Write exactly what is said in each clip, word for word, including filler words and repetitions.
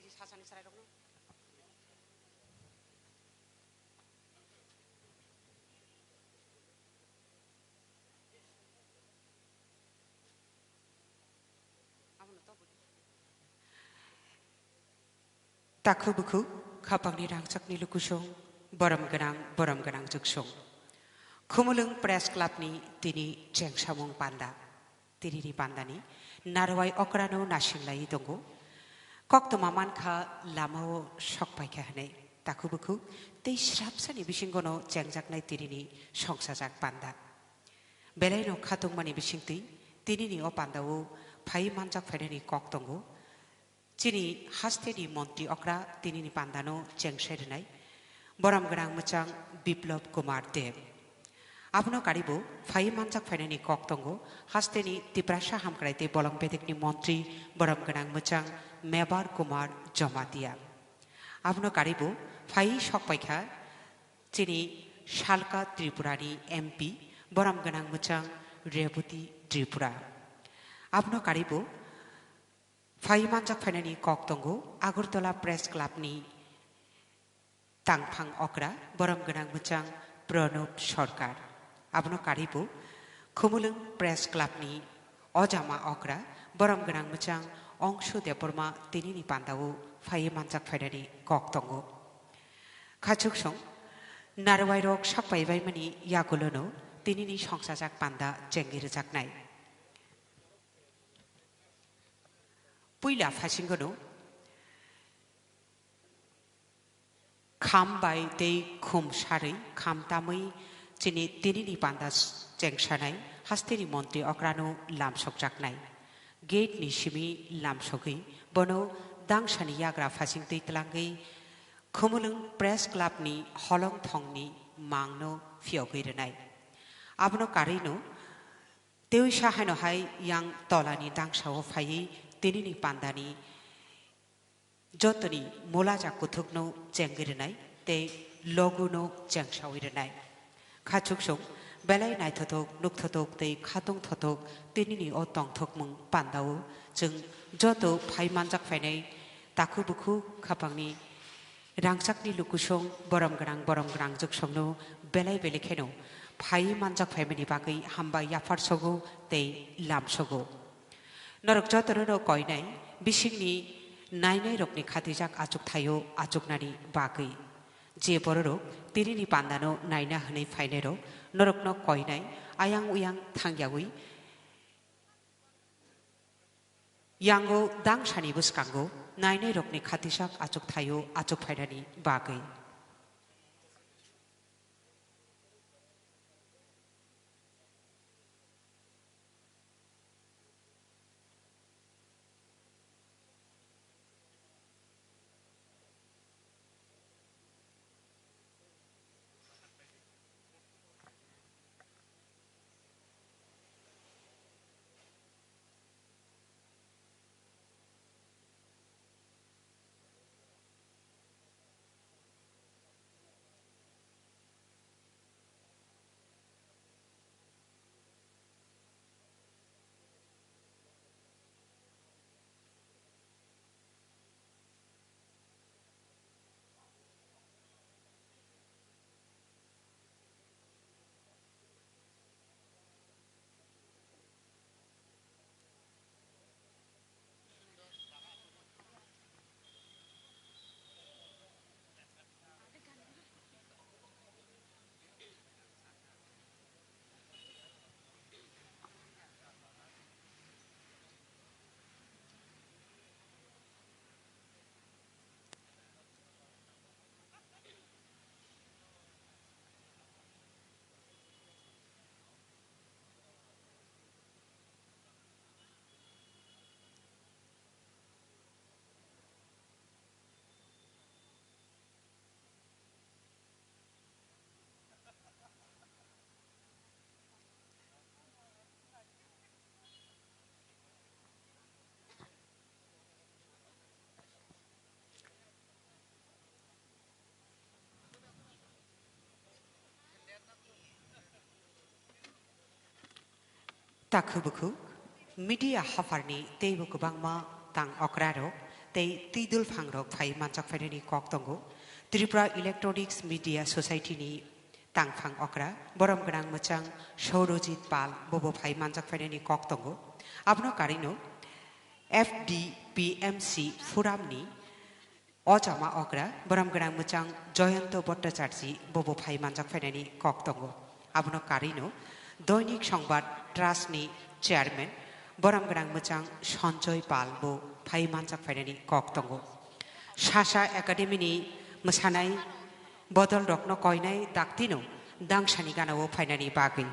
Sasani chwrairokno. Abono tabuk. Takhuk bukhuk, khapangni rangchakni lukusong, borom gwnang, borom gwnang juksong. Khumulwng Press Club ni tini chengsamung panda. Tinini pandani narwai okrano nasinglaiwi tongo. Koktwma mankha lamao sokpaikha hwnwi. Takhuk bukhuk tei srapsani bisingono chengjaknai tinini songsajak panda. Belaino khatungmani bisingtwi tinini o pandao phaiwi manjak phainani kok tongo. Chini hasteni montri okra tinini pandano chengsai rwnai, borom gwnang mwchang Biplab Kumar Deb. Abono karibo phaiwi manjak phainani kok tongo hasteni Tiprasa hamkrai tei bolong bedekni montri borom gwnang mwchang Mebar Kumar Jamatia. Abono karibo phaiwi sokpaikha chini Salka Tripurani M P borom gwnang mwchang Rebati Tripura. Abono karibo phai manjak phainani kok tongo Agartala Press Club ni tangphang okra, borom gwnang mwchang Pranab Sarkar. Abono karibo Khumulwng Press Club ni ojama okra, borom gwnang mwchang Ongshu Debbarma tinini pandao phai manjak phainani kok tongo. Khachuksong narwairok sakpaibaimani yagulono tinini songsajak panda chengwi rwjaknai. Puila phasingono kham bai tei khum sarwi kham tamwi chini tinini panda chengsanai hasteni montri okrano lamsokjaknai. Gate ni simi lamsogwi bono dangsani yagra phasingtwi twlangwi Khumulwng Press Club ni holong thongni mangno phiyogwi rwnai. Abono karwino Tei sa haino hai yang tolani dangsao phaiwi tinini pandani jotoni mulaja kuthukno chengwi rwnai tei loguno chengsawi rwnai. Khachuksong belai naithothok, nukthothok tei khatung thothok tinini o tongthokmung pandao chwng joto phai manjak phainai takhuk bukhuk khapangni Rangchakni lukusong borom gwnang borom gwnang juksongno belai belai kheno phaiwi manjak phaimani bagwi hambai yaphar sogo tei lam sogo. Norok jotono no koinai bisingni nainairokni khatijak achuk thaio achuknani bagwi. Je bororok tinini pandano naina hwnwi phainairok norokno koinai ayang uyang thangyawi Yango dangsani bwskango nainairokni khatijak achuk thaio achuk phainani bagwi. Takhuk bukhuk, media hapharni teibo kwbangma tang okrarok tei twidul phangrok phai manjak phainani kok tongo. Tripura Electronics Media Society ni tangphang okra, borom gwnang mwchang Saurojit Pal bobo phai manjak phainani kok tongo. Abono karino F D P M C Forum ni o chama okra, borom gwnang mwchang Joyonto Bhattacharjee bobo phai manjak phainani kok tongo. Abono karino Doinik Songbat Trust ni chairman, borom gwnang mwchang Sanjoy Pal bo phai manjak phainani kok tongo. Sasa Academy ni mwsanai bodol rokno koinai daktino dangsani gana o phainani bagwi.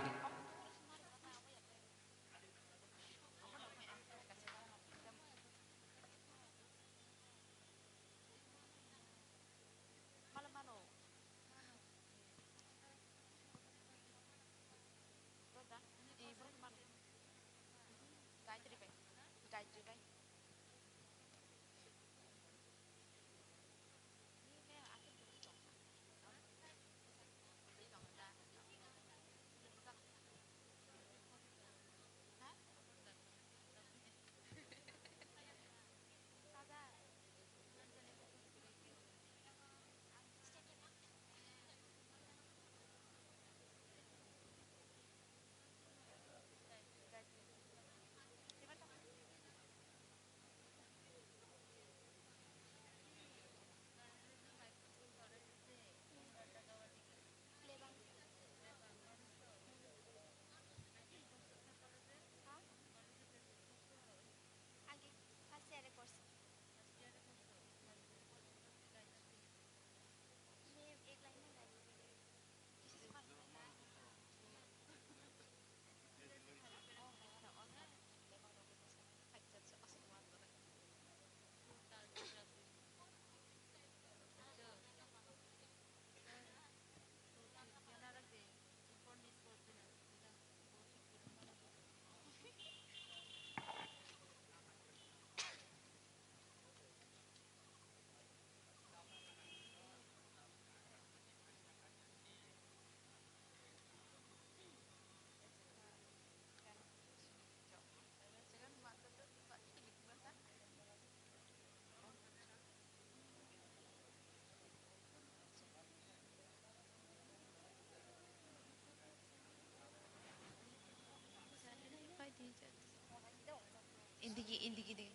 Indigi, indigi de.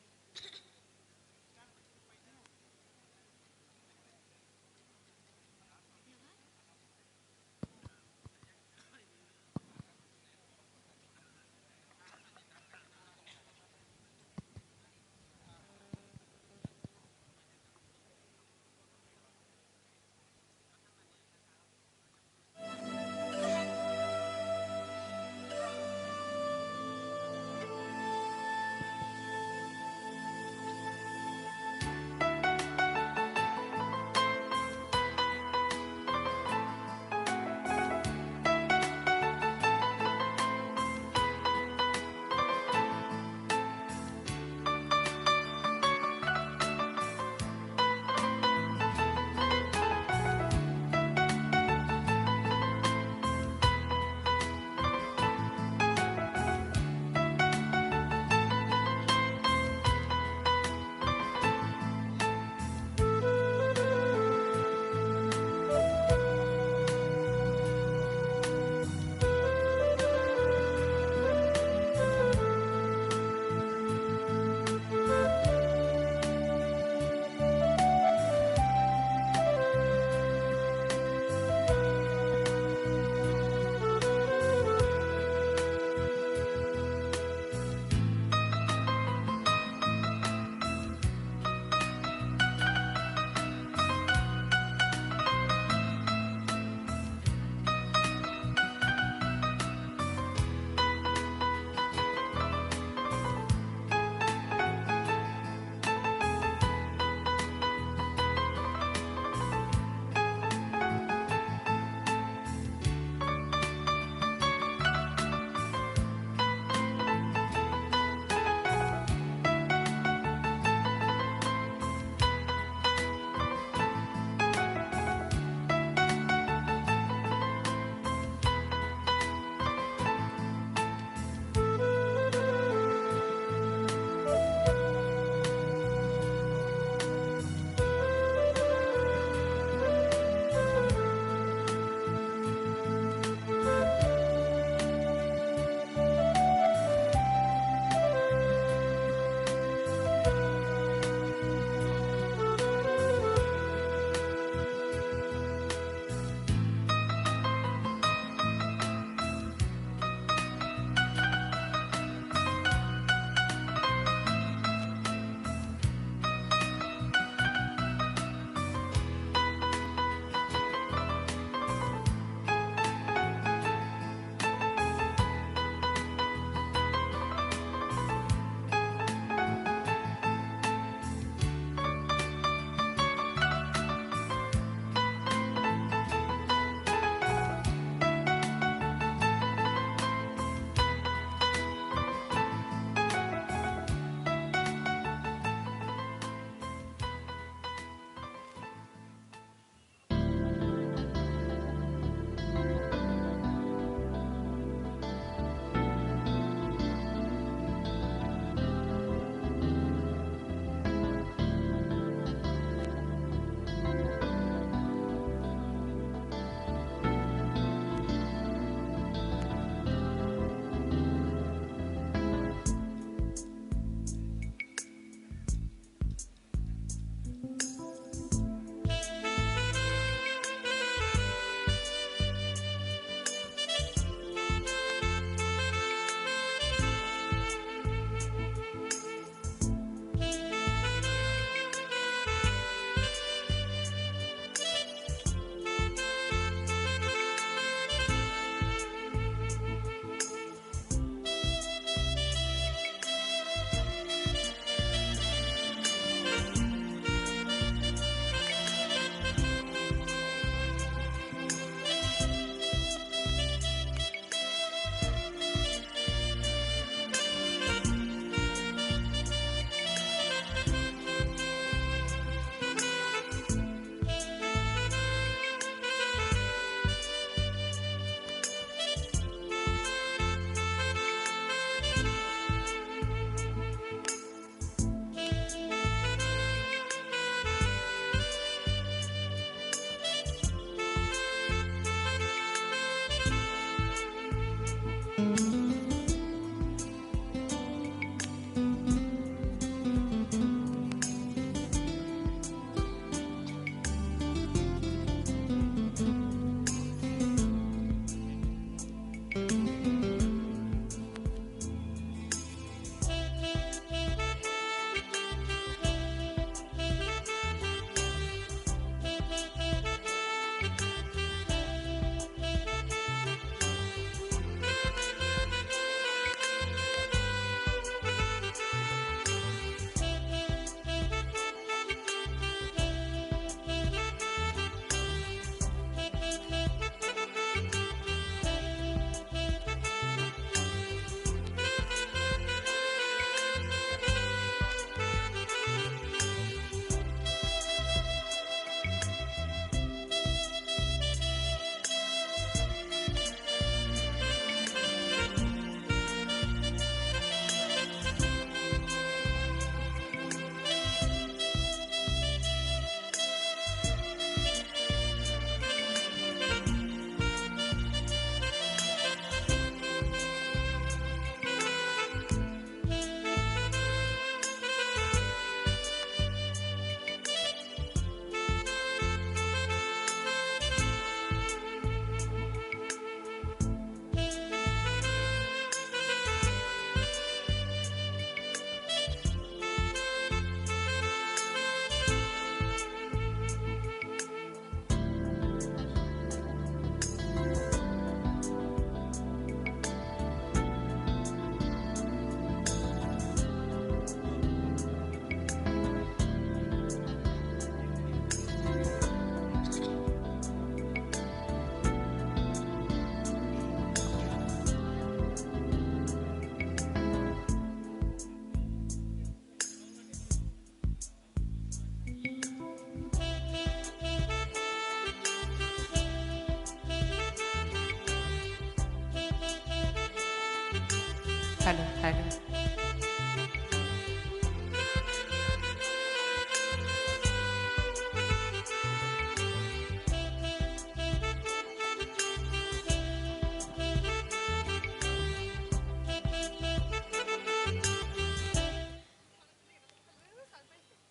Hello, hello.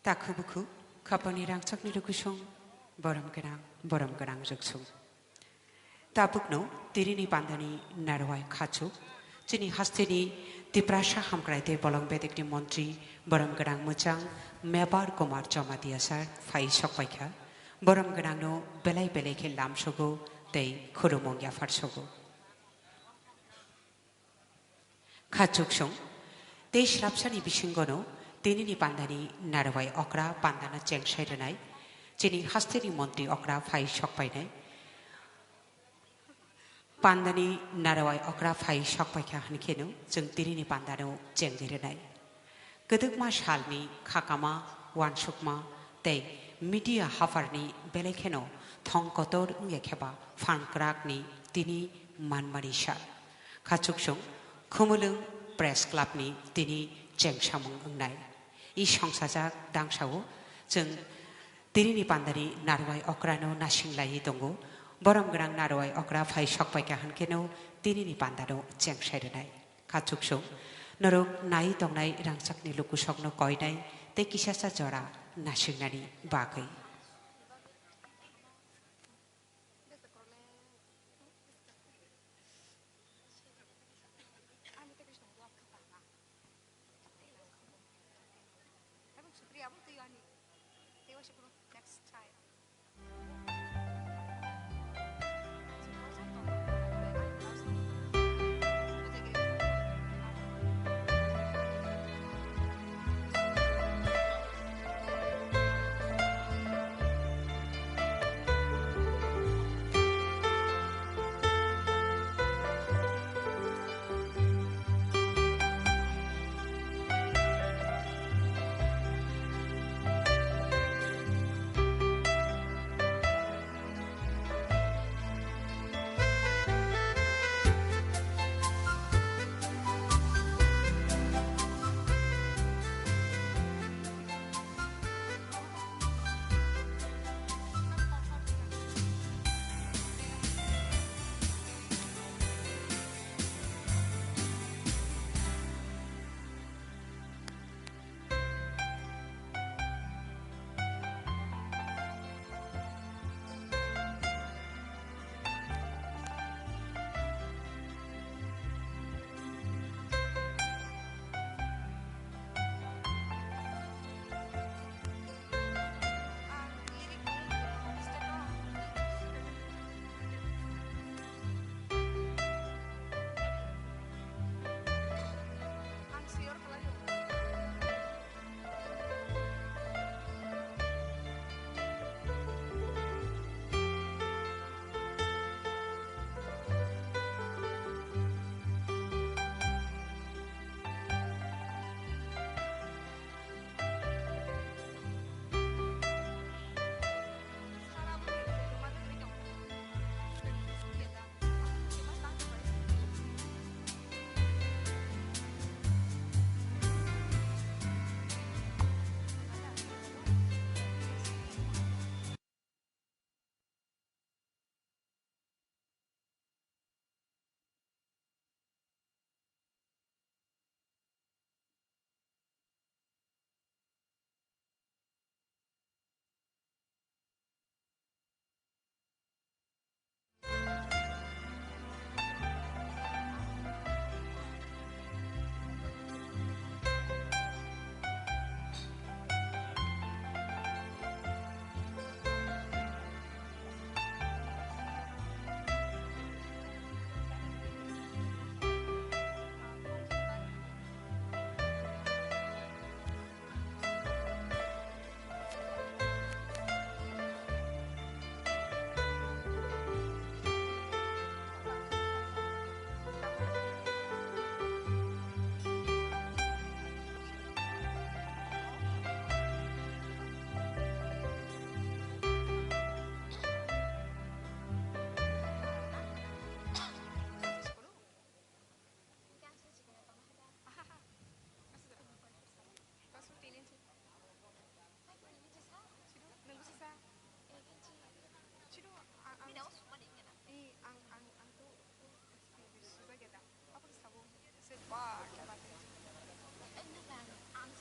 Takhu bukhu, khapangni rangchakni rwkhuichung, borom gwnang, borom gwnang rwkchung. Tabukno tinini pandani narwai khachuk, chini hasteni Tiprasa hamkrai tei bolong bedekni montri, borom gwnang mwchang Mebar Kumar Jamatia sir phai sokpaikha. Borom gwnangno belai belai khe lamsogo tei khulumung yapharsogo. Khachuksong, tei srapsani bisingono tinini pandani narwai okra pandana chengsai rwnai, chini hasteni montri okra phai sokpainai. Pandani narwai okra phai sokpaikha hwnkheno chwng tinini pandano chengwi rwnai. Kwdwkma salni khakama, uansukma tei media haphar ni belai kheno thong kotor wngya kheba phan kwrak ni tini manmani sal. Khachuksong Khumulwng Press Club ni tini chengsamung wngnai. I songsajak dangsao chwng tinini pandani narwai okra no nasing laiwi tongo. Borom gwnang narwai okra phai sokpaikha hwnkheno tinini panda no chengsai rwnai. Khachuksong, norok nai tongnai rangchakni lukusokno koinai tei kisasa jora nasingnani bagwi.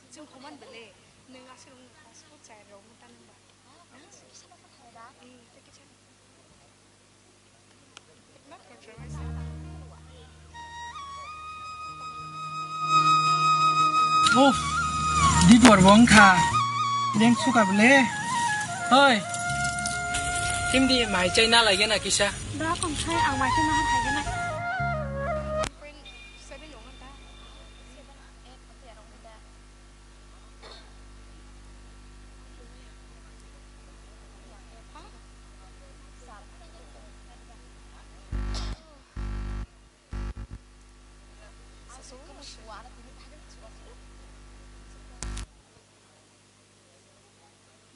Chwng human bele, nwng aswk wngkha, sabo chai rok nwng ta nwng ba. Hmm, tei kisa. Not controversial. Uff, dipor bo wngkha. Leng suka bele. Hoi. Kimdi mai chai na lagi na kisa. Da kong sai ang mai chai na hai na.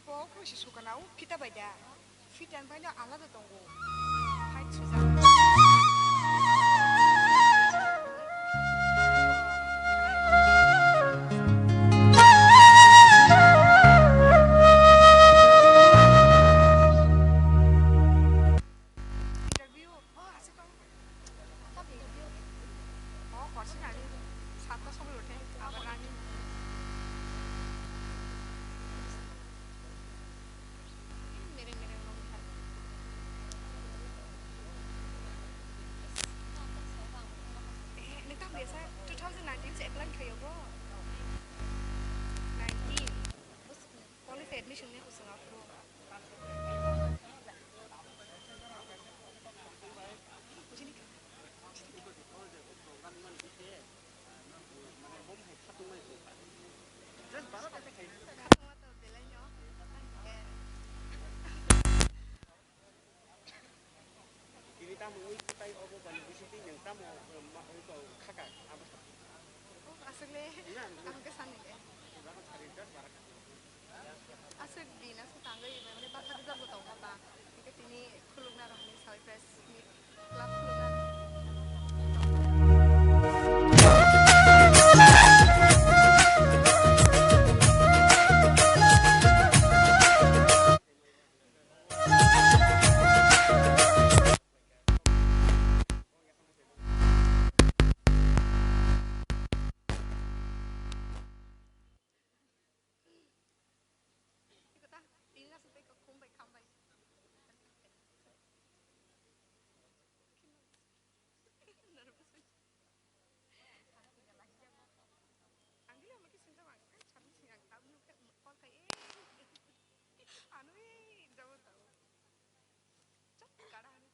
Bo khusi sukana o fita bai da. Fita ni bai no alada tongo. Hai sujak. Interview. Oh, aswk tong. Oh, korsing ani satta somoi uthe, abar ani. Mereng mereng rong thar. Eh, neta biasa two thousand nineteen se apply khayo bo. Nineteen. College admission ni usung aku. Tini tamo wngkha tai obo bani bisingtwi nwng tamo, eh, ma-, wngkha kha ka, abo sa. Oh, aswk le. Na, ang khe sani le. Aswk din aswk tangwi mane bakha rijak bo tongma ba. Hingke tini khulukna rok hinwi sawi press meet club khulukna. Nervous bai. Ang gila maki sing jama ang kan chan sing ang tabuk khe call khai e. Anu e jabo tabo. Chat kada anu.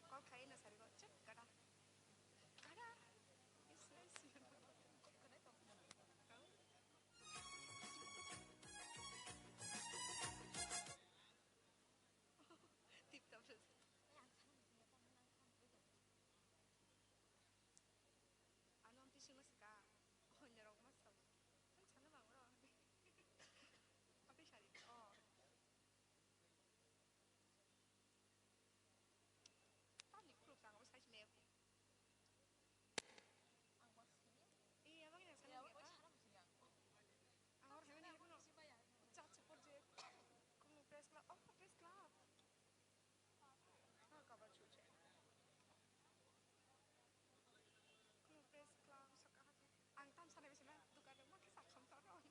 Call khai na sari ko chat kada. Kada. Is nice. Tip top. Ano ang tising mas ka. Oh, nyarok mas ka. Ang sana bang ro. Apa sari? Oh. Tani kuruk tang apa size me. Iya, bang yang sana ya. Ang orang hewan ini kuno. Chat support je. Kuno press club. Oh, press club. Ah, kabar chuche. Kuno press club saka hati. Ang tam sana bisa mah dukan rumah kisah kamu tahu.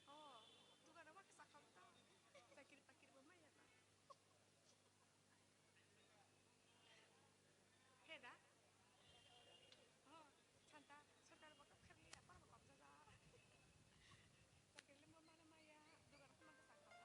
Oh, dukan rumah kisah kamu tahu. Takir takir rumah ya. Heda? Oh, santa, santa lo bakap kharli apa lo kap jaja. Takir lima mana maya, dugar kuma kesaka.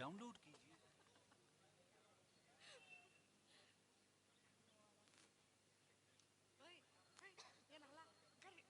Download कीजिए। Oi, oi, yan hala, gari,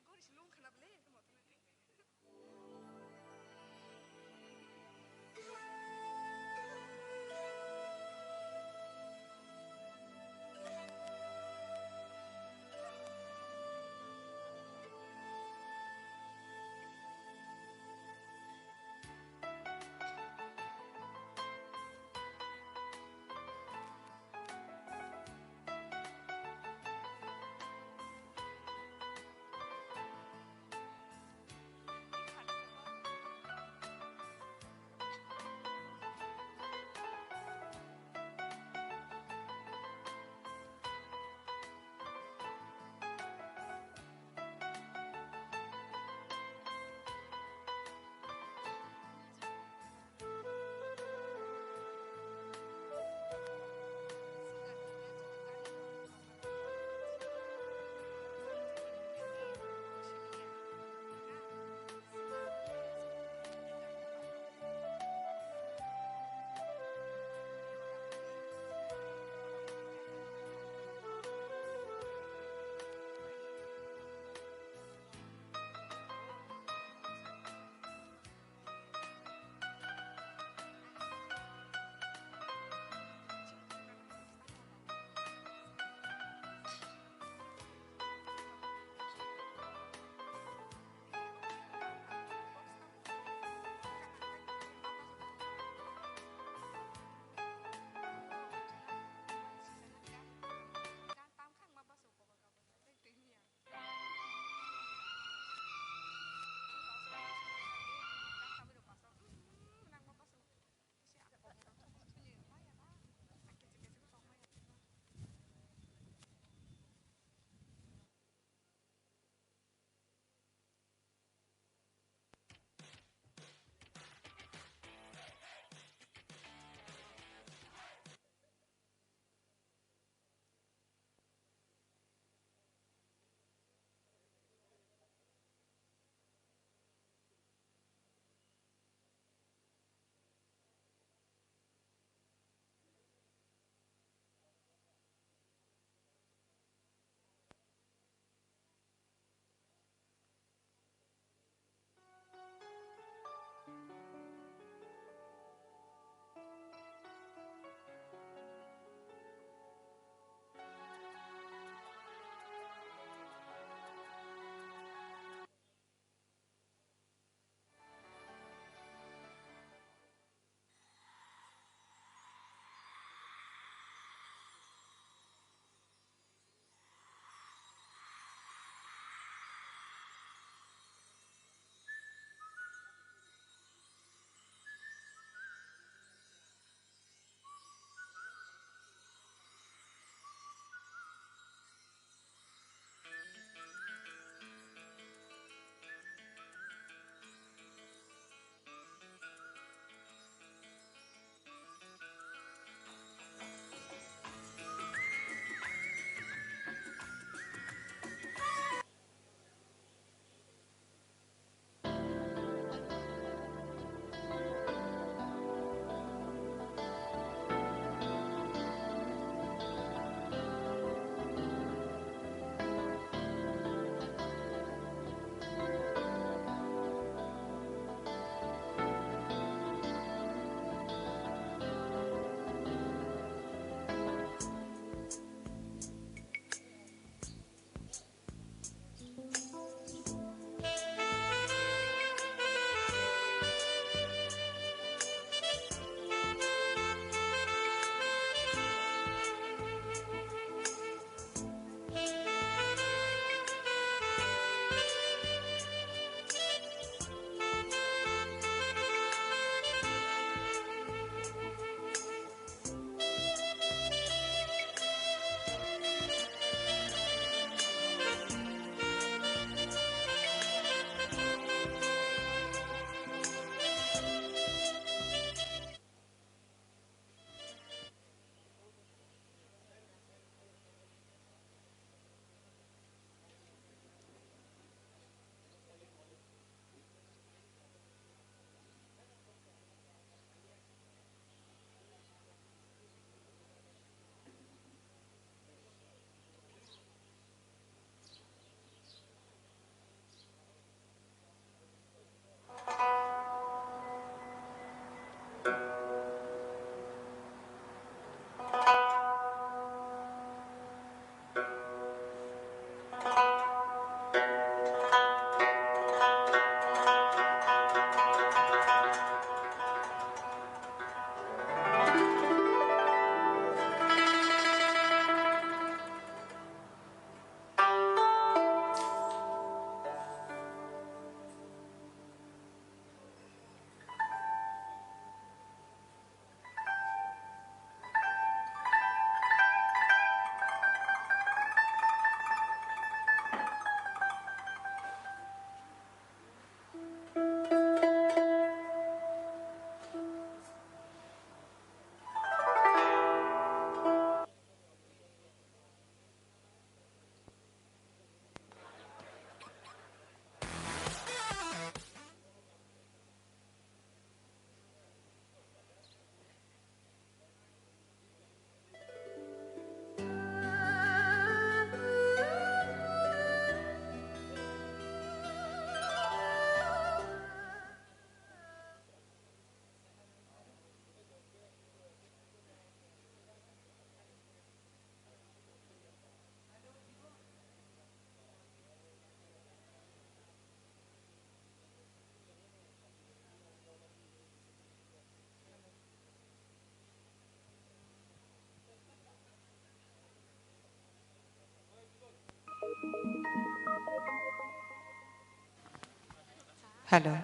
Hello.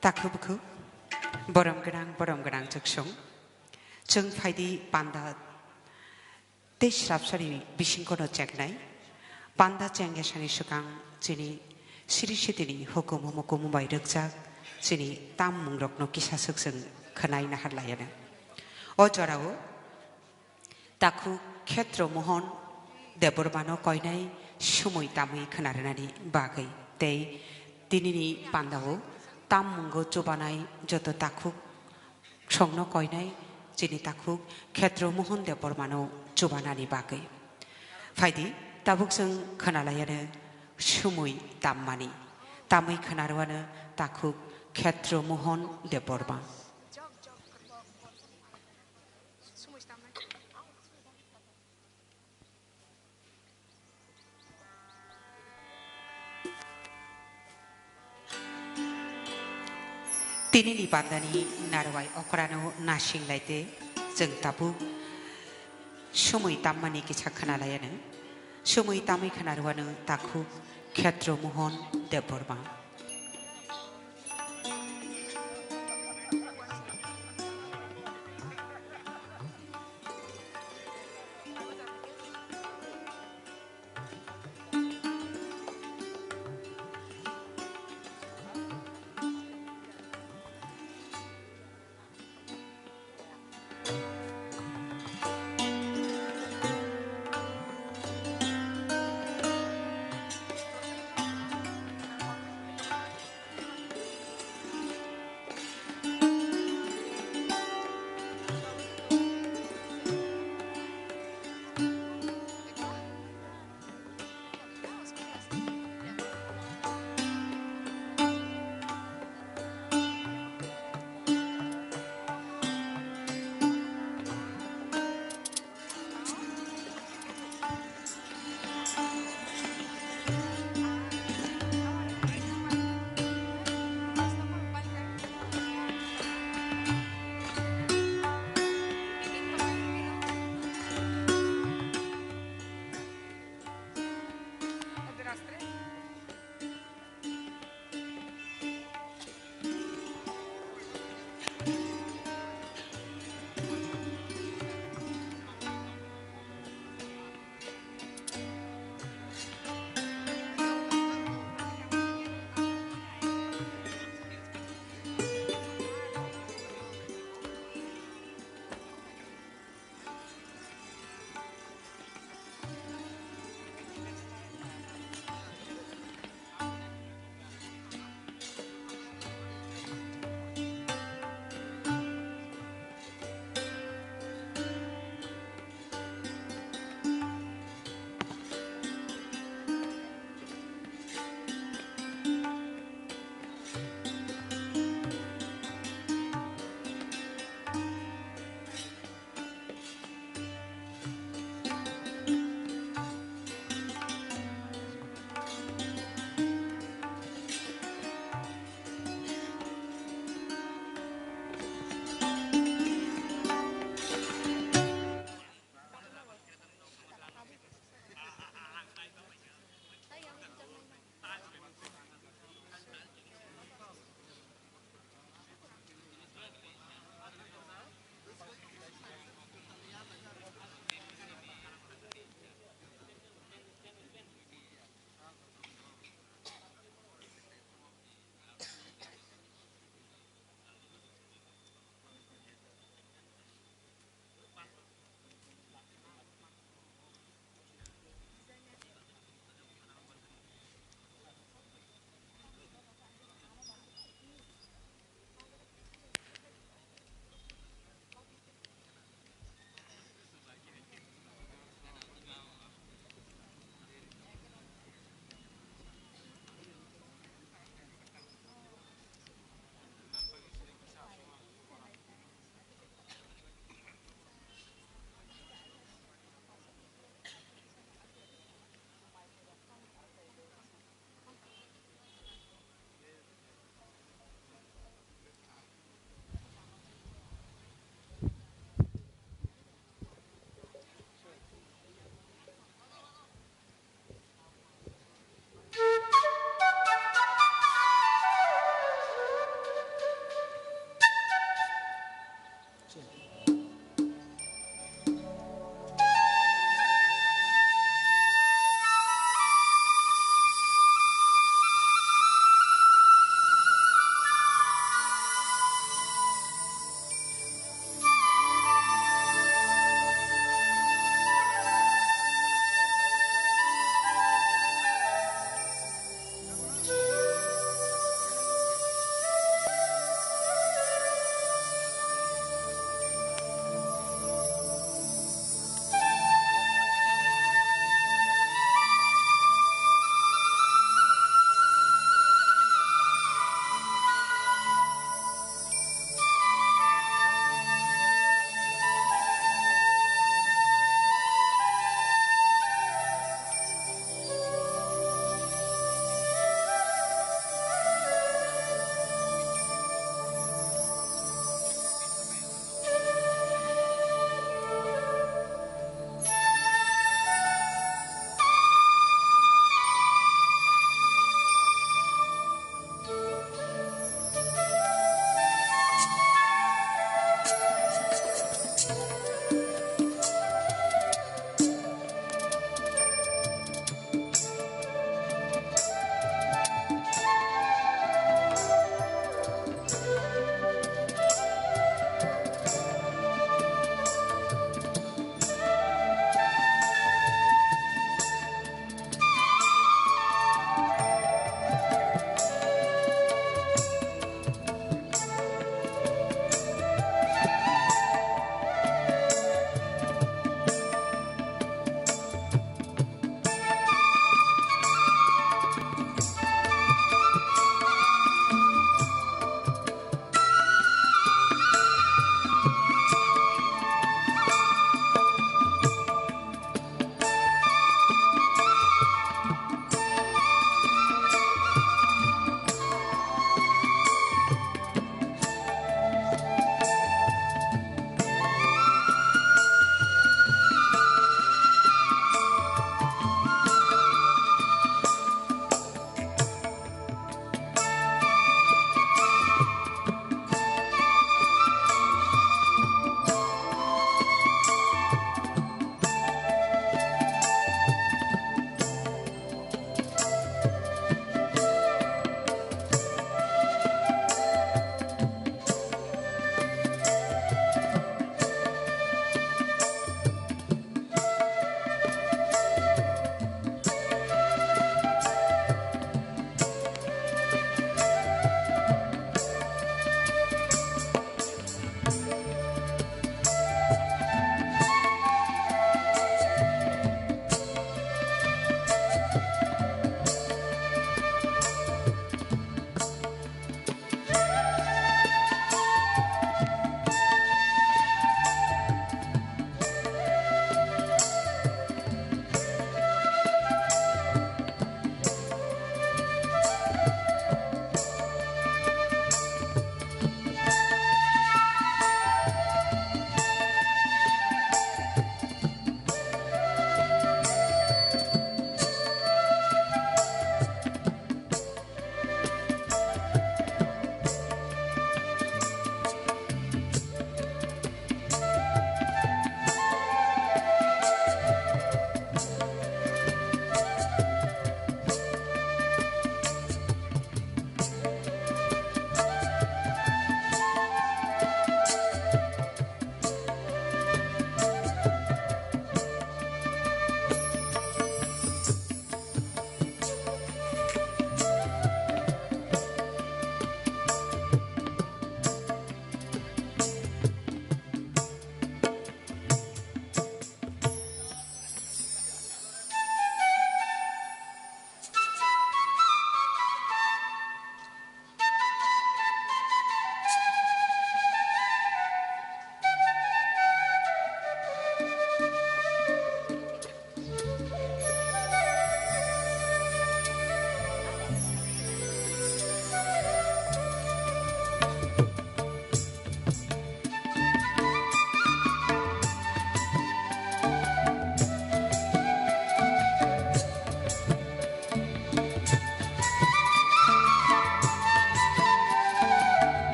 Takhuk bukhuk, borom gwnang, borom gwnang chwksong. Chwng phaidi panda tei srapsari bisingkono chengnai. Panda chengya sani swkang chini siri sitini hukumu mukumu bai rwkjak chini tam mungrokno kisa swk chwng khwnai naharlayano. O jorao Takhuk Khetro Mohon Debbarmano koinai sumui tamwi khwnarwnani bagwi tei tinini pandao tam mungo chubanai joto takhuk songno koinai chini takhuk Khetro Mohon Debbarmano chubanani bagwi. Phaidi, tabuk chwng khwnalayano sumui tammani. Tamwi khwnarwano takhuk Khetro Mohon Debbarma. Tinini bandani narwai okrano nasing laite chwng tabuk sumui tammani kisa khwnalayano. Sumui tamwi khwnarwano takhuk Khetro Mohon Debbarma.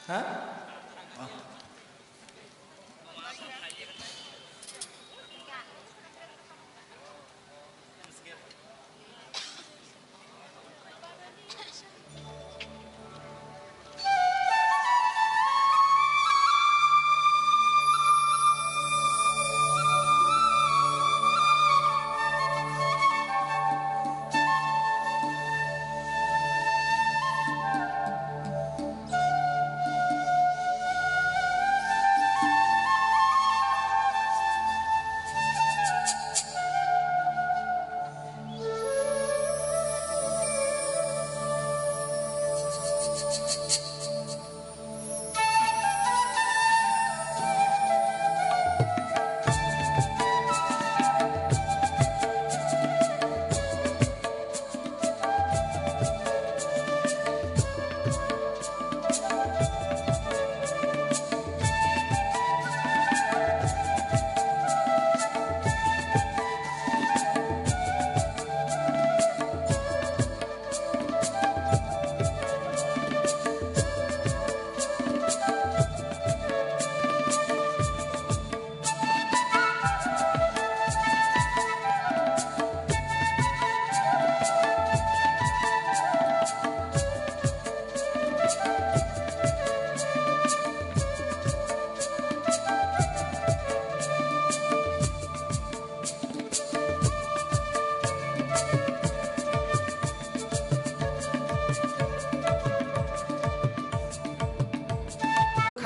Ha?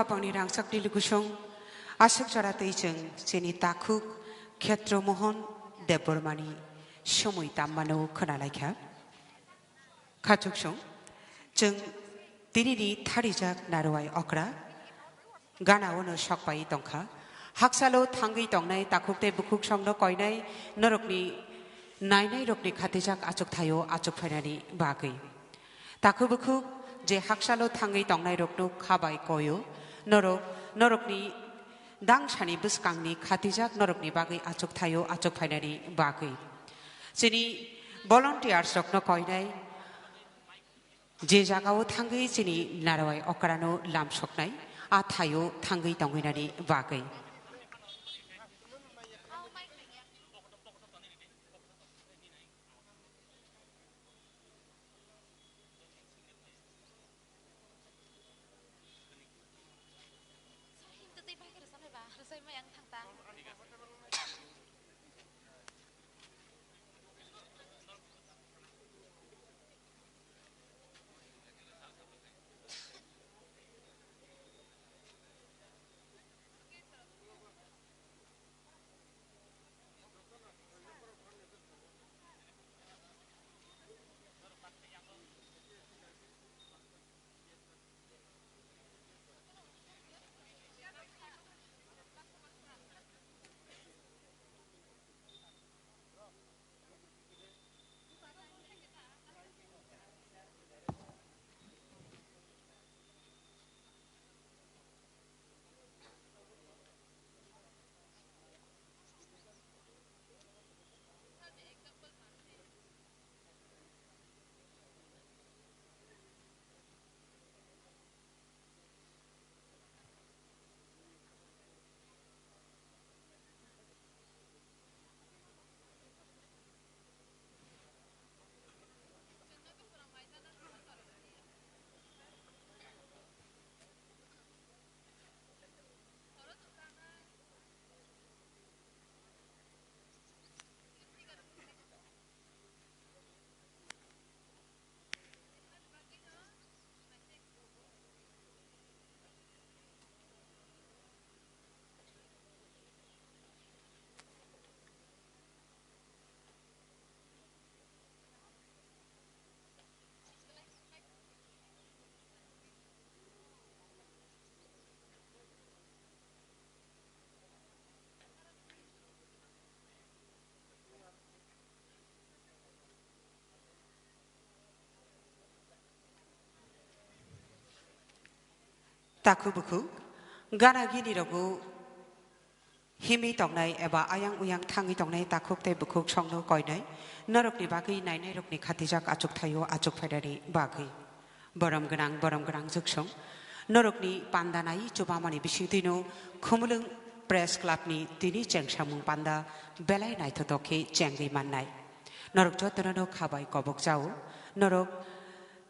Khapangni rangchakni lukusong aswk jora twi chwng chini takhuk Khetro Mohon Debbarmani somoi tammano khwnalaikha. Khachuksong, chwng tinini tharijak narwai okra gana-o no sokpai tongkha. Haksalo thangwi tongnai takhuk tei bukhuksongno koinai norokni nainairokni khatijak achukthai-o achukphainani bagwi. Takhuk bukhuk je haksalo thangwi tongnairokno kha bai koi-o, norok, norokni dangsani bwskangni khatijak norokni bagwi achukthai-o achukphainani bagwi. Chini volunteers rokno koinai je jagao thangwi chini narwai okrano lamsoknai, a thaio thangwi tongwinani bagwi. Takhuk bukhuk, gana gini rogo himwi tongnai eba ayang uyang thangwi tongnai takhuk tei bukhuk songno koinai norokni bagwi nainairokni khatijak achukthai-o achukphainani bagwi. Borom gwnang, borom gwnang jugsong. Norokni panda nai chubamani bisingtwino Khumulwng Press Club ni tini chengsamung panda belai naithothok khe chengwi mannai. Norok jotono no khabai kobok jao, norok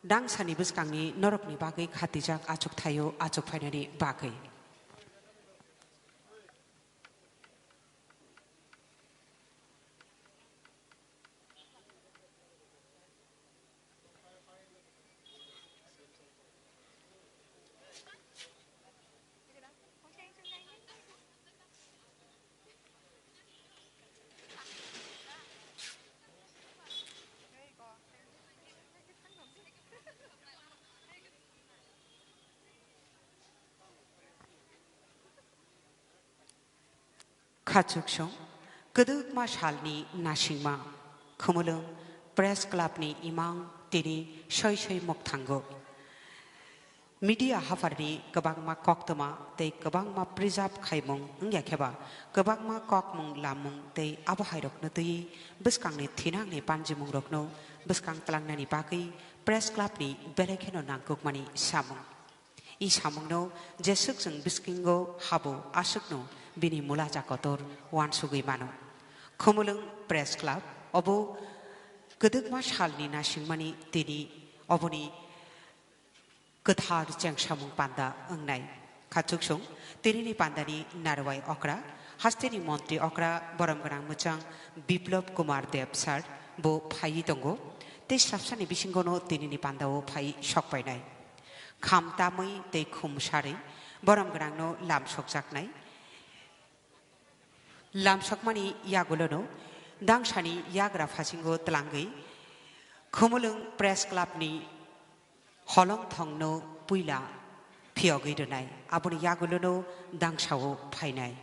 dangsani bwskangni norokni bagwi khatijak achuk thaio achuk phainani bagwi. Khachuksong, kwdwkma salni nasingma, Khumulwng Press Club ni imang tini soi soi mukthango. Media haphar ni kwbangma koktwma tei kwbangma preserve khaimung wngya kheba, kwbangma kokmung lamung tei abo hairokno twiwi bwskangni thinangni panjimung rokno bwskang tlangnani bagwi Press Club ni belai kheno nangkukmani samung. I samungno jeswk chwng biskingo habo, aswkno bini mula jakotor uansugwi mano. Khumulwng Press Club obo kwdwkma salni nasingmani tini oboni kwthar chengsamung panda wngnai. Khachuksong, tinini pandani narwai okra, hasteni montri okra, borom gwnang mwchang Biplab Kumar Deb sir bo phaiwi tongo, tei swrapsani bisingono tinini pandao phai sokpainai. Kham tamwi tei khum sarwi borom gwnangno lam sokjaknai. Lamsokmani yagulono dangsani yagra phasingo tlangwi Khumulwng Press Club ni holong thongno puila phiyogwi rwnai, aboni yagulono dangsao phainai.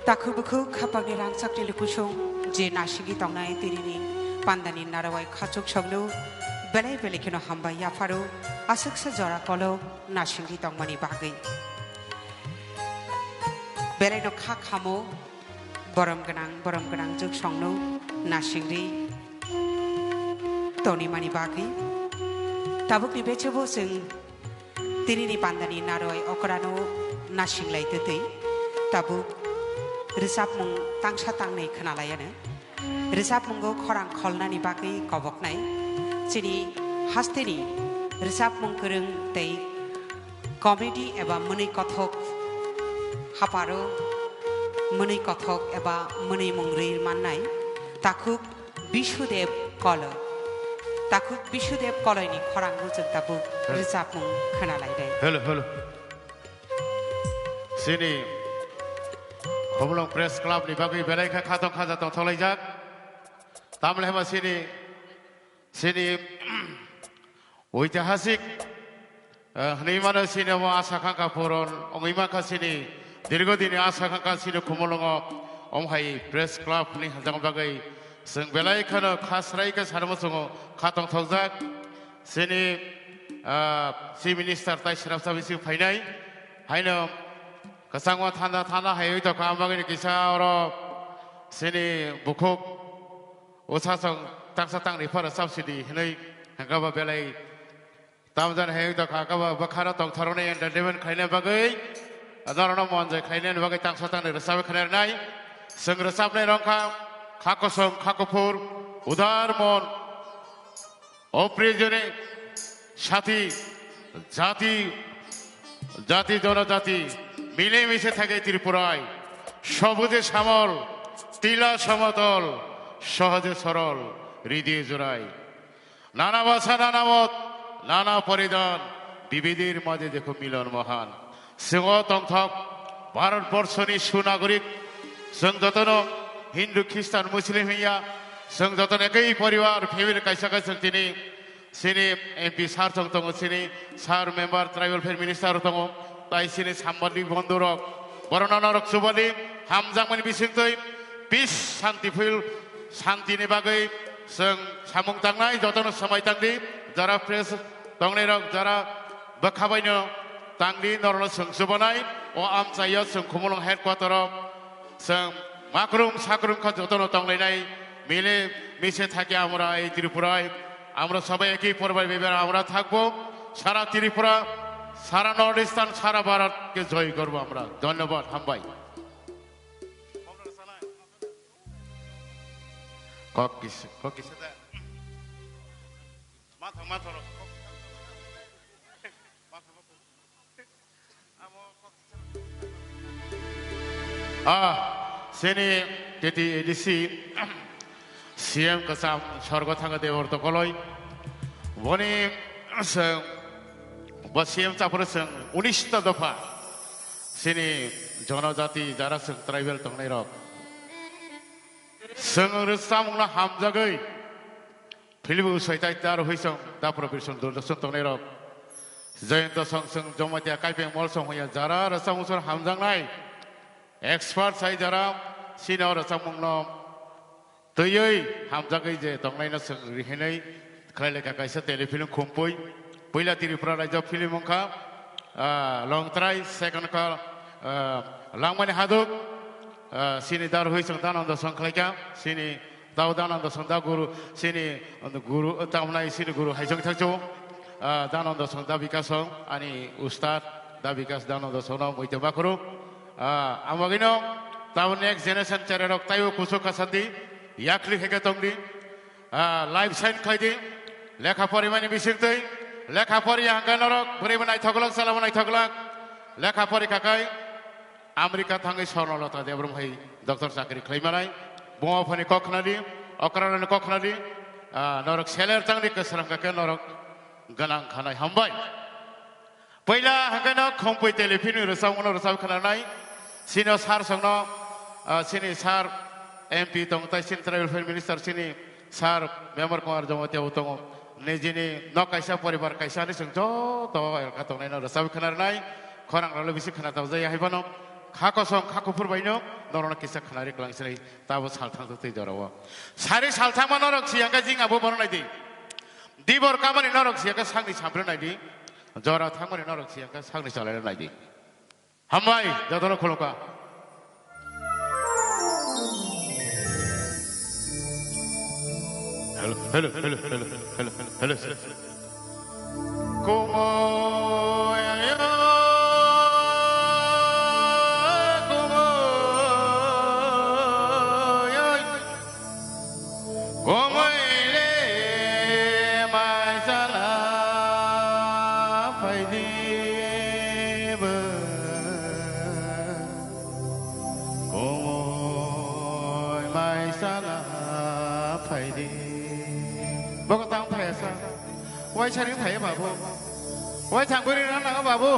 Takhuk bukhuk khapangni rangchakni lukusong je nasingwi tongnai tinini pandani narwai khachuk songno belai belai kheno hambai yapharo aswksa jora kolok nasingwi tongmani bagwi. Belaino kha khamo borom gwnang borom gwnang juk songno nasingwi tonimani bagwi. Tabukni bechebo chwng tinini pandani narwai okrano nasinglai twtwi tabuk rwchapmung tangsa tangnwi khwnalaiano. Rwchapmungo khorang kholnani bagwi koboknai chini hasteni rwchapmung kwrwng tei comedy eba mwnwi kothok haparo mwnwi kothok eba mwnwi mung rwi mannai takhuk Bisudev Koloi. Takhuk Bisudev Koloini khorang bujwk tabuk rwchapmung khwnalainai. Hello, hello. Sini Khumulwng Press Club ni bagwi belai kha khatong khaja tongthok laijak. Tamle hema sini, sini Oitihasik, eh, hwnwi mano sini omo asa kangkha puron wngwi mankha sini dirgo dini asa kangkha sini Khumulwngo omo hai press club hwnwi hwnjakma bagwi chwng belai kheno kha srai khe sanwi muchungo kha tongthokjak sini, ah, Chief Minister tai srapsa bising phainai haino kwchangma thanda thanda haiwi tongkha, omo bagwino kisa oro sini bukhuk Usasong tangsa tangri pharo subsidy hinwi hwnkha ba belai tamjani hai wngtokha, kabo bwkharo tongthoroknai entertainment khlaina bagwi norokno monjoi khlainani bagwi tangsa tangri rwchapwi khna rwnai. Chwng rwchapnai rwngkha kha kosong kha kuphur udar mon opriyojone sathi jati jati jonojati mile mise thake Tripurai sobuze samol tila somotol sohoje sorol ridi jurai. Nana basa, nana mot, nana poridan, bibhidir maje dekho milon mohan. Chwng o tongthok Bharat borshoni sunagorik, chwng jotono Hindu, Khristan, Muslim hiya, chwng jotono ekoi poribar, family kaisa kaisa tini, sini M P sir chwng tongo, sini sir member, tribal affairs minister tongo, tai sini sambadik bondhurok, borok norok chubadi, hamjakmani bisingtwi, peace, shanti feel, shanti ni bagwi chwng samung tangnai, jotono swmai tangdi, jara press tongnai rok, jara bwkha baino tangdi, norokno chwng chubanai, o amchaio chwng Khumulwng headquarter o chwng makrum sakrum kha jotono tonglainai, mile mise thaki amra ei Tripura, amra sabai eki porbai beber amra thakbo, sara Tripura, sara North Eastern, sara Bharat ke joy korbo amra. Dhonyobad, hambai. Kok kis-, kok kisa da. Matha, matha ro. Ah, sini T T A D C C M kwcham sorgo thangwi Deborto Koloi. Boni se, bo C M chapre se unis ta dopha. Sini jonojati jara se tribal tongnai rok. Seng rwchapmungno hamjagwi philip usaitai tar huisong da profession durdasong tongnai rok. Jayanta song song Jamatia Kaipeng Mol song hoya jara rwchapmung song hamjaknai. Expert sai jara sini o rwchapmungno twiwi hamjagwi je tongnaino song rihinwi khlai lekha kaisa telefilm khumpui. Puila Tripura raijak film wngkha, ah, Longtrai, second kha, ah, Langmani Haduk, ah, sini dar hui song Dananda song khlaikha, sini tau Dananda song da guru, sini guru, tamnai sini guru hai song thakchu, ah, Dananda song da Bikash song, ani ustad da Bikash Dananda song no muite bakuru, ah, amagino tau next generation chererok taibo kusuk kasandi, yakli heke tongdi, ah, life sign khlaidi, lekha porimani bisingtwi, lekha pori hangkhe norok bwrwibo naithoglak, chalabo naithoglak, lekha pori khakai, America thangwi Swarnalata Debbarma hai doctor chakri khlaimanai, buma phani kok khnadi, okrarani kok khnadi, ah, norok seler tangdi kwsrang kha khe norok gwnang khanai hambai. Puila hangkhe no khumpui telefilm rwchapmungno rwchap khnanai, sino sir songno, ah, sini sir M P tong tai sini tribal affairs minister sini sir Memar Kumar Jamatia bo tongo. Nijini nok kaisa poribar kaisa ni chwng joto elka tongnaino rwchap khnarwnai, khorang rokle bisi khna tabjaya hai phano. Kha kosom, kha kuphur baino norokno kisa khanari kwlang sinai tabo salthang twi jorao. Sari salthangma norok siyangkhe jing abo borok naidi. Dibor kamani norok siyangkhe sakni samphre naidi. Jora thangmani norok siyangkhe sakni chalaino naidi. Hambai, jotono khulumkha. Hello, hello, hello, hello, hello, hello, hello, sir. Kumoi, kumoi, kumoi le mai sana phaidi ba. Kumoi mai sana phaidi. Bokol tang phai sa. Wai sari phai babu. Wai thang buri rang nang babu.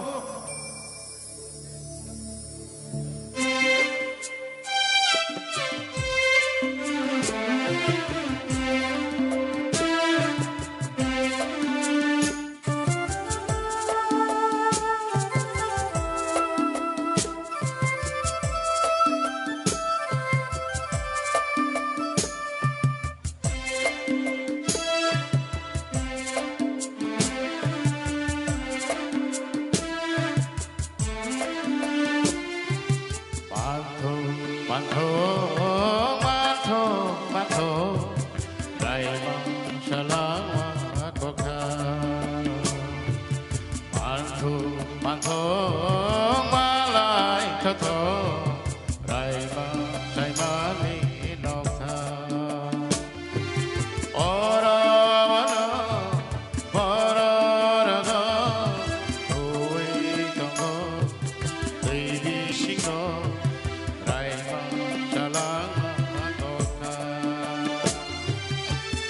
Manthok, manthok, manthok, manthok, raimang salangma kokha. Manthok, manthok, malai thothok, raimang saimani nokha. Oro, oro, oro, oro, ui tongo. Twi bisingo raimang salangma kokha.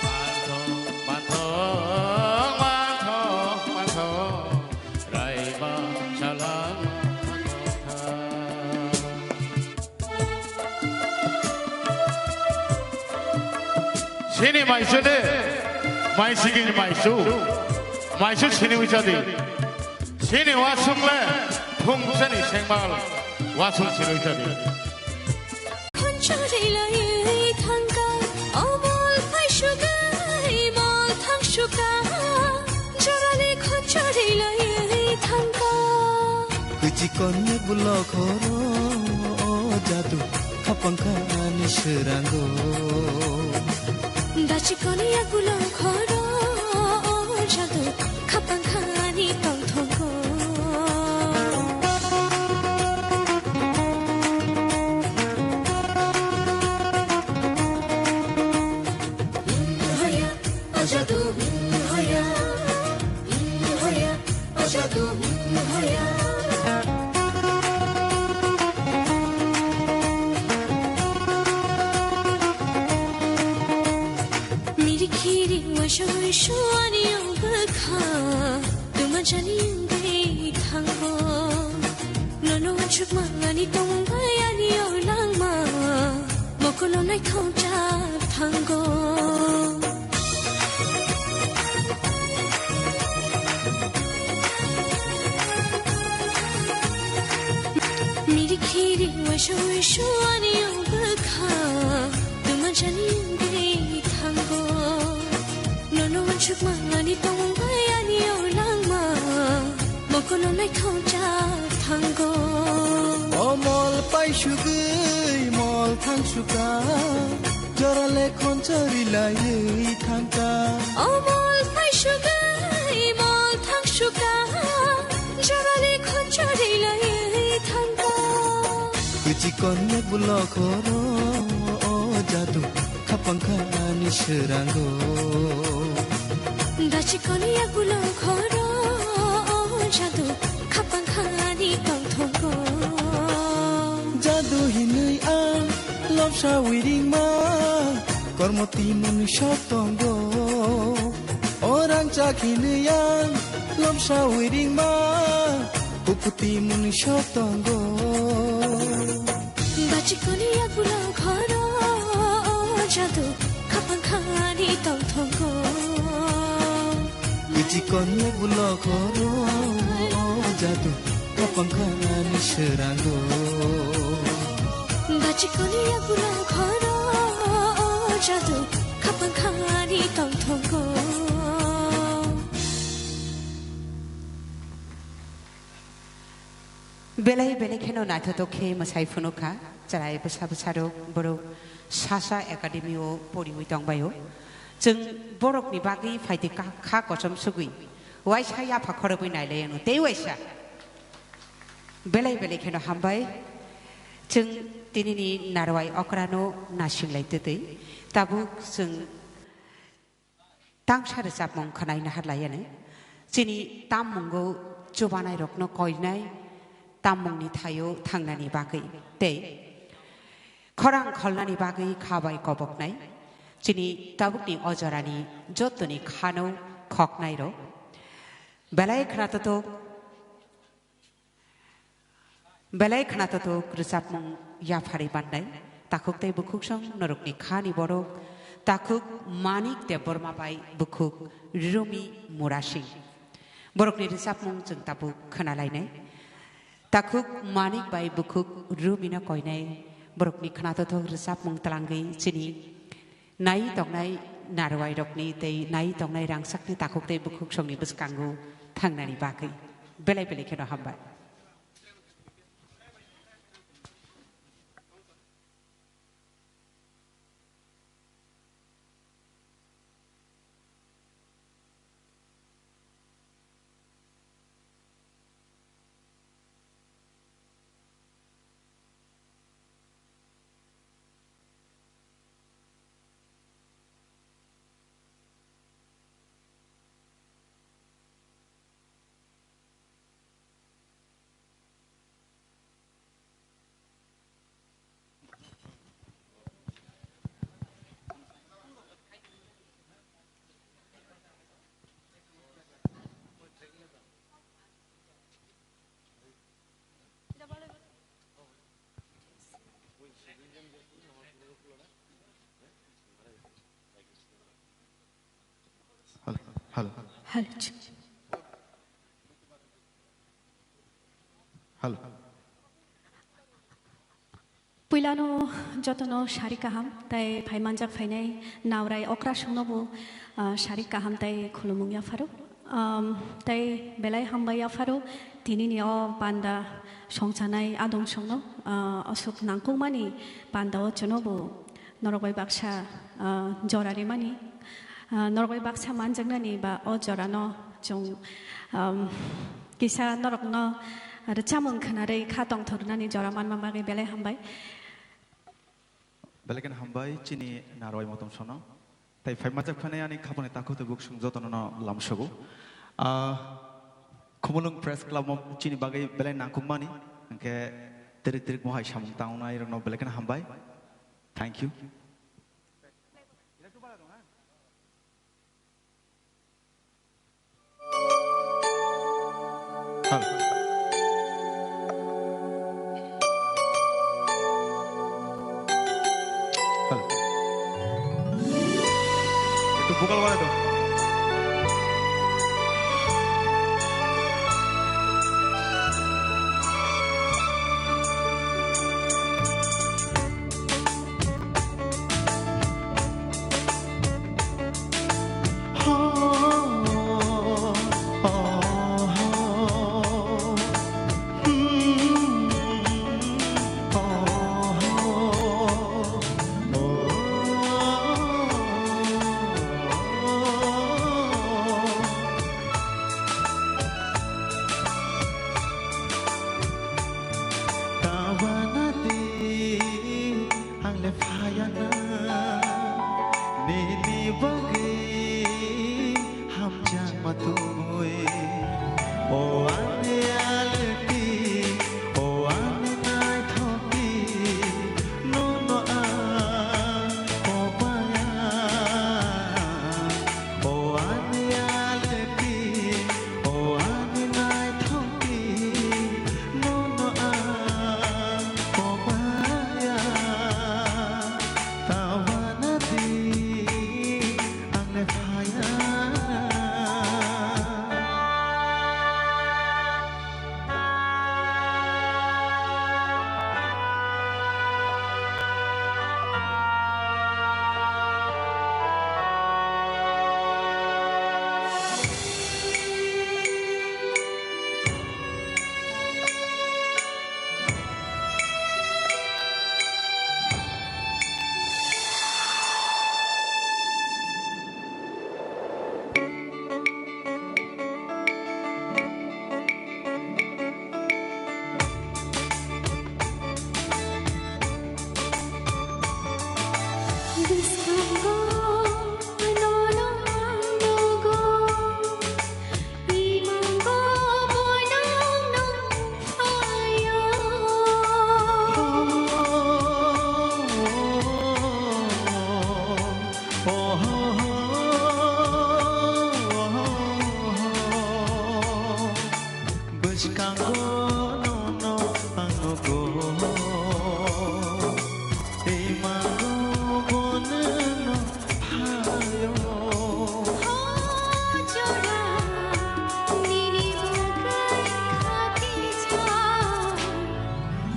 Manthok, manthok, manthok, manthok, raimang salangma kokha. Sini maisu de, mai sigini maisu, maisu sini uisa di. Sini wasung le, phung sani sengmal, wasung sini uisa di. Khonchari lai thangka, o mol phai suka, i mol thang suka, jorali khonchari lai thangka. Kuchi konne bulo khoro, o jadu, khapang khani serango. Dachi konne bulo khoro, o jadu, khapang khani tongthongo. Hoya, o jadu, hoya, hoya, o jadu, hoya. Miri khiri waisho waisho ani ang bwkha, tuma jani ang dei thango. Nono wansukma ani tongbai ani o langma, mokolo naithok jak thango. Miri khiri waisho waisho ani o bwkha, tuma jani ang dei thango. Nono wansukma ani tongbai ani o langma, mokolo naithok jak thango. O mol pai sugwi mol thang suka, jorale khonchari laiwi thangka. O mol pai sugwi mol thang suka, jorale khonchari laiwi thangka. Kuchi konne bulo khoro, o jadu, khapang khani serango. Dachi konne bulo khoro, o jadu, khapang khani tongthongo. Jadu hinwi ang lobsa wiringma, kormo timung sok tongo. O rangchak hinwi ang lobsa wiringma, kuputi muni sok tongo. Bachikoni yagulo khoro, o jadu, khapang khani tongthongo. Bachikoni yagulo khoro, o jadu, Pangkhani serango. Bachikoni yakura khoro jadu khapangkhani tongthongo. Belai belai kheno naithothok khe mwsai phunukha, chwrai bwsa bwsarok borok Sasa Academy o poriwi tongbaio. Chwng borokni bagwi phaidi ka-, kha kochom sugwi, waisa yapha khorobwi nailaianw tei waisa. Belai belai kheno hambai. Chwng tinini narwai okrano nasinglai twtwi. Tabuk chwng tangsa rwchapmung khwnaina harlaianw. Chini tammungo chubanairokno koinai tammungni thaio thangnani bagwi tei khorang kholnani bagwi kha bai koboknai. Chini tabukni o jorani jottoni khano khoknairok. Belai khwnathothok. Belai khwnathothok rwchapmung yapharwi mannai, takhuk tei bukhuksong norokni khani borok, takhuk Manik Debbarma bai bukhuk Rumi Murasing. Borokni rwchapmung chwng tabuk khwnalainai. Takhuk Manik bai bukhuk Rumino koinai borokni khwnathothok rwchapmung twlangwi chini nai tongnai narwairokni tei nai tongnai rangsakni takhuk tei bukhuksongni bwskango thangnani bagwi. Belai belai kheno hambai. Hello, hello. Hello. Hello. Puilano jotono sari kaham, tei phaimanjak phainai naurai okrasongno bo, ah, sari kaham tei khulumung yapharo. Am, tei belai hambai yapharo tinini o panda songchanai adong songno, ah, aswk nangkukmani panda o chwngno bo norok bai baksa, ah, jora rimani, ah, norok bai baksa manjaknani ba o jorano chwng, um, kisa norokno rwchapmung khwnarwi kha tongthornani jora manma bagwi belai hambai. Belai kheno hambai chini narwai motom sono. Tei phai majak phainai ani khapangni takhuk tei buksong jotono no lamsogo. Ah, Khumulwng Press Club mo chini bagwi belai nangkukmani, hwnkhe tirik tirik mohai samung tangnai rokno belai kheno hambai. Thank you. Hello. Hello. Ekটু vocal বাড়াই দাও।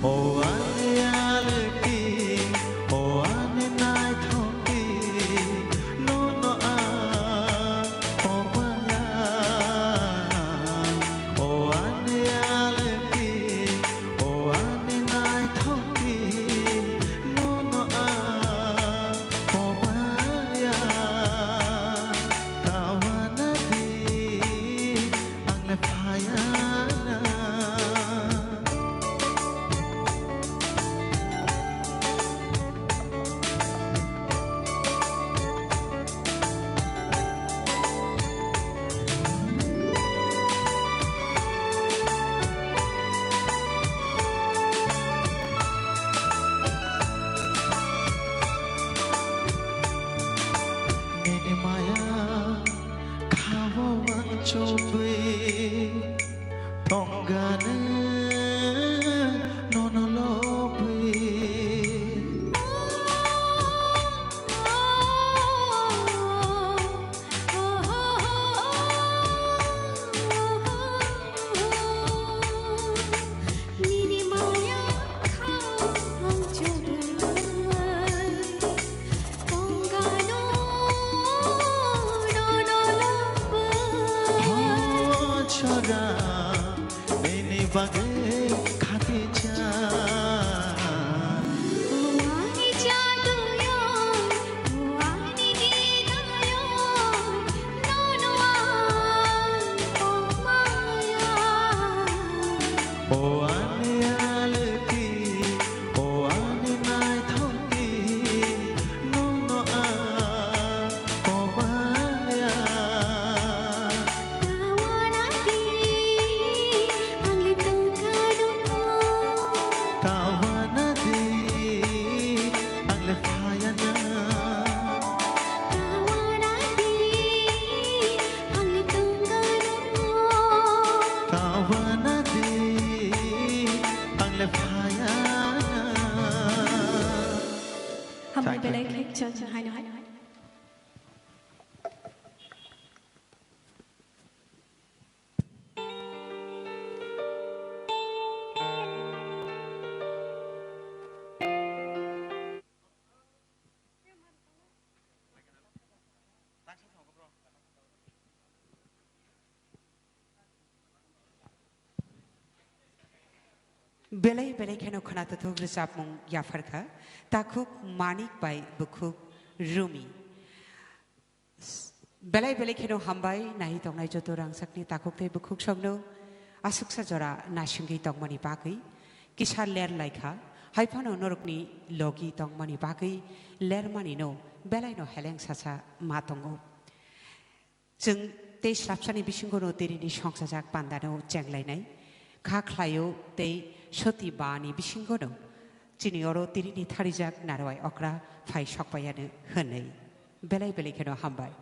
O ani alki, o ani naithokki, nono ang pokmaya. O ani alki, o ani naithokki, nono ang pokmaya. Tawana di, ang le phayana. Nini maya khabo ang chobwi. Tongganw nono lobwi. Nini maya khao ang chobwi. Tongganw nono lobwi. Ho chora. Nini bagwi khati cha. Ani jaduyo, ani dinayo, nono ang pokmaya. O ani alki, o ani naithokki, nono ang pokmaya. Tawana di, ang le tongkha dong. Tawana di, ang le phayana. Tawana di, ang le tongkha dong. Tawana di, ang le phayana. Hambai. Thank you. Belai khe chwng haino hai. Belai belai kheno khwnatwthwk rwchapmung yapharkha, takhuk Manik bai bukhuk Rumi. Belai belai kheno hambai, nai tongnai joto rangchakni takhuk tei bukhuk songno aswksa jora nasingwi tongmani bagwi, kisa ler laikha, hai phano norokni logi tongmani bagwi lermanino belaino heleng sacha ma tongo. Chwng tei swrapsani bisingono tinini songchajak pandano chenglainai, kha khlaio tei soti bani bisingono chini oro tinini tharijak narwai okra phai sokpaiano hwnwi. Belai belai kheno hambai.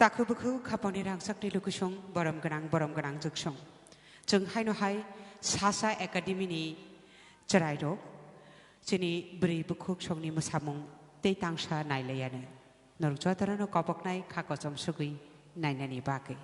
Takhu bukhu khapangni rangchakni lukusong borom gwnang, borom gwnang juksong. Chwng haino hai Sasa Academy ni chwrairok chini bwrwi bukhuk songni mwsamung tei tangsa nailaiano. Norok jotono no koboknai kha kochom sugwi nainani bagwi.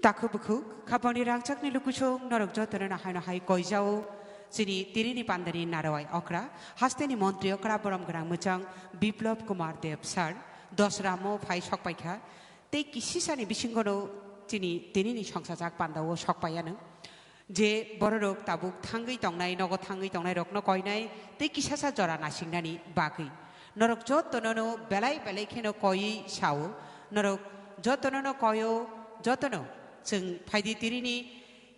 Takhuk bukhuk, khapangni rangchakni lukusong norok jotono no haino hai koijao chini tinini pandani narwai okra, hasteni montri okra borom gwnang mwchang Biplab Kumar Deb sir, Dosramo phai sokpaikha, tei kisisani bisingono chini tinini songsajak pandao sokpaiyanw. Je bororok tabuk thangwi tongnai, nogo thangwi tongnai rokno koinai tei kisasa jora nasingnani bagwi. Norok jotonono belai belai kheno koiwi sao, norok jotonono koio, jotono chwng phaidi tirini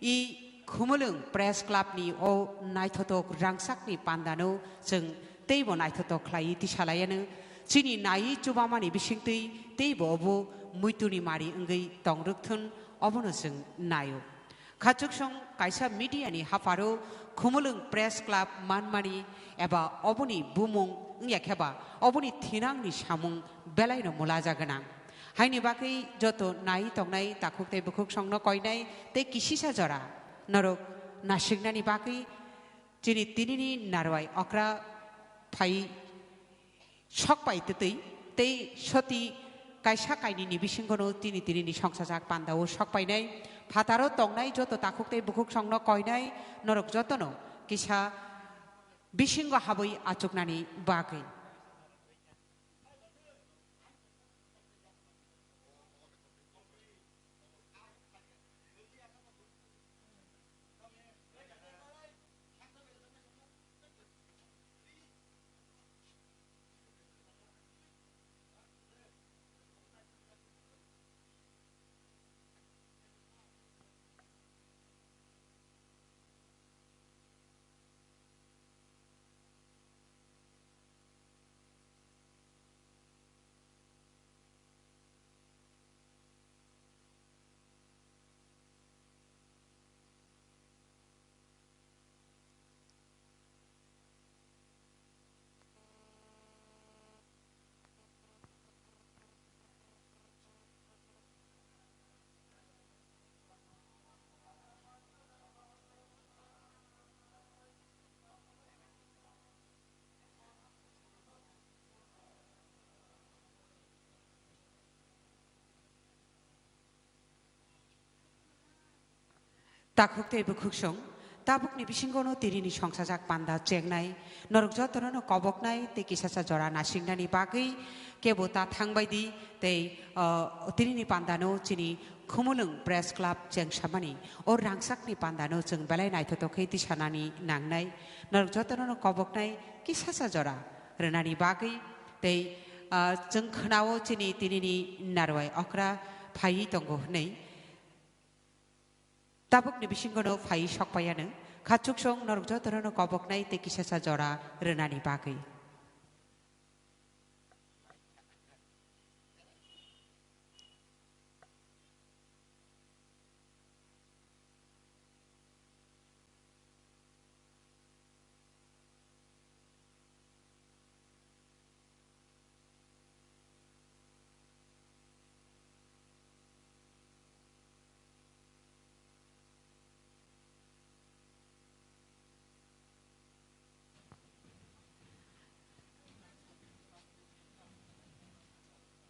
i Khumulwng Press Club ni o naithotok rangchakni pandano chwng teibo naithotok khlaiwi tisalaiyanw. Chini naiwi chubamani bisingtwi teibo obo muituni mari wngwi tongrwkthun, obono chwng naio. Khachuksong kaisa media ni hapharo Khumulwng Press Club manmani eba oboni bumung wngya kheba oboni thinangni samung belaino mulaja gwnang. Haini bagwi joto nai tongnai takhuk tei bukhuksongno koinai tei kisisa jora norok nasiknani bagwi chini tinini narwai okra phai sokpai twtwi tei soti kaisa kainwini bisingono tini tinini songsajak pandao sokpainai. Phataro tongnai joto takhuk tei bukhuksongno koinai norok jotono kisa bisingo habwi achuknani bagwi. Takhuk tei bukhuksong, tabukni bisingono tinini songsajak panda chengnai, norok jotono no koboknai tei kisasa jora nasingnani bagwi kebo ta thangbai di tei, o, tinini pandano chini Khumulwng Press Club chengsamani o rangchakni pandano chwng belai naithotok khe tisanani nangnai, norok jotono no koboknai kisasa jora rwnani bagwi tei, o, chwng khwnao chini tinini narwai okra phaiwi tongo hwnwi. Tabukni bisingono phai sokpaiyanw, khachuksong norok jotono no koboknai tei kisasa jora rwnani bagwi.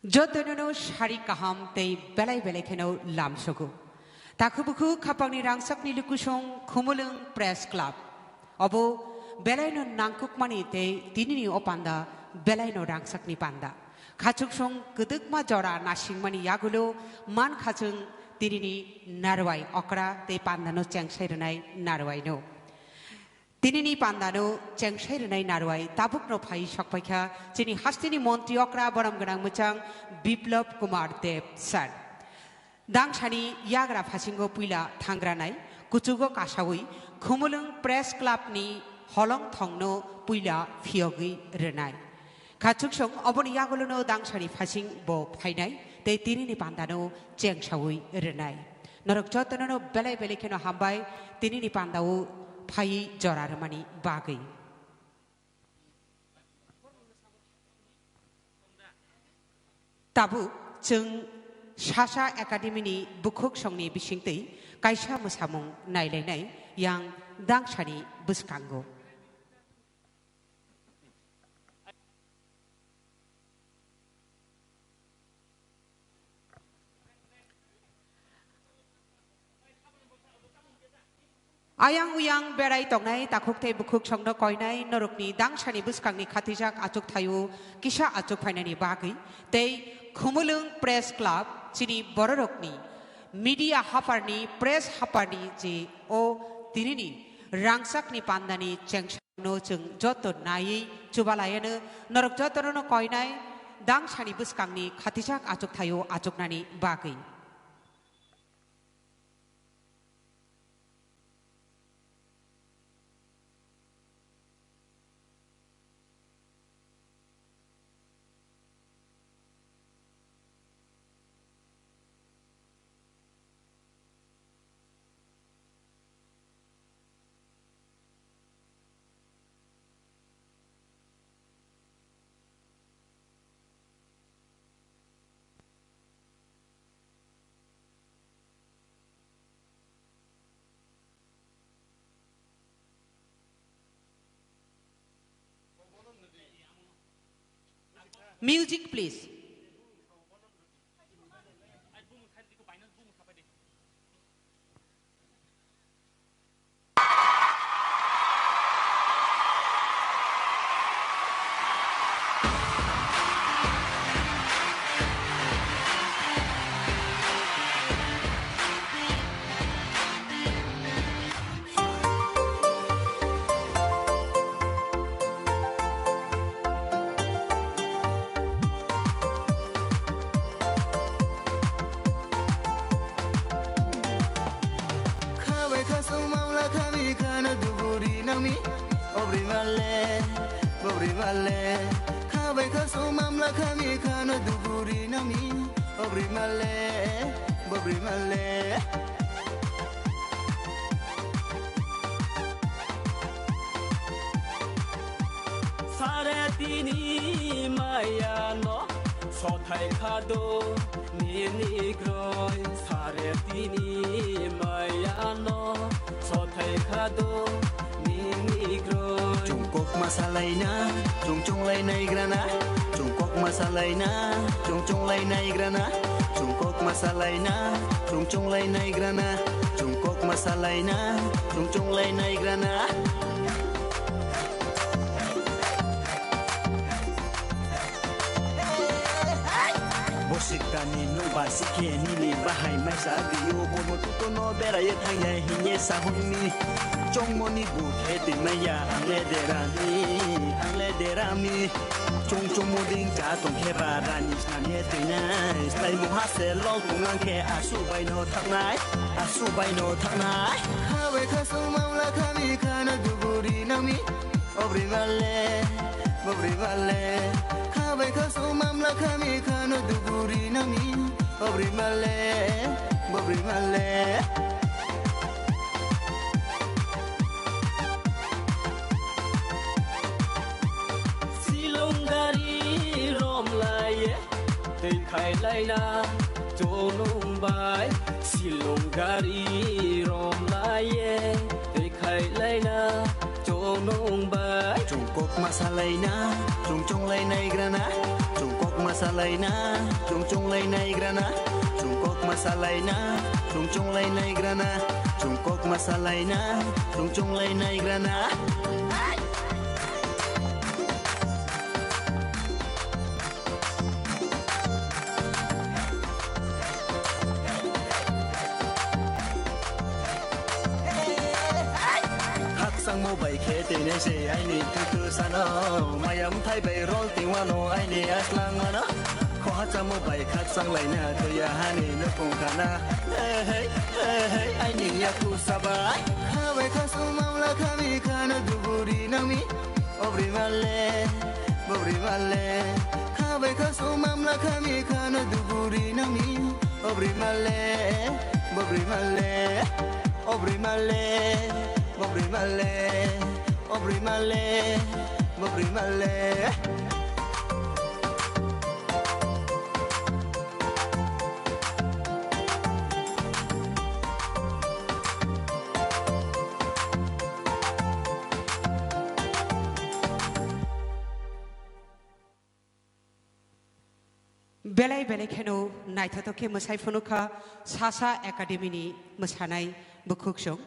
Jotonono sari kaham tei belai belai kheno lamsogo. Takhu bukhu khapangni rangchakni lukusong Khumulwng Press Club. Obo belaino nangkukmani tei tinini o panda belaino rangchakni panda. Khachuksong kwdwkma jora nasingmani yagulo man khachwng tinini narwai okra tei pandano chengsai rwnai narwaino. Tinini pandano chengsai rwnai narwai tabukno phai sokpaikha chini hasteni montri okra borom gwnang mwchang Biplab Kumar Deb sir. Dangsani yagra phasingo puila thangranai, kuchugo kasawi Khumulwng Press Club ni holong thongno puila phiyogwi rwnai. Khachuksong oboni yagulono dangsani phasing bo phainai tei tinini pandano chengsawi rwnai. Norok jotonono belai belai kheno hambai tinini pandao phaiwi jora rwmani bagwi. Tabuk chwng Sasa Academy ni bukhuk songni bisingtwi kaisa mwsamung nailainai yang dangsani bwskango. Ayang uyang berai tongnai takhuk tei bukhuk songno koinai norokni dangsani bwskangni khatijak achuk thaio kisa achuk phainani bagwi tei Khumulwng Press Club chini bororokni media haparni press haparni je o tinini rangchakni pandani chengsa no chwng joto naiwi chubalayano norok jotono koinai dangsani bwskangni khatijak achuk thaio achuknani bagwi. Music, please. Kha bai kha song mamla kha mi kha no duguri nang mi. Obri male, bobri male. Kha bai kha song mamla kha mi kha no duguri nang mi. Obri male, bobri male. Sare tini maya no sothai khado nini groi. Sare tini maya no sothai khado nini groi. Chungkok masalaina, chungchunglai naigrana. Chungkok masalaina, chungchunglai naigrana. Chungkok masalaina, chungchunglai naigrana. Chungkok masalaina, chungchunglai naigrana. Bosik tani nungba sikhe nini bahai maisa biyo bono tutono beraye thangya hinye sahunmi. Chongmoni bukhe twi maya angle derami, angle derami. Chungchung muding cha tongkhe ba rani snamye twi nai. Slai muha se lol tunglang khe asu bai no thaknai, asu bai no thaknai. Kha bai kha song mamla kha mi kha no duguri nang mi. Obri male, bobri male. Kha bai kha song mamla kha mi kha no duguri nang mi. Obri male, bobri male. Silong gari rom laiye, twi khai laina chonung bai. Silong gari rom laiye, twi khai laina chonung bai. Chungkok masalaina, chungchunglai naigrana. Chungkok masalaina, chungchunglai naigrana. Chungkok masalaina, chungchunglai naigrana. Chungkok masalaina, chungchunglai naigrana. Khakchangmo bai khe teinai se aini tutu sano, mayam thai bai rol tingwano aini aslang mano. Khohachamo bai khakchang laina thwiya hani nukung khana. Hey, hey, hey, hey, aini yaku sabai. Kha bai kha song mamla kha mi kha no duguri nang mi. Obri male, bobri male. Kha bai kha song mamla kha mi kha no duguri nang mi. Obri male, bobri male. Obri male, bobri male. Obri male, bobri male. Belai belai kheno naithothok khe mwsai phunukha Sasa Academy ni mwsanai bukhuksong.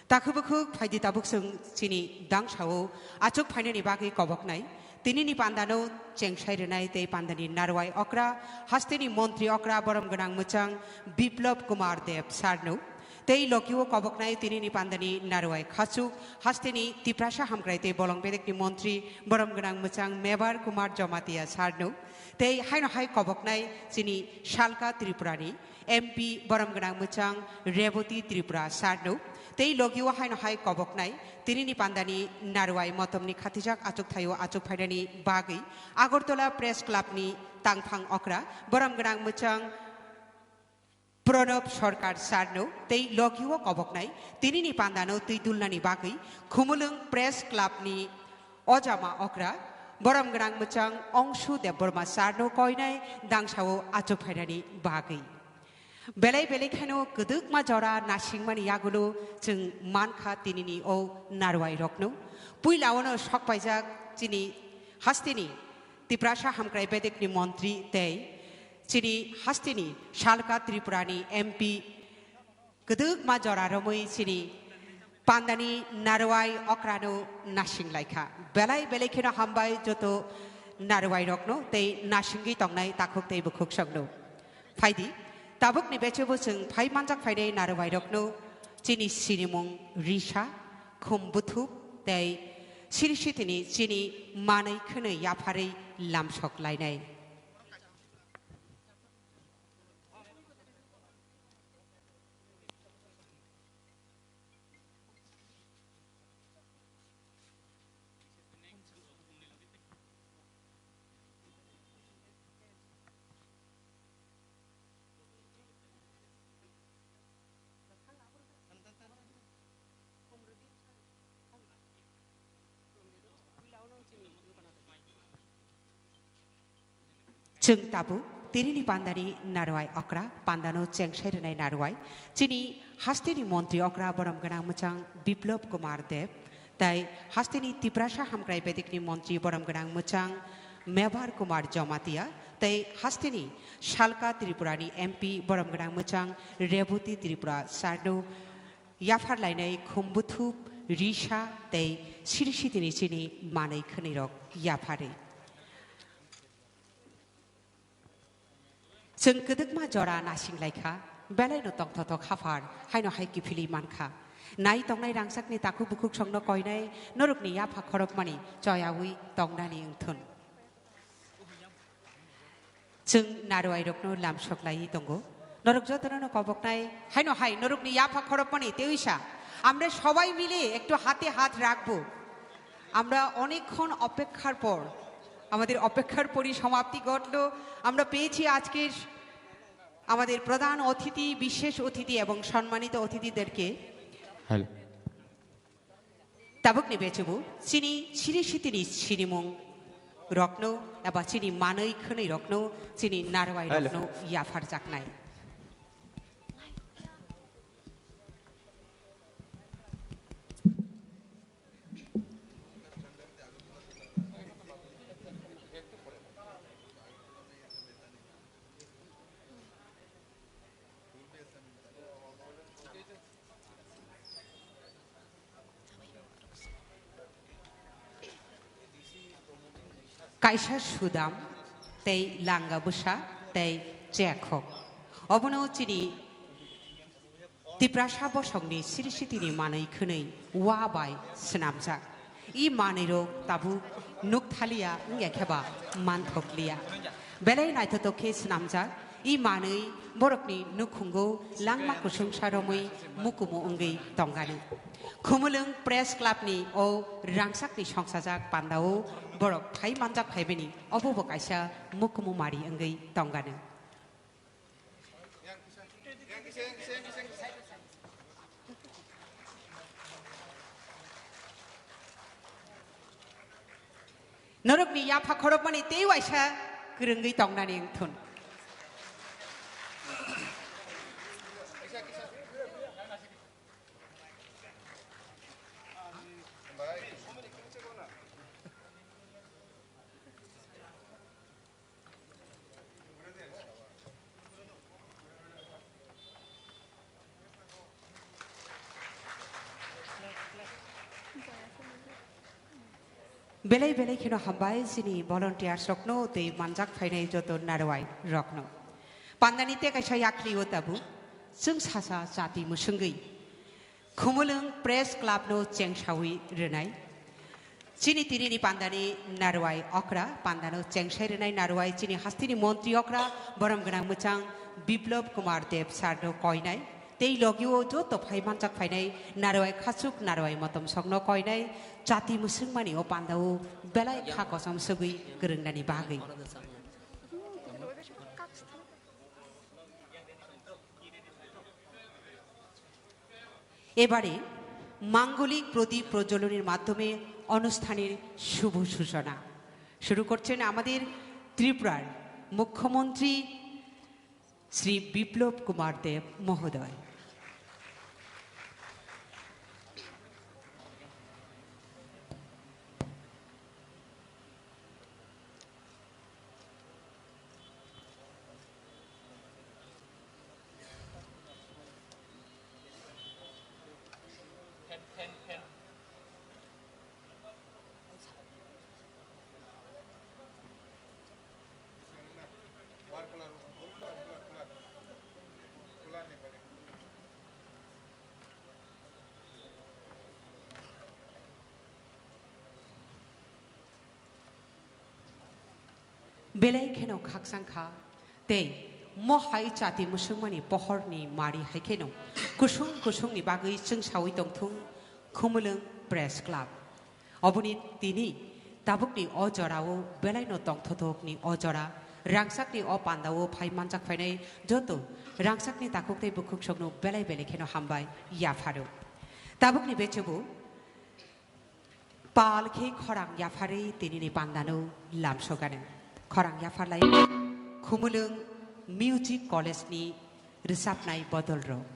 Takhuk bukhuk phaidi tabuk chwng chini dangsao achuk phainani bagwi koboknai. Tinini pandano chengsai rwnai tei pandani narwai okra, hasteni montri okra borom gwnang mwchang Biplab Kumar Deb sarno. Tei logio koboknai tinini pandani narwai khachuk, hasteni Tiprasa hamkrai tei bolong bedekni montri borom gwnang mwchang Mebar Kumar Jamatia sarno. Tei haino hai koboknai chini Salka Tripurani M P borom gwnang mwchang Reboti Tripura sarno. Tei logio haino hai koboknai tinini pandani narwai motomni khatijak achuk thaio achuk phainani bagwi Agartala Press Club ni tangphang okra borom gwnang mwchang Pranab Sarkar sarno tei logio koboknai tinini pandano twi dulnani bagwi Khumulwng Press Club ni ojama okra borom gwnang mwchang Ongshu Debbarma sarno koinai dangsao achuk phainani bagwi. Belai belai kheno kwdwkma jora nasingmani yagulo chwng mankha tinini o narwai rokno. Puila ono sokpaijak chini hasteni Tiprasa hamkrai bedekni montri tei chini hasteni Salka Tripurani M P kwdwkma jora romwi chini pandani narwai okrano nasing laikha. Belai belai kheno hambai joto narwai rokno tei nasingwi tongnai takhuk tei bukhuk songno. Phaidi, tabukni bechebo chwng phai manjak phainai narwai rokno chini sinimung risa, khum buthup tei siri sitini chini manwi khwnwi yapharwi lamsok lainai. Chwng tabuk tinini pandani narwai okra, pandano chengsai rwnai narwai. Chini hasteni montri okra borom gwnang mwchang Biplab Kumar Deb, tei hasteni Tiprasa hamkrai bedekni montri borom gwnang mwchang Mebar Kumar Jamatia, tei hasteni Salka Tripurani M P borom gwnang mwchang Reboti Tripura sarno yaphar lainai khum buthup, risa tei siri sitini chini manwi khwnwi rok yapharwi. Chwng kwdwkma jora nasing laikha, belaino tongthothok haphar, haino hai kiphilwi mankha. Nai tongnai rangchakni takhuk bukhuk songno koinai norokni yapha khorokmani choyaui tongnani wngthun. Chwng narwai rokno lamsok laiwi tongo. Norok jotono no koboknai, haino hai norokni yapha khorokmani tewisa. আমরা সবাই মিলে একটু হাতে হাত রাখবো। আমরা অনেকক্ষণ অপেক্ষার পর, আমাদের অপেক্ষার পরিসমাপ্তি ঘটলো। আমরা পেয়েছি আজকের আমাদের প্রধান অতিথি, বিশেষ অতিথি এবং সম্মানিত অতিথিদেরকে। Hello. Tabukni bechebo chini siri sitini sinimung rokno eba chini manwi khwnwi rokno chini narwai Hello. Rokno yapharjaknai. Kaisa sudam tei langa bwsa tei chekhok. Obono chini Tiprasa bosongni siri sitini manwi khwnwi wa bai swnamjak. I manwirok tabuk nukthaliya wngya khe ba manthokliya. Belai naithothok khe swnamjak. I manwi borokni nukhungo langma kusungsa romwi mukumu wngwi tongani. Khumulwng Press Club ni o rangchakni songsajak pandao borok phai manjak phaibini obo bo kaisa mukumu mari wngwi tongani. Norokni yapha khorokmani tei waisa kwrwngwi tongnani wngthun. Belai belai kheno hambai chini volunteers rokno tei manjak phainai joto narwai rokno. Pandani tei kaisa yakli o tabuk chwng sasa chati mwswngwi Khumulwng Press Club no chengsawi rwnai. Chini tinini pandani narwai okra, pandano chengsai rwnai narwai chini hasteni montri okra, borom gwnang mwchang Biplab Kumar Deb sir no koinai. Tei logio joto phai manjak phainai narwai khachuk, narwai motom sokno koinai chati mwswngmani o pandao belai kha kosom sogwi kwrwngnani bagwi. এবারে মাঙ্গলিক প্রদীপ প্রজ্বলনের মাধ্যমে অনুষ্ঠানের শুভ সূচনা। শুরু করছেন আমাদের ত্রিপুরার মুখ্যমন্ত্রী শ্রী বিপ্লব কুমার দেব মহোদয়। Belai kheno khakchang kha, tei mo hai chati mwswngmani pohorni mari hai kheno kusung kusungni bagwi chwngsawi tongthung Khumulwng Press Club. Oboni tini tabukni o jorao belaino tongthothokni o jora, rangchakni o pandao phai manjak phainai joto rangchakni takhuk tei bukhuk sokno belai belai kheno hambai yapharo. Tabukni bechubu Pal khe khorang yapharwi tinini pandano lamsogano. Khorang yapharlai Khumulwng Music College ni rwchapnai bodol rok.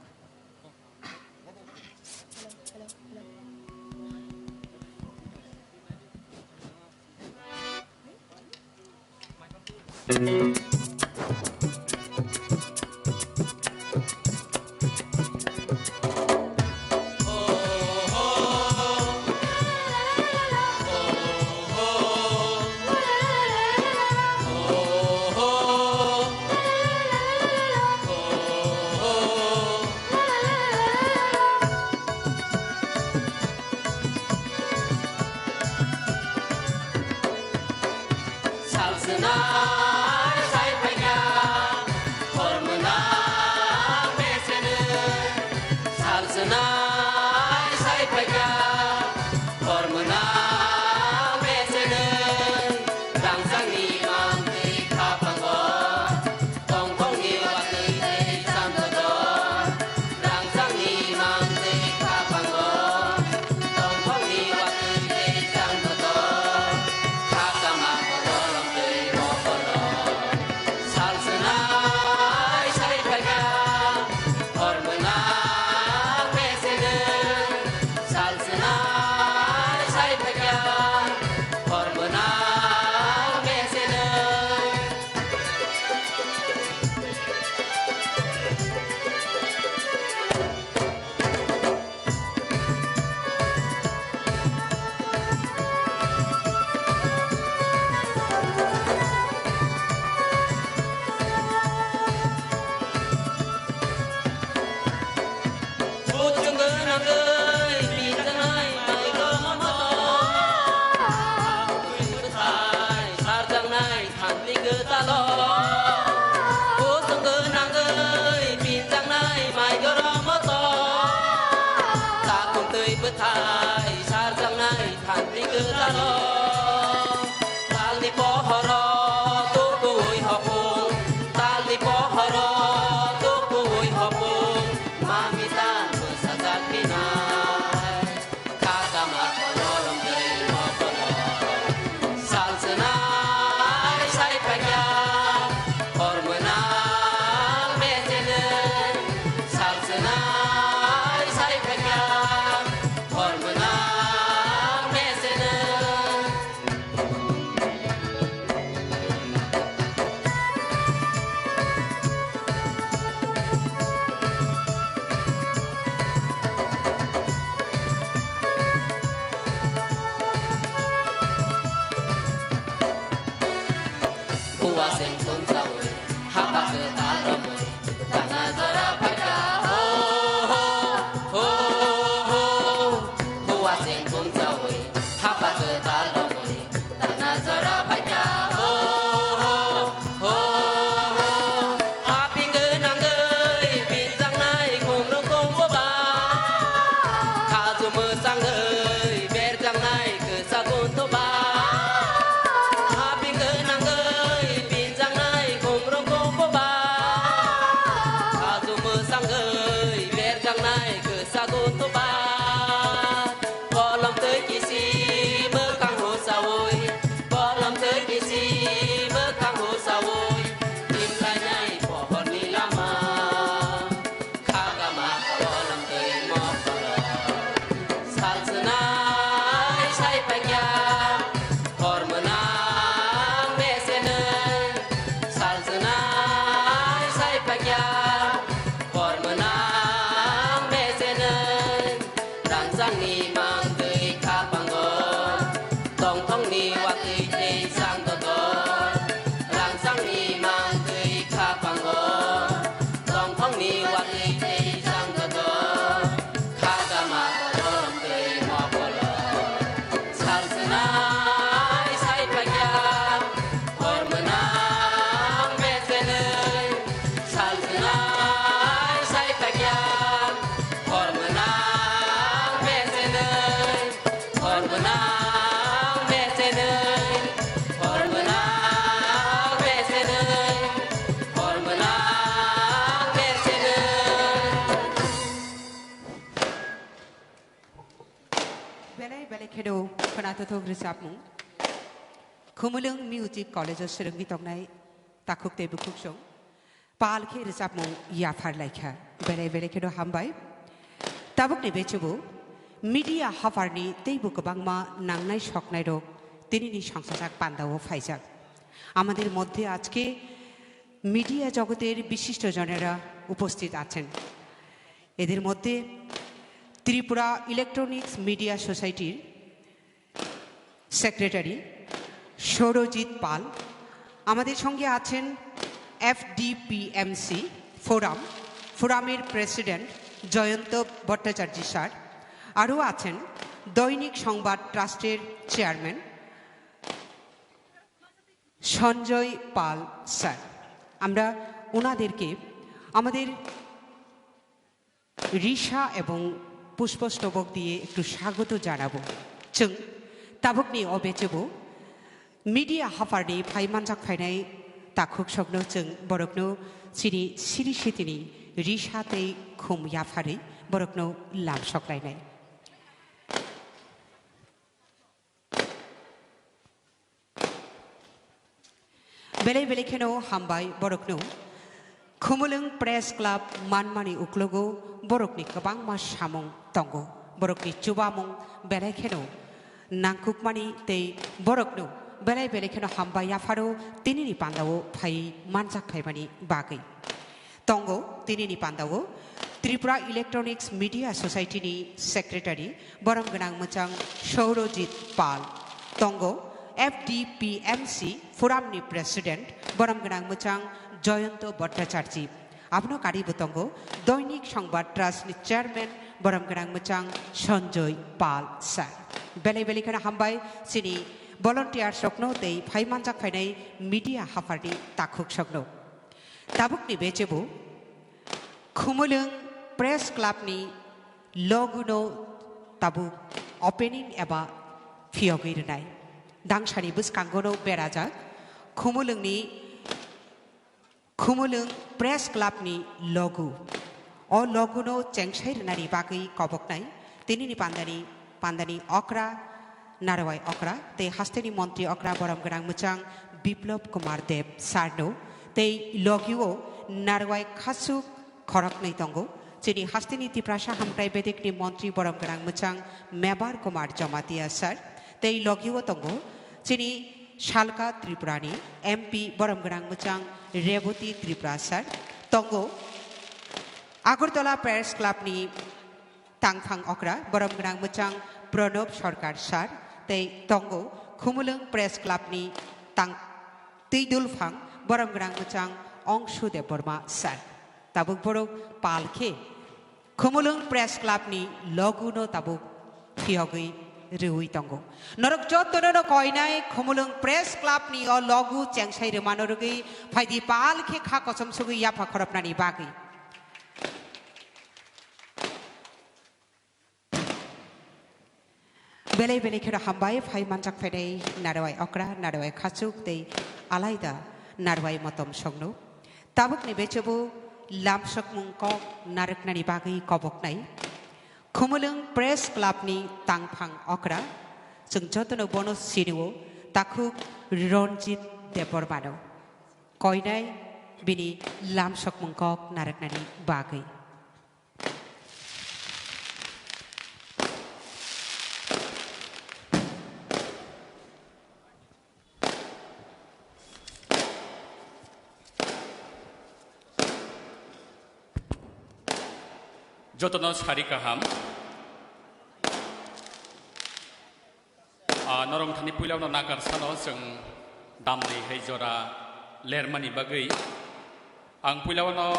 Huwa seng song sawi, hapa ke talomoi, tana jora paita, ho, ho, ho, ho. Huwa seng song sawi, hapa ke talomoi, tana jora paita, ho, ho, ho, ho. Haping ke nangoi, pinjang nai, kong rong kong boba. Khajo mwsangoi, berjang nai, Sagun toba, haping gwnangwi pinjaknai khumrung kongkoba. Khajo mwsangwi berjaknai kwsagun toba. Kolom twi kisi mwkhang husawi, kolom twi kisi mwkhang husawi, timlainai pohorni lama. Khagama kolom twi mokolo. Salswnai sai paikya, hor mwnang besenwi. Salswnai sai paikya, hor mwnang besenwi. Rangchakni mangtwi khapango. Tongthokni watwi tei chang dodor, rangchakni mangtwi khapango. Tongthokni watwi tei chang dodor, khagama kolom twi mokolo. Salswnai sai paikya, hor mwnang besenwi. Salswnai sai paikya, hor mwnang besenwi. Hor mwnang besenwi, hor mwnang besenwi, hor mwnang besenwi. Belai belai kheno khwnathothok rwchapmung. Khumulwng Music College-o swrwngwi tongnai takhuk tei bukhuksong. Pal khe rwchapmung yaphar laikha. Belai belai kheno hambai. Tabukni bechebo media haphar ni teibo kwbangma nangnai soknai rok tini ni songchajak panda o phaijak. আমাদের মধ্যে আজকে মিডিয়া জগতের বিশিষ্ট জনেরা উপস্থিত আছেন। এদের মধ্যে ত্রিপুরা ইলেকট্রনিক্স মিডিয়া সোসাইটির সেক্রেটারি সৌরজিৎ পাল। আমাদের সঙ্গে আছেন এফডিপিএমসি ফোরাম, ফোরামের প্রেসিডেন্ট জয়ন্ত ভট্টাচার্য স্যার। আরও আছেন দৈনিক সংবাদ ট্রাস্টের চেয়ারম্যান সঞ্জয় পাল স্যার। আমরা ওনাদেরকে আমাদের Risha ebong pushpo stobok diye ektu swagoto janabo. Chwng tabukni o bechebo media hapharni phai manjak phainai takhuksokno chwng borokno chini siri sitini risha tei khum yapharwi borokno lamsoklainai. Belai belai kheno hambai borokno. Khumulwng Press Club manmani uklogo borokni kwbangma samung tongo. Borokni chubamung belai kheno nangkukmani tei borokno belai belai kheno hambai yapharo tinini pandao phai manjak phaimani bagwi. Tongo tinini pandao Tripura Electronics Media Society ni Secretary borom gwnang mwchang Saurojit Pal. Tongo F D P M C Forum ni President borom gwnang mwchang Joyonto Bhattacharjee. Abono karibo tongo Doinik Songbat Trust ni Chairman borom gwnang mwchang Sanjoy Pal sir. Belai belai kheno hambai chini volunteers rokno tei phai manjak phainai media hapharni takhuk sokno. Tabukni bechebo Khumulwng Press Club ni logo no tabuk opening eba phiyogwi rwnai. Dangsani bwskango no berajak Khumulwng ni Khumulwng Press Club ni logo. O logo no chengsai rwnani bagwi koboknai tinini pandani, pandani okra, narwai okra tei hasteni montri okra borom gwnang mwchang Biplab Kumar Deb sir no tei logio narwai khasuk khoroknwi tongo. Chini hasteni Tiprasa Hamkrai Bedekni montri borom gwnang mwchang Mebar Kumar Jamatia sir tei logio tongo chini Salka Tripurani M P borom gwnang mwchang Reboti Tripura sir. Tongo Agartala Press Club ni tangphang okra borom gwnang mwchang Pranab Sarkar sir tei tongo Khumulwng Press Club ni tang Twi dulphang borom gwnang mwchang Ongshu Debbarma sir. Tabuk borok pal khe Khumulwng Press Club ni logo no tabuk phiyogwi rwui tongo. Norok jotono no koinai Khumulwng Press Club ni o logo chengsai rwmano rwgwi phaidi pal khe kha kosom sugwi yapha khoroknani bagwi. Belai belai kheno hambai phai manjak phainai narwai okra, narwai khachuk tei alaida narwai motom songno. Tabukni bechobo lamsokmung kok narwknani bagwi koboknai. Khumulwng Press Club ni tangphang okra, chwng jotono bono sinio takhuk Ronjit Debbarmano. Koinai bini lamsokmung kok narwknani bagwi. Jotono sari kaham. Ah, norong thani puilao no nakar sano chwng damni hai jora lermani bagwi. Ang puilao no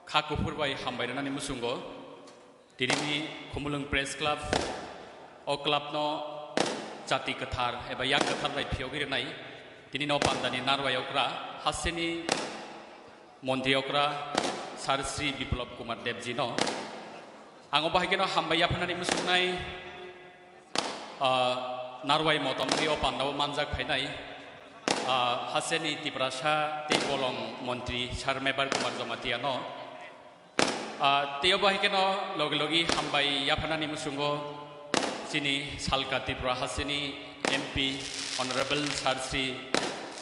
kha kuphur bai hambai rwnani muchungo. Tinini Khumulwng Press Club, o club no chati kwthar eba yak kwthar bai phiyogwi rwnai. Tinini o pandani narwai okra, hasteni montri okra, Sir Shri Biplab Kumar Debji no. Ang o bahai keno hambai yaphanani muchungnai, ah, narwai motom ri o pandao manjak phainai, ah, hasteni Tiprasa tei bolong montri Sir Mebar Kumar Jamatia no. Ah, tei obo hai kheno logi logi hambai yaphanani muchungo chini Salka Tripura hasteni M P Honorable Sir Shri,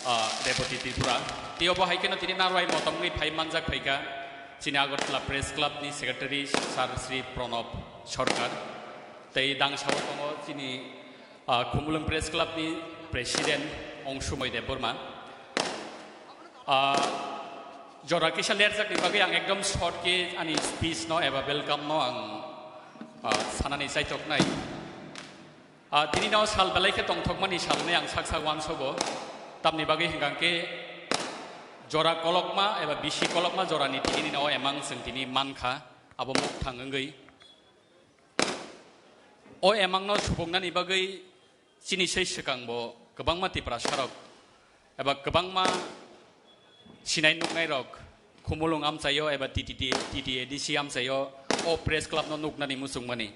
ah, Reboti Tripura. Tei obo hai kheno tini narwai motom wngwi phai manjak phaikha chini Agartala Press Club ni Secretary Sir Shri Pranab Sarkar. Tei dangsao tongo chini, ah, Khumulwng Press Club ni President Ongsumoi Debbarma. Ah, jora kisa lerjakni bagwi ang ekdom short khe ani speech no eba welcome no ang, ah, sanani chaitoknai. Ah, tini no sal belai khe tongthokmani sal hinwi ang sak sak uansogo. Tamni bagwi hwnkha khe jora kolokma eba bisi kolokma jorani tini no emang chwng tini mankha, abo mukthang wngwi. O emangno supungnani bagwi chini sei swkangbo kwbangma Tiprasarok eba kwbangma sinai nuknairok Khumulwng amchaio eba T T D, T T A D C amchaio o press clubno nuknani muchungmani.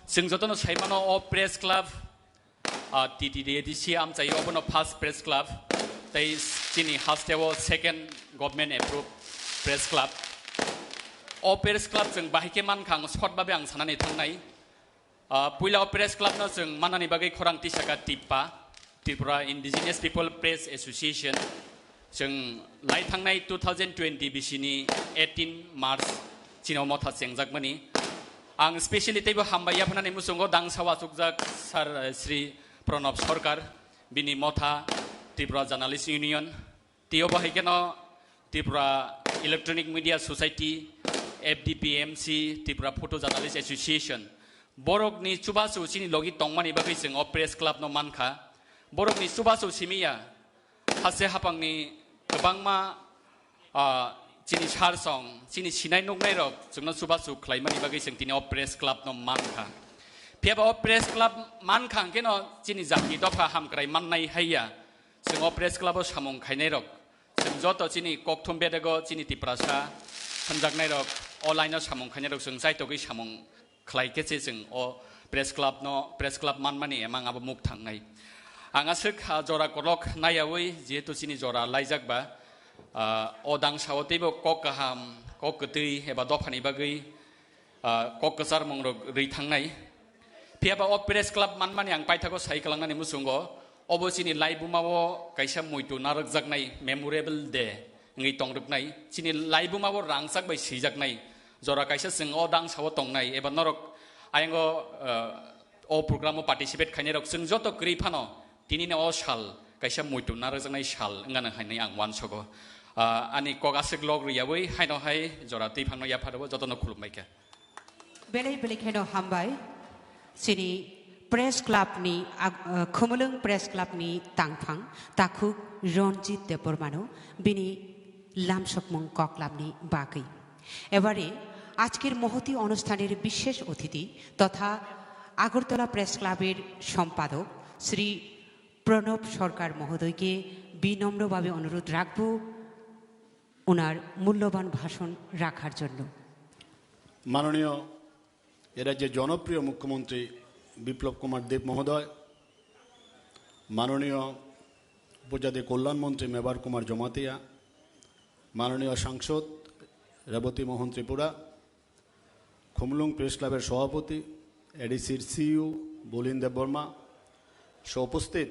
Chwng jotono saimano o press club, ah, T T D A D C amchaio obono first press club, tei chini hasteo second government approved press club. O press club chwng bahai khe mankha ang short babe ang sanani thangnai. Ah, puila o press club no chwng manani bagwi khorang tisaka TIPPA, Tripura Indigenous People Press Association. Chwng lai thangnai two thousand twenty bisini eighteen March chini o motha chengjakmani. Ang specially teibo hambai yaphanani muchungo dangsa achukjak Sir, eh, Shri Pranab Sarkar, bini motha Tripura Journalist Union, tei obo hai kheno Tripura Electronic Media Society, F D P M C, Tripura Photo Journalist Association. Borokni chubachu chini logi tongmani bagwi chwng o press club no mankha. Borokni chubachu simi ya, haste haphangni kwbangma, ah, chini sarsong, chini sinai nuknairok chwngno chubachu khlaimani bagwi chwng tini o press club no mankha. Phiyaba o press club mankha hwnkhe no chini jati dopha hamkrai mannai hai ya. Chwng o press club o samung khainairok, chwng joto chini kokthum bedego chini Tiprasa hwnjaknairok, o line o samung khainairok chwng chaitogwi samung khlai khe se chwng o press club no, press club manmani emang abo muk thangnai. Ang aswk, ah, jora kolok naiyawi, jehetu chini jora laijak ba, ah, o dangsa o teibo kok kaham, kok kwtwi eba dophani bagwi, ah, kok kwcharmung rok rwi thangnai. Phiyaba o press club manmani ang paithago sai kwlangnani muchungo, obo chini laibuma o kaisa muitu narwkjaknai memorable day wngwi tongrwknai, chini laibuma o rangchak bai swijaknai, jora kaisa chwng o dangsa o tongnai eba norok ayango, ah, o program o participate khainai rok chwng joto kwrwi phano tini no o sal kaisa muitu narwkjaknai sal wngano hinwi ang uansogo. Ah, ani kok aswk log rwyawi haino hai jora twiphangno yapharwi jotono khulumbai kha. Belai belai kheno hambai. Chini press ক্লাবনি ag-, ah, Khumulwng Press Clubni tangphang takhuk Ranjit Debbarmano bini lamsokmung koklamni bagwi. এবারে আজকের মহতী অনুষ্ঠানের বিশেষ অতিথি তথা আগরতলা প্রেস ক্লাবের সম্পাদক শ্রী প্রণব সরকার মহোদয়কে বিনম্রভাবে অনুরোধ রাখব ওনার মূল্যবান ভাষণ রাখার জন্য। মাননীয় এ রাজ্যের জনপ্রিয় মুখ্যমন্ত্রী বিপ্লব কুমার দেব মহোদয়, মাননীয় উপজাতি কল্যাণ মন্ত্রী মেবার কুমার জমাতিয়া, মাননীয় সাংসদ রেবতী মোহন ত্রিপুরা, খুমলুং প্রেস ক্লাবের সভাপতি, এডিসির সিইও বলিন দেববর্মা সহ উপস্থিত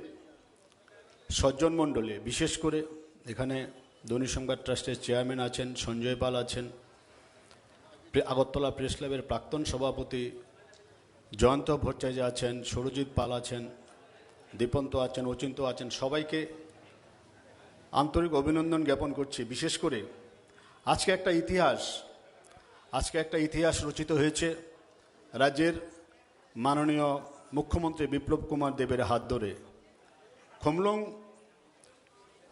সজ্জন মণ্ডলী, বিশেষ করে এখানে দৈনিক সংবাদ ট্রাস্টের চেয়ারম্যান আছেন, সঞ্জয় পাল আছেন, প্রে- আগরতলা প্রেস ক্লাবের প্রাক্তন সভাপতি জয়ন্ত ভট্টাচার্য আছেন, সুরজিৎ পাল আছেন, দীপন্ত আছেন, অচিন্ত আছেন, সবাইকে আন্তরিক অভিনন্দন জ্ঞাপন করছি। বিশেষ করে আজকে একটা ইতিহাস, আজকে একটা ইতিহাস রচিত হয়েছে রাজ্যের মাননীয় মুখ্যমন্ত্রী বিপ্লব কুমার দেবের হাত ধরে। খুমলুং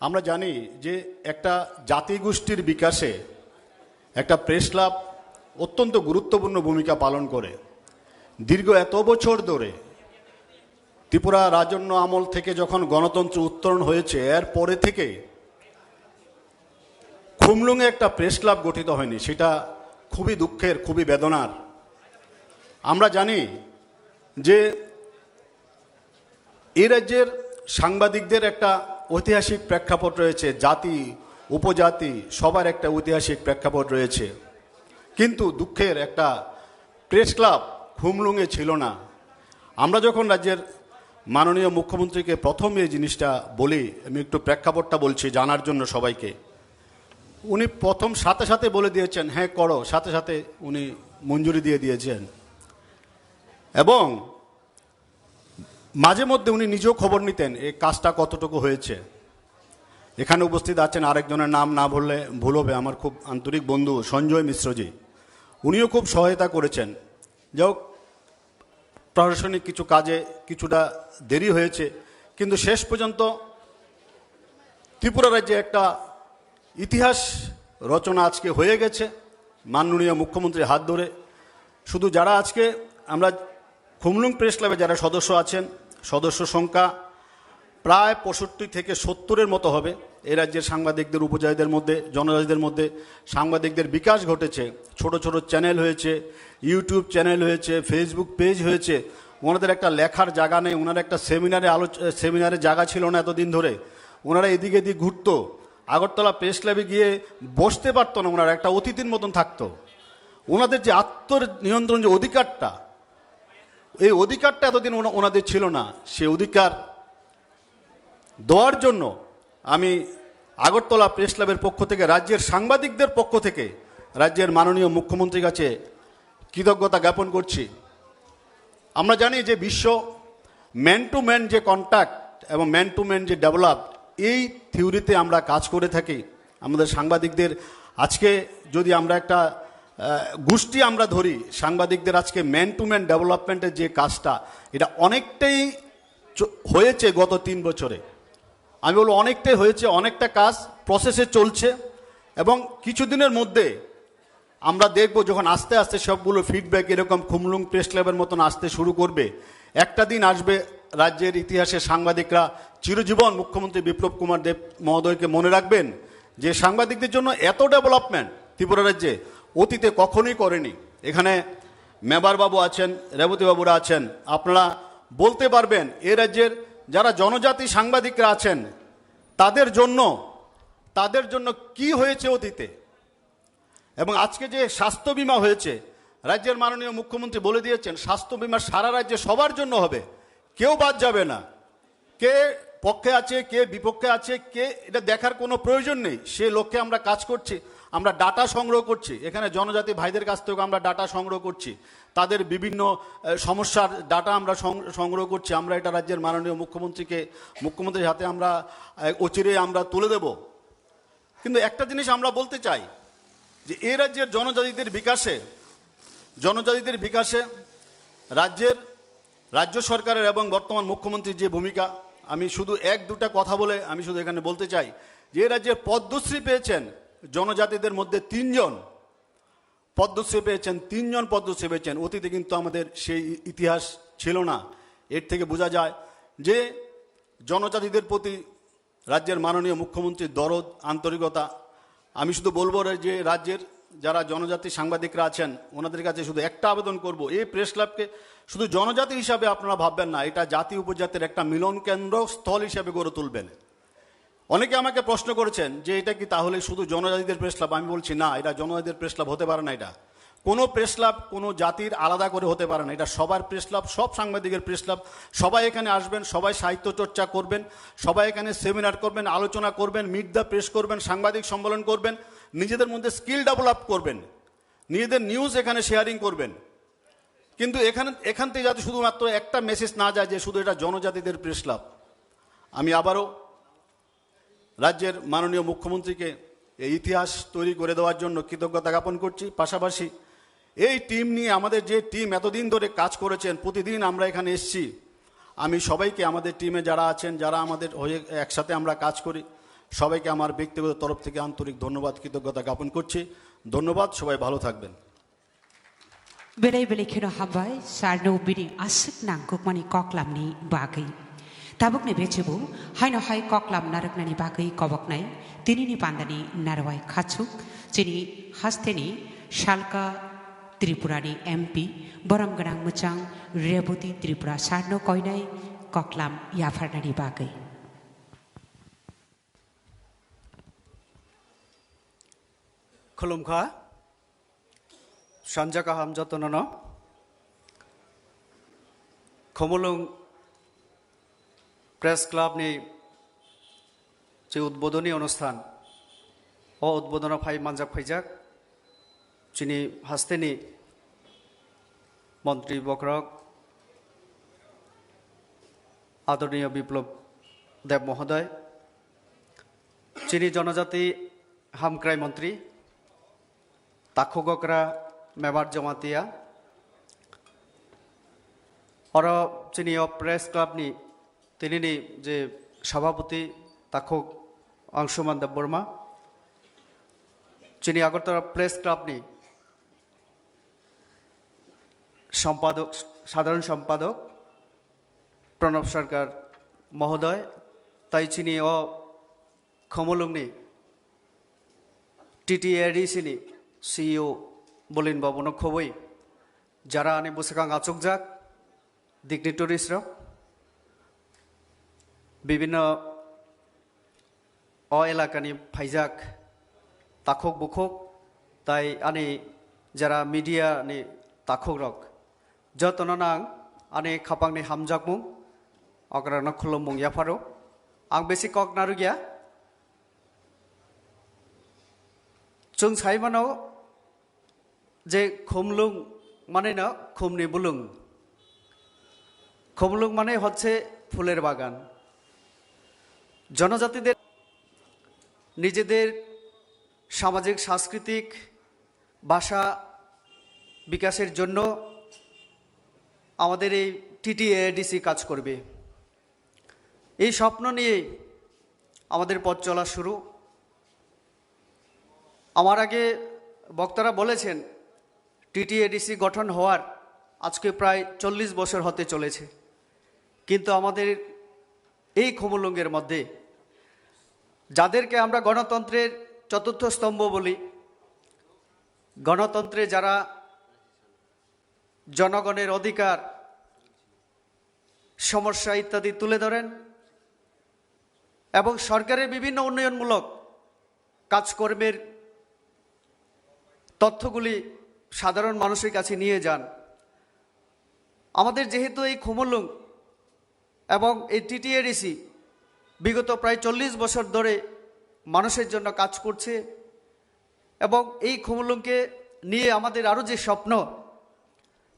আমরা জানি যে একটা জাতিগোষ্ঠীর বিকাশে একটা প্রেস ক্লাব অত্যন্ত গুরুত্বপূর্ণ ভূমিকা পালন করে। দীর্ঘ এত বছর ধরে ত্রিপুরা রাজন্য আমল থেকে যখন গণতন্ত্র উত্তরণ হয়েছে, এর পরে থেকে খুমলুঙে একটা প্রেস ক্লাব গঠিত হয়নি। সেটা খুবই দুঃখের, খুবই বেদনার। আমরা জানি যে এই রাজ্যের সাংবাদিকদের একটা ঐতিহাসিক প্রেক্ষাপট রয়েছে, জাতি, উপজাতি, সবার একটা ঐতিহাসিক প্রেক্ষাপট রয়েছে। কিন্তু দুঃখের একটা প্রেস ক্লাব খুমলুঙে ছিল না। আমরা যখন রাজ্যের মাননীয় মুখ্যমন্ত্রীকে প্রথম এই জিনিসটা বলি, আমি একটু প্রেক্ষাপটটা বলছি জানার জন্য সবাইকে, উনি প্রথম সাথে সাথে বলে দিয়েছেন, "হ্যাঁ করো", সাথে সাথে উনি মঞ্জুরি দিয়ে দিয়েছেন। এবং মাঝে মধ্যে উনি নিজেও খবর নিতেন এই কাজটা কতটুকু হয়েছে। এখানে উপস্থিত আছেন, আরেকজনের নাম না বললে ভুল হবে, আমার খুব আন্তরিক বন্ধু সঞ্জয় মিশ্রজি, উনিও খুব সহায়তা করেছেন। যাই হোক, প্রশাসনিক কিছু কাজে কিছুটা দেরি হয়েছে, কিন্তু শেষ পর্যন্ত ত্রিপুরা রাজ্যে একটা ইতিহাস রচনা আজকে হয়ে গেছে মাননীয় মুখ্যমন্ত্রীর হাত ধরে। শুধু যারা আজকে আমরা খুমলুং প্রেস ক্লাবে যারা সদস্য আছেন, সদস্য সংখ্যা প্রায় পঁয়ষট্টি থেকে সত্তরের মতো হবে। এই রাজ্যের সাংবাদিকদের, উপজাতিদের মধ্যে, জনজাতিদের মধ্যে সাংবাদিকদের বিকাশ ঘটেছে। ছোট ছোট চ্যানেল হয়েছে, ইউটিউব চ্যানেল হয়েছে, ফেসবুক পেজ হয়েছে। ওনাদের একটা লেখার জায়গা নেই, ওনার একটা সেমিনারে আলোচ সেমিনারে জায়গা ছিল না এতদিন ধরে। ওনারা এদিকে এদিক ঘুরতো, আগরতলা প্রেস ক্লাবে গিয়ে বসতে পারতো না, ওনারা একটা অতিথির মতন থাকতো। ওনাদের যে আত্মনিয়ন্ত্রণ, যে অধিকারটা, এই অধিকারটা এতদিন ওনা- ওনাদের ছিল না। সে অধিকার দেওয়ার জন্য আমি আগরতলা প্রেস ক্লাবের পক্ষ থেকে, রাজ্যের সাংবাদিকদের পক্ষ থেকে রাজ্যের মাননীয় মুখ্যমন্ত্রীর কাছে কৃতজ্ঞতা জ্ঞাপন করছি। আমরা জানি যে বিশ্ব ম্যান টু ম্যান যে কন্ট্যাক্ট এবং ম্যান টু ম্যান যে ডেভেলপ, এই থিওরিতে আমরা কাজ করে থাকি। আমাদের সাংবাদিকদের আজকে যদি আমরা একটা আহ, গোষ্ঠী আমরা ধরি, সাংবাদিকদের আজকে ম্যান টু ম্যান ডেভেলপমেন্টের যে কাজটা, এটা অনেকটাই চ- হয়েছে গত তিন বছরে। আমি বলবো অনেকটাই হয়েছে, অনেকটা কাজ প্রসেসে চলছে এবং কিছুদিনের মধ্যে আমরা দেখব যখন আস্তে আস্তে সবগুলো ফিডব্যাক এরকম খুমলুং প্রেস ক্লাবের মতন আসতে শুরু করবে, একটা দিন আসবে রাজ্যের ইতিহাসে সাংবাদিকরা চিরজীবন মুখ্যমন্ত্রী বিপ্লব কুমার দেব মহোদয়কে মনে রাখবেন যে সাংবাদিকদের জন্য এত ডেভেলপমেন্ট ত্রিপুরা রাজ্যে অতীতে কখনোই করেনি। এখানে মেবার বাবু আছেন, রেবতী বাবুরা আছেন, আপনারা বলতে পারবেন এ রাজ্যের যারা জনজাতি সাংবাদিকরা আছেন তাদের জন্য, তাদের জন্য কি হয়েছে অতীতে। এবং আজকে যে স্বাস্থ্য বীমা হয়েছে, রাজ্যের মাননীয় মুখ্যমন্ত্রী বলে দিয়েছেন স্বাস্থ্য বীমা সারা রাজ্যে সবার জন্য হবে, কেউ বাদ যাবে না। কে পক্ষে আছে, কে বিপক্ষে আছে, কে, এটা দেখার কোনো প্রয়োজন নেই। সে লক্ষ্যে আমরা কাজ করছি, আমরা ডাটা সংগ্রহ করছি, এখানে জনজাতি ভাইদের কাছ থেকে আমরা ডাটা সংগ্রহ করছি, তাদের বিভিন্ন আহ, সমস্যার ডাটা আমরা সং- সংগ্রহ করছি। আমরা এটা রাজ্যের মাননীয় মুখ্যমন্ত্রীকে, মুখ্যমন্ত্রীর হাতে আমরা আহ, অচিরেই আমরা তুলে দেব। কিন্তু একটা জিনিস আমরা বলতে চাই যে এই রাজ্যের জনজাতিদের বিকাশে, জনজাতিদের বিকাশে রাজ্যের রাজ্য সরকারের এবং বর্তমান মুখ্যমন্ত্রীর যে ভূমিকা, আমি শুধু এক দুটা কথা বলে আমি শুধু এখানে বলতে চাই যে এই রাজ্যে পদ্মশ্রী পেয়েছেন জনজাতিদের মধ্যে তিনজন, পদ্মশ্রী পেয়েছেন তিনজন, পদ্মশ্রী পেয়েছেন। অতীতে কিন্তু আমাদের সেই ই- ইতিহাস ছিল না। এর থেকে বোঝা যায় যে জনজাতিদের প্রতি রাজ্যের মাননীয় মুখ্যমন্ত্রীর দরদ, আন্তরিকতা। আমি শুধু বলবো রে যে রাজ্যের যারা জনজাতি সাংবাদিকরা আছেন, ওনাদের কাছে শুধু একটা আবেদন করব, এই প্রেস ক্লাবকে শুধু জনজাতি হিসাবে আপনারা ভাববেন না, এটা জাতি উপজাতির একটা মিলন কেন্দ্র স্থল হিসাবে গড়ে তুলবেন। অনেকে আমাকে প্রশ্ন করেছেন যে এটা কি তাহলে শুধু জনজাতিদের প্রেস ক্লাব? আমি বলছি না, এটা জনজাতিদের প্রেস ক্লাব হতে পারে না। এটা কোনো প্রেস ক্লাব কোনো জাতির আলাদা করে হতে পারে না। এটা সবার প্রেস ক্লাব, সব সাংবাদিকের প্রেস ক্লাব। সবাই এখানে আসবেন, সবাই সাহিত্য চর্চা করবেন, সবাই এখানে সেমিনার করবেন, আলোচনা করবেন, মিট দ্য প্রেস করবেন, সাংবাদিক সম্মেলন করবেন, নিজেদের মধ্যে স্কিল ডেভেলপ করবেন, নিজেদের নিউজ এখানে শেয়ারিং করবেন। কিন্তু এখানে, এখান থেকে যাতে শুধুমাত্র একটা মেসেজ না যায় যে শুধু এটা জনজাতিদের প্রেস ক্লাব। আমি আবারও রাজ্যের মাননীয় মুখ্যমন্ত্রীকে এই ইতিহাস তৈরি করে দেওয়ার জন্য কৃতজ্ঞতা জ্ঞাপন করছি। পাশাপাশি এই টিম নিয়ে আমাদের যে টিম এতদিন ধরে কাজ করেছেন, প্রতিদিন আমরা এখানে এসছি, আমি সবাইকে, আমাদের টিমে যারা আছেন, যারা আমাদের হয়ে একসাথে আমরা কাজ করি, সবাইকে আমার ব্যক্তিগত তরফ থেকে আন্তরিক ধন্যবাদ, কৃতজ্ঞতা জ্ঞাপন করছি। ধন্যবাদ, সবাই ভালো থাকবেন। Belai belai kheno hambai sarno bini aswk nangkukmani koklamni bagwi. Tabukni bechibu haino hai koklam narwknani bagwi koboknai tinini pandani narwai khachuk chini hasteni Salka Tripurani M P borom gwnang mwchang Reboti Tripura sarno koinai koklam yapharnani bagwi. Khulumkha, sanja kaham jotonono. Khumulwng Press Club ni je udbodoni onusthan, o udbodono phai manjak phaijak chini hasteni montri bokrok Adorniyo Biplop Deb mohodoy, chini jonojati hamkrai montri, takhuk okra Mebar Jamatia, oro chini o press club ni tinini je sabhapati takhuk Angshuman Debbarma, chini Agartala press club ni sompadok, sadharon sompadok Pranab Sarkar mohodoy, tai chini o Khumulwngni T T A D C ni C E O Bolin Babuno khobwi jara ani bwswkang achukjak dignitaries rok, bibinno o elakani phaijak takhuk bukhuk tai ani jara media ni takhuk rok jotono nang ani khapangni hamjakmung okrano khulumung yapharo. Ang besi kok narwkya. Chwng sai mano je Khumlwng manino khumni bulwng. Khumlwng মানে হচ্ছে ফুলের বাগান। জনজাতিদের নিজেদের সামাজিক, সাংস্কৃতিক, ভাষা বিকাশের জন্য আমাদের এই টিটিএডিসি কাজ করবে। এই স্বপ্ন নিয়েই আমাদের পথ চলা শুরু। আমার আগে বক্তারা বলেছেন, টিটিএডিসি গঠন হওয়ার আজকে প্রায় চল্লিশ বছর হতে চলেছে, কিন্তু আমাদের এই খুমুলুঙ্গের মধ্যে যাদেরকে আমরা গণতন্ত্রের চতুর্থ স্তম্ভ বলি, গণতন্ত্রে যারা জনগণের অধিকার, সমস্যা ইত্যাদি তুলে ধরেন এবং সরকারের বিভিন্ন উন্নয়নমূলক কাজকর্মের তথ্যগুলি সাধারণ মানুষের কাছে নিয়ে যান। আমাদের যেহেতু এই খুমুলুং এবং এই টিটিএডিসি বিগত প্রায় চল্লিশ বছর ধরে মানুষের জন্য কাজ করছে এবং এই খুমুলুংকে নিয়ে আমাদের আরও যে স্বপ্ন,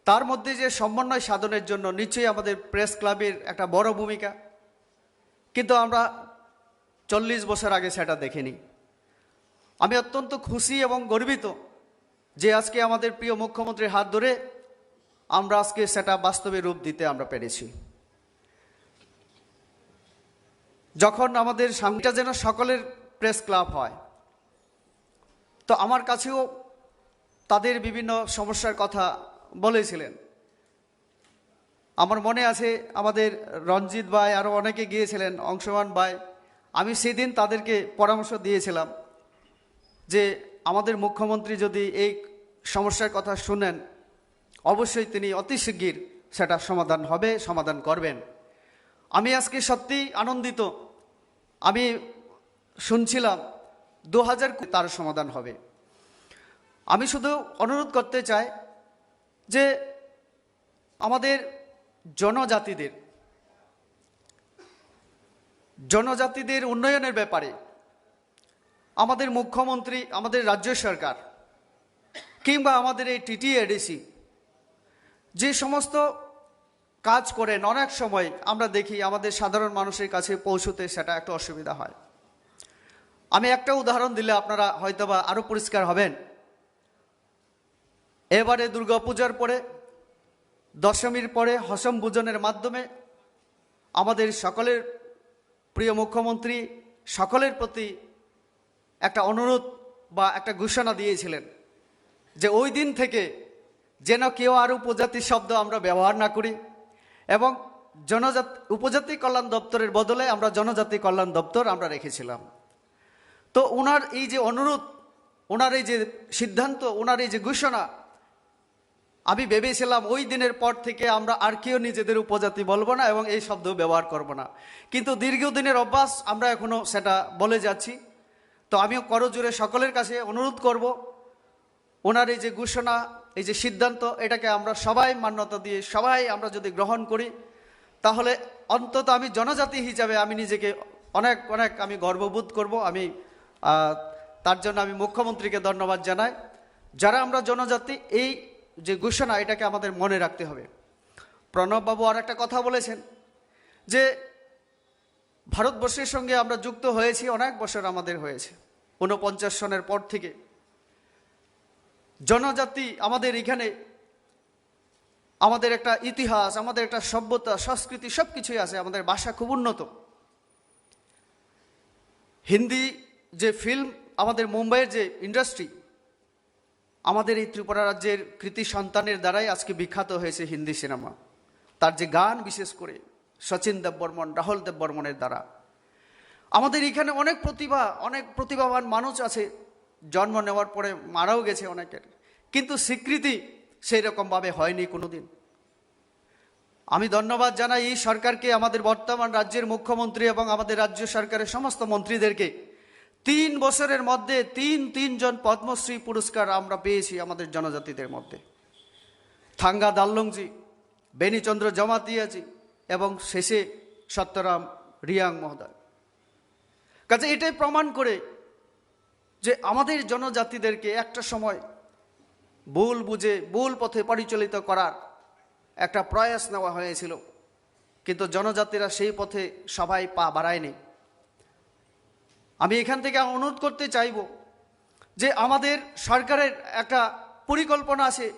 তার মধ্যে যে সমন্বয় সাধনের জন্য নিশ্চয়ই আমাদের প্রেস ক্লাবের একটা বড় ভূমিকা। কিন্তু আমরা চল্লিশ বছর আগে সেটা দেখিনি। আমি অত্যন্ত খুশি এবং গর্বিত যে আজকে আমাদের প্রিয় মুখ্যমন্ত্রীর হাত ধরে আমরা আজকে সেটা বাস্তবে রূপ দিতে আমরা পেরেছি। যখন আমাদের সাং-, এটা যেন সকলের প্রেস ক্লাব হয়, তো আমার কাছেও তাদের বিভিন্ন সমস্যার কথা বলেছিলেন। আমার মনে আছে, আমাদের রঞ্জিত ভাই, আরও অনেকে গিয়েছিলেন, অংশমান ভাই। আমি সেদিন তাদেরকে পরামর্শ দিয়েছিলাম যে আমাদের মুখ্যমন্ত্রী যদি এই সমস্যার কথা শুনেন, অবশ্যই তিনি অতি শিগগির সেটা সমাধান হবে, সমাধান করবেন। আমি আজকে সত্যিই আনন্দিত। আমি শুনছিলাম দু হাজার তার সমাধান হবে। আমি শুধু অনুরোধ করতে চাই যে আমাদের জনজাতিদের, জনজাতিদের উন্নয়নের ব্যাপারে আমাদের মুখ্যমন্ত্রী, আমাদের রাজ্য সরকার কিংবা আমাদের এই টিটিএডিসি যে সমস্ত কাজ করেন, অনেক সময় আমরা দেখি আমাদের সাধারণ মানুষের কাছে পৌঁছতে সেটা একটু অসুবিধা হয়। আমি একটা উদাহরণ দিলে আপনারা হয়তোবা আরও পরিষ্কার হবেন। এবারে দুর্গাপূজার পরে, দশমীর পরে হসম ভোজনের মাধ্যমে আমাদের সকলের প্রিয় মুখ্যমন্ত্রী সকলের প্রতি একটা অনুরোধ বা একটা ঘোষণা দিয়েছিলেন যে ওই দিন থেকে যেন কেউ আর উপজাতি শব্দ আমরা ব্যবহার না করি এবং জনজাত-, উপজাতি কল্যাণ দপ্তরের বদলে আমরা জনজাতি কল্যাণ দপ্তর আমরা রেখেছিলাম। তো ওনার এই যে অনুরোধ, ওনার এই যে সিদ্ধান্ত, ওনার এই যে ঘোষণা, আমি ভেবেছিলাম ওই দিনের পর থেকে আমরা আর কেউ নিজেদের উপজাতি বলবো না এবং এই শব্দ ব্যবহার করব না। কিন্তু দীর্ঘদিনের অভ্যাস, আমরা এখনো সেটা বলে যাচ্ছি। তো আমিও করজোড়ে সকলের কাছে অনুরোধ করব, ওনার এই যে ঘোষণা, এই যে সিদ্ধান্ত, এটাকে আমরা সবাই মান্যতা দিয়ে, সবাই আমরা যদি গ্রহণ করি, তাহলে অন্তত আমি জনজাতি হিসাবে আমি নিজেকে অনেক, অনেক আমি গর্ববোধ করব। আমি, আহ, তার জন্য আমি মুখ্যমন্ত্রীকে ধন্যবাদ জানাই। যারা আমরা জনজাতি, এই যে ঘোষণা, এটাকে আমাদের মনে রাখতে হবে। প্রণব বাবু আর একটা কথা বলেছেন যে ভারতবর্ষের সঙ্গে আমরা যুক্ত হয়েছি, অনেক বছর আমাদের হয়েছে, ঊনপঞ্চাশ সনের পর থেকে। জনজাতি আমাদের এখানে, আমাদের একটা ইতিহাস, আমাদের একটা সভ্যতা, সংস্কৃতি, সব কিছুই আছে। আমাদের ভাষা খুব উন্নত। হিন্দি যে ফিল্ম, আমাদের মুম্বাইয়ের যে ইন্ডাস্ট্রি, আমাদের এই ত্রিপুরা রাজ্যের কৃতি সন্তানের দ্বারাই আজকে বিখ্যাত হয়েছে হিন্দি সিনেমা। তার যে গান, বিশেষ করে শচীন দেববর্মন, রাহুল দেববর্মনের দ্বারা। আমাদের এখানে অনেক প্রতিভা, অনেক প্রতিভাবান মানুষ আছে, জন্ম নেওয়ার পরে মারাও গেছে অনেকের, কিন্তু স্বীকৃতি সেই রকমভাবে হয়নি কোনোদিন। আমি ধন্যবাদ জানাই এই সরকারকে, আমাদের বর্তমান রাজ্যের মুখ্যমন্ত্রী এবং আমাদের রাজ্য সরকারের সমস্ত মন্ত্রীদেরকে। তিন বছরের মধ্যে তিন, তিনজন পদ্মশ্রী পুরস্কার আমরা পেয়েছি আমাদের জনজাতিদের মধ্যে। থাঙ্গা দাল্লুংজি, বেনিচন্দ্র জমাতিয়াজি এবং শেষে সত্যরাম রিয়াং মহোদয়। কাজে এটাই প্রমাণ করে যে আমাদের জনজাতিদেরকে একটা সময় ভুল বুঝে ভুল পথে পরিচালিত করার একটা প্রয়াস নেওয়া হয়েছিল, কিন্তু জনজাতিরা সেই পথে সবাই পা বাড়ায়নি। আমি এখান থেকে অনুরোধ করতে চাইব যে আমাদের সরকারের একটা পরিকল্পনা আছে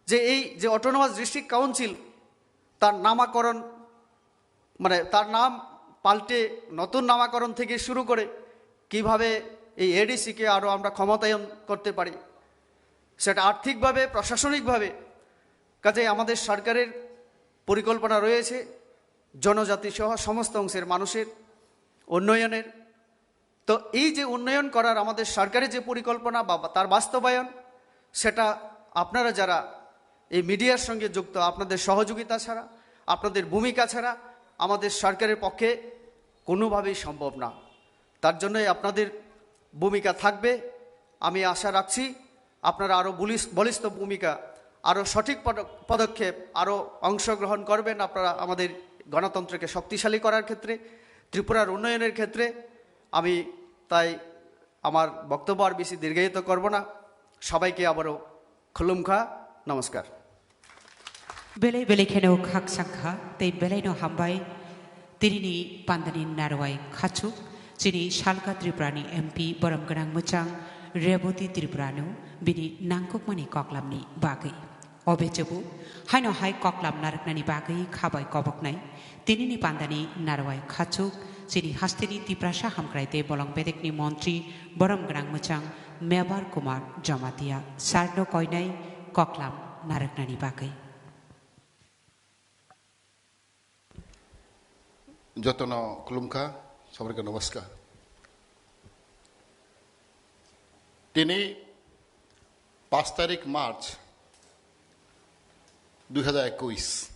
যে এই যে অটোনোমাস ডিস্ট্রিক্ট কাউন্সিল, তার নামকরণ, মানে তার নাম পাল্টে নতুন নামকরণ থেকে শুরু করে কিভাবে এই এডিসিকে আরও আমরা ক্ষমতায়ন করতে পারি, সেটা আর্থিকভাবে, প্রশাসনিকভাবে। কাজেই আমাদের সরকারের পরিকল্পনা রয়েছে জনজাতি সহ সমস্ত অংশের মানুষের উন্নয়নের। তো এই যে উন্নয়ন করার আমাদের সরকারের যে পরিকল্পনা বা তার বাস্তবায়ন, সেটা আপনারা যারা এই মিডিয়ার সঙ্গে যুক্ত, আপনাদের সহযোগিতা ছাড়া, আপনাদের ভূমিকা ছাড়া আমাদের সরকারের পক্ষে কোনোভাবেই সম্ভব না। তার জন্যই আপনাদের ভূমিকা থাকবে। আমি আশা রাখছি আপনারা আরও বলিস-, বলিষ্ঠ ভূমিকা, আরও সঠিক পদ-, পদক্ষেপ, আরও অংশগ্রহণ করবেন আপনারা আমাদের গণতন্ত্রকে শক্তিশালী করার ক্ষেত্রে, ত্রিপুরার উন্নয়নের ক্ষেত্রে। আমি তাই আমার বক্তব্য আর বেশি দীর্ঘায়িত করব না। সবাইকে আবারও খুলুমখা, নমস্কার। Belai belai kheno khakchangkha tei belaino hambai. Tinini pandani narwai khachuk, chini Salka Tripurani M P borom gwnang mwchang Reboti Tripurano bini nangkukmani koklamni bagwi. Obe chwbu, haino hai koklam narwknani bagwi khabai koboknai. Tinini pandani narwai khachuk, chini hasteni Tiprasa hamkrai tei bolong bedekni montri borom gwnang mwchang Mebar Kumar Jamatia sarno koinai koklam narwknani bagwi. Jotono khulumkha, sabrika namaskar. Tini paanch tarik March dui hajar ekuis.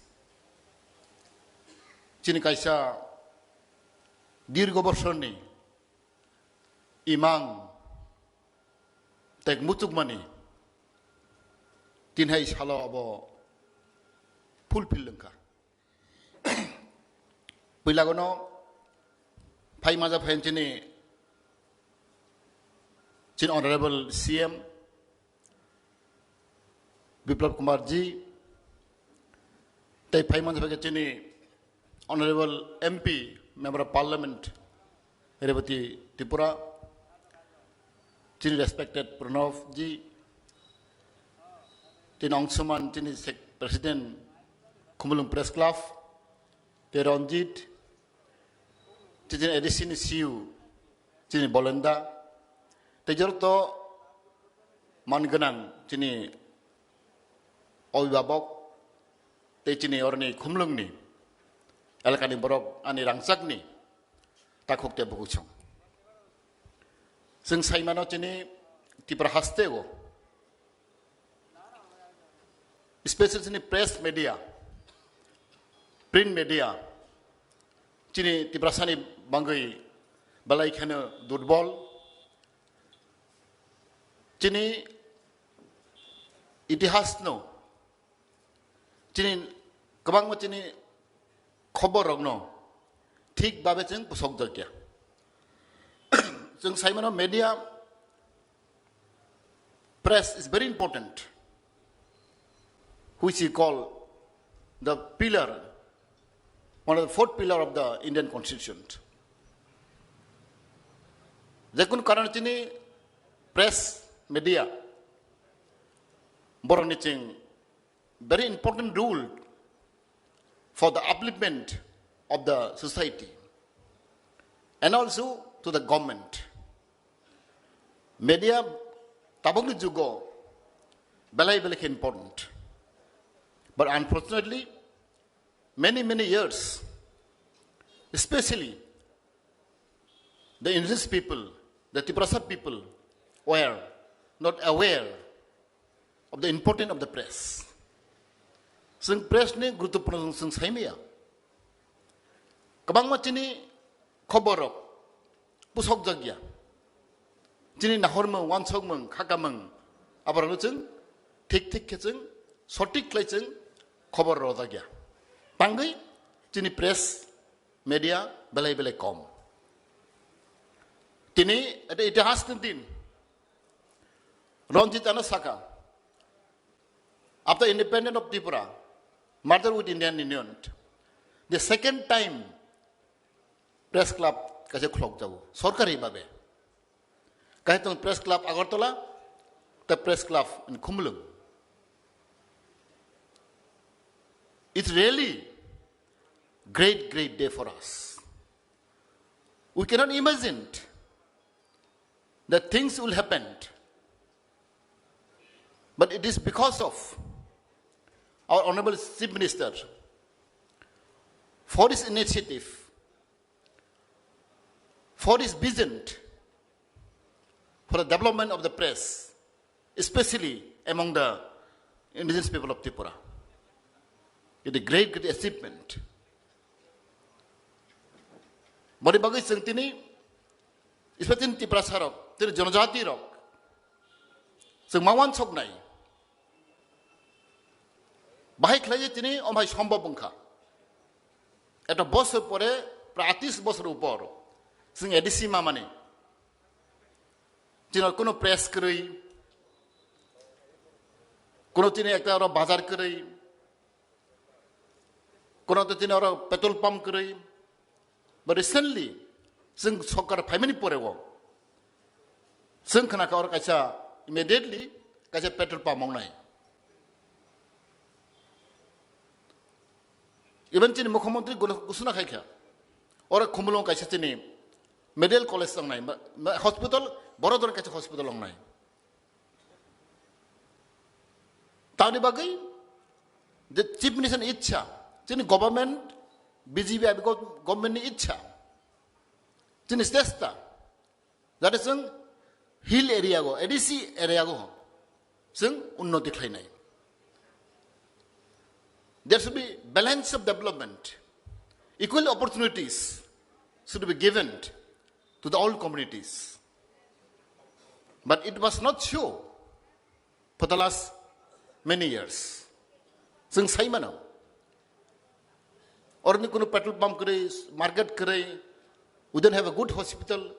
Chini kaisa dirgo bosorni imang tek muchukmani tinhai salo abo fulfill wngkha. Puila gono phai manja phain chini, chini Honorable C M Biplab Kumar ji, tei phai manja phaikhe chini Honorable M P, Member of Parliament, Revati Tripura, chini respected Pranab ji, chini ongsoman chini sec-, President Khumulwng Press Club, tei Ranjit, chini A D C ni C E O, chini Bolenda, tei joto man gwnang chini obibabok, tei chini oroni Khumulwngni elakani borok ani rangchakni takhuk tei bukuchung. Chwng saimano chini Tripura hasteo, especially chini press media, print media, chini Tiprasani bangwi belai kheno durbol. Chini itihasno, chini kwbangma chini khoborrokno thik babe chwng pusokjakya. Chwng saimano media, press is very important, which we call the pillar, one of the fourth pillar of the Indian Constitution. Jekun karon chini press media borokni chwng very important role for the upliftment of the society and also to the government. Media tabukni jugo belai belai khe important. But unfortunately, many, many years, especially the indigenous people, the Tiprasa people were not aware of the importance of the press. Chwng press ni guruttopurno chwng saimaya. Kwbangma chini khoborrok pusokjakya. Chini nahormung, wansokmung, khakamung, aborokno chwng thik thik khe chwng sothik khlai chwng khobor rojakya. Tangwi chini press media belai belai kom. Tini eta itihas ni din. Ranjit ano saka, after independence of Tripura, merger with Indian Union, the second time press club kaisa khulok jago, sorkari babe. Kaisa tong press club Agartala, the press club in Khumulwng. It's really great, great day for us. We cannot imagine that things will happen. But it is because of our Honorable Chief Minister for his initiative, for his vision for the development of the press, especially among the indigenous people of Tripura. It is a great, great achievement. Boni bagwi chwng tini, especially Tiprasa rok, tini jonojati rok, chwng ma wansoknai. Bahai khlai je tini omhai sombhob wngkha. Eto bosor pore, prai atish bosor upor, chwng A D C mamani. Chini kuno press kwrwi, kuno tini ekta oro bazar kwrwi, kuno to tini oro petrol pump kwrwi. But recently, chwng sorkar phaimani pore o, chwng khna kha oro kaisa immediately kaisa petrol pump wngnai. Even chini mukhyamantri guna-, gusuna khai kha. Oro Khumulwng kaisa chini medical college tongnai, ma-, ma-, hospital, boro dor kaisa hospital tongnai. Tamni bagwi je chief minister ni ichha, chini government, B J P I P gov-, government ni ichha, chini chesta, jate chwng hill area go, A D C area go chwng unnoti khlainai. There should be balance of development. Equal opportunities should be given to the all communities. But it was not so for the last many years. Chwng sai mano. Oroni kunu petrol pump kwrwi, market kwrwi, we don't have a good hospital.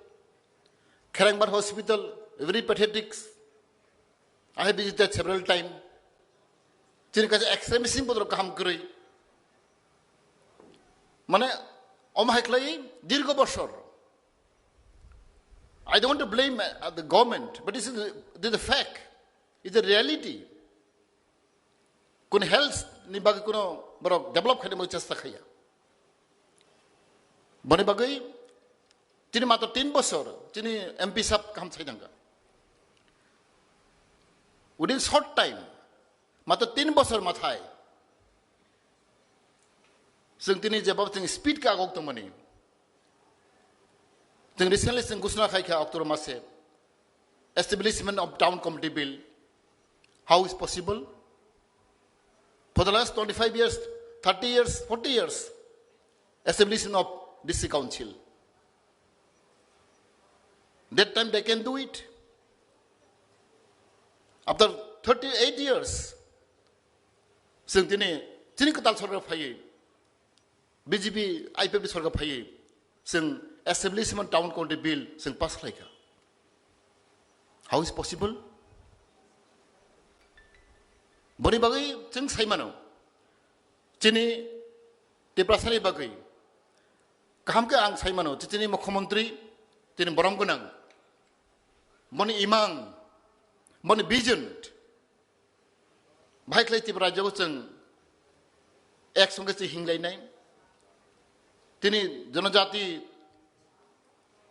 Kherengbar hospital, very pathetic. I have visited several times. Chini kaisa X-ray machine bodol kaham kwrwi. Mane, omo hai khlai dirgo bosor. I don't want to blame, uh, the government, but this is, this is a fact. It's a reality. Kun health ni bagwi kuno borok develop khaina bagwi chesta khaiya. Boni bagwi chini matro tin bosor, chini M P sab kaham sai thangkha. Within short time, matro tin bosor mathai, chwng tini jeba chwng speed khe agok tongmani. Chwng recently chwng gusna khai kha October mase, establishment of town committee bill. How is possible? For the last twenty-five years, thirty years, forty years, establishment of district council. That time they can do it. After thirty-eight years, chwng tini, tini kwtal sorkar phaiwi, B J P I P F ni sorkar phaiwi, chwng establishment town committee bill chwng pass khlaikha. How is possible? Boni bagwi chwng sai mano, chini Tiprasani bagwi kaham khe ang sai mano, chini mukhyamantri, chini borom gwnang, boni imang, boni vision, bahai khlai Tripura rajyo chwng ek songkhe se hinglainai. Tini jonojati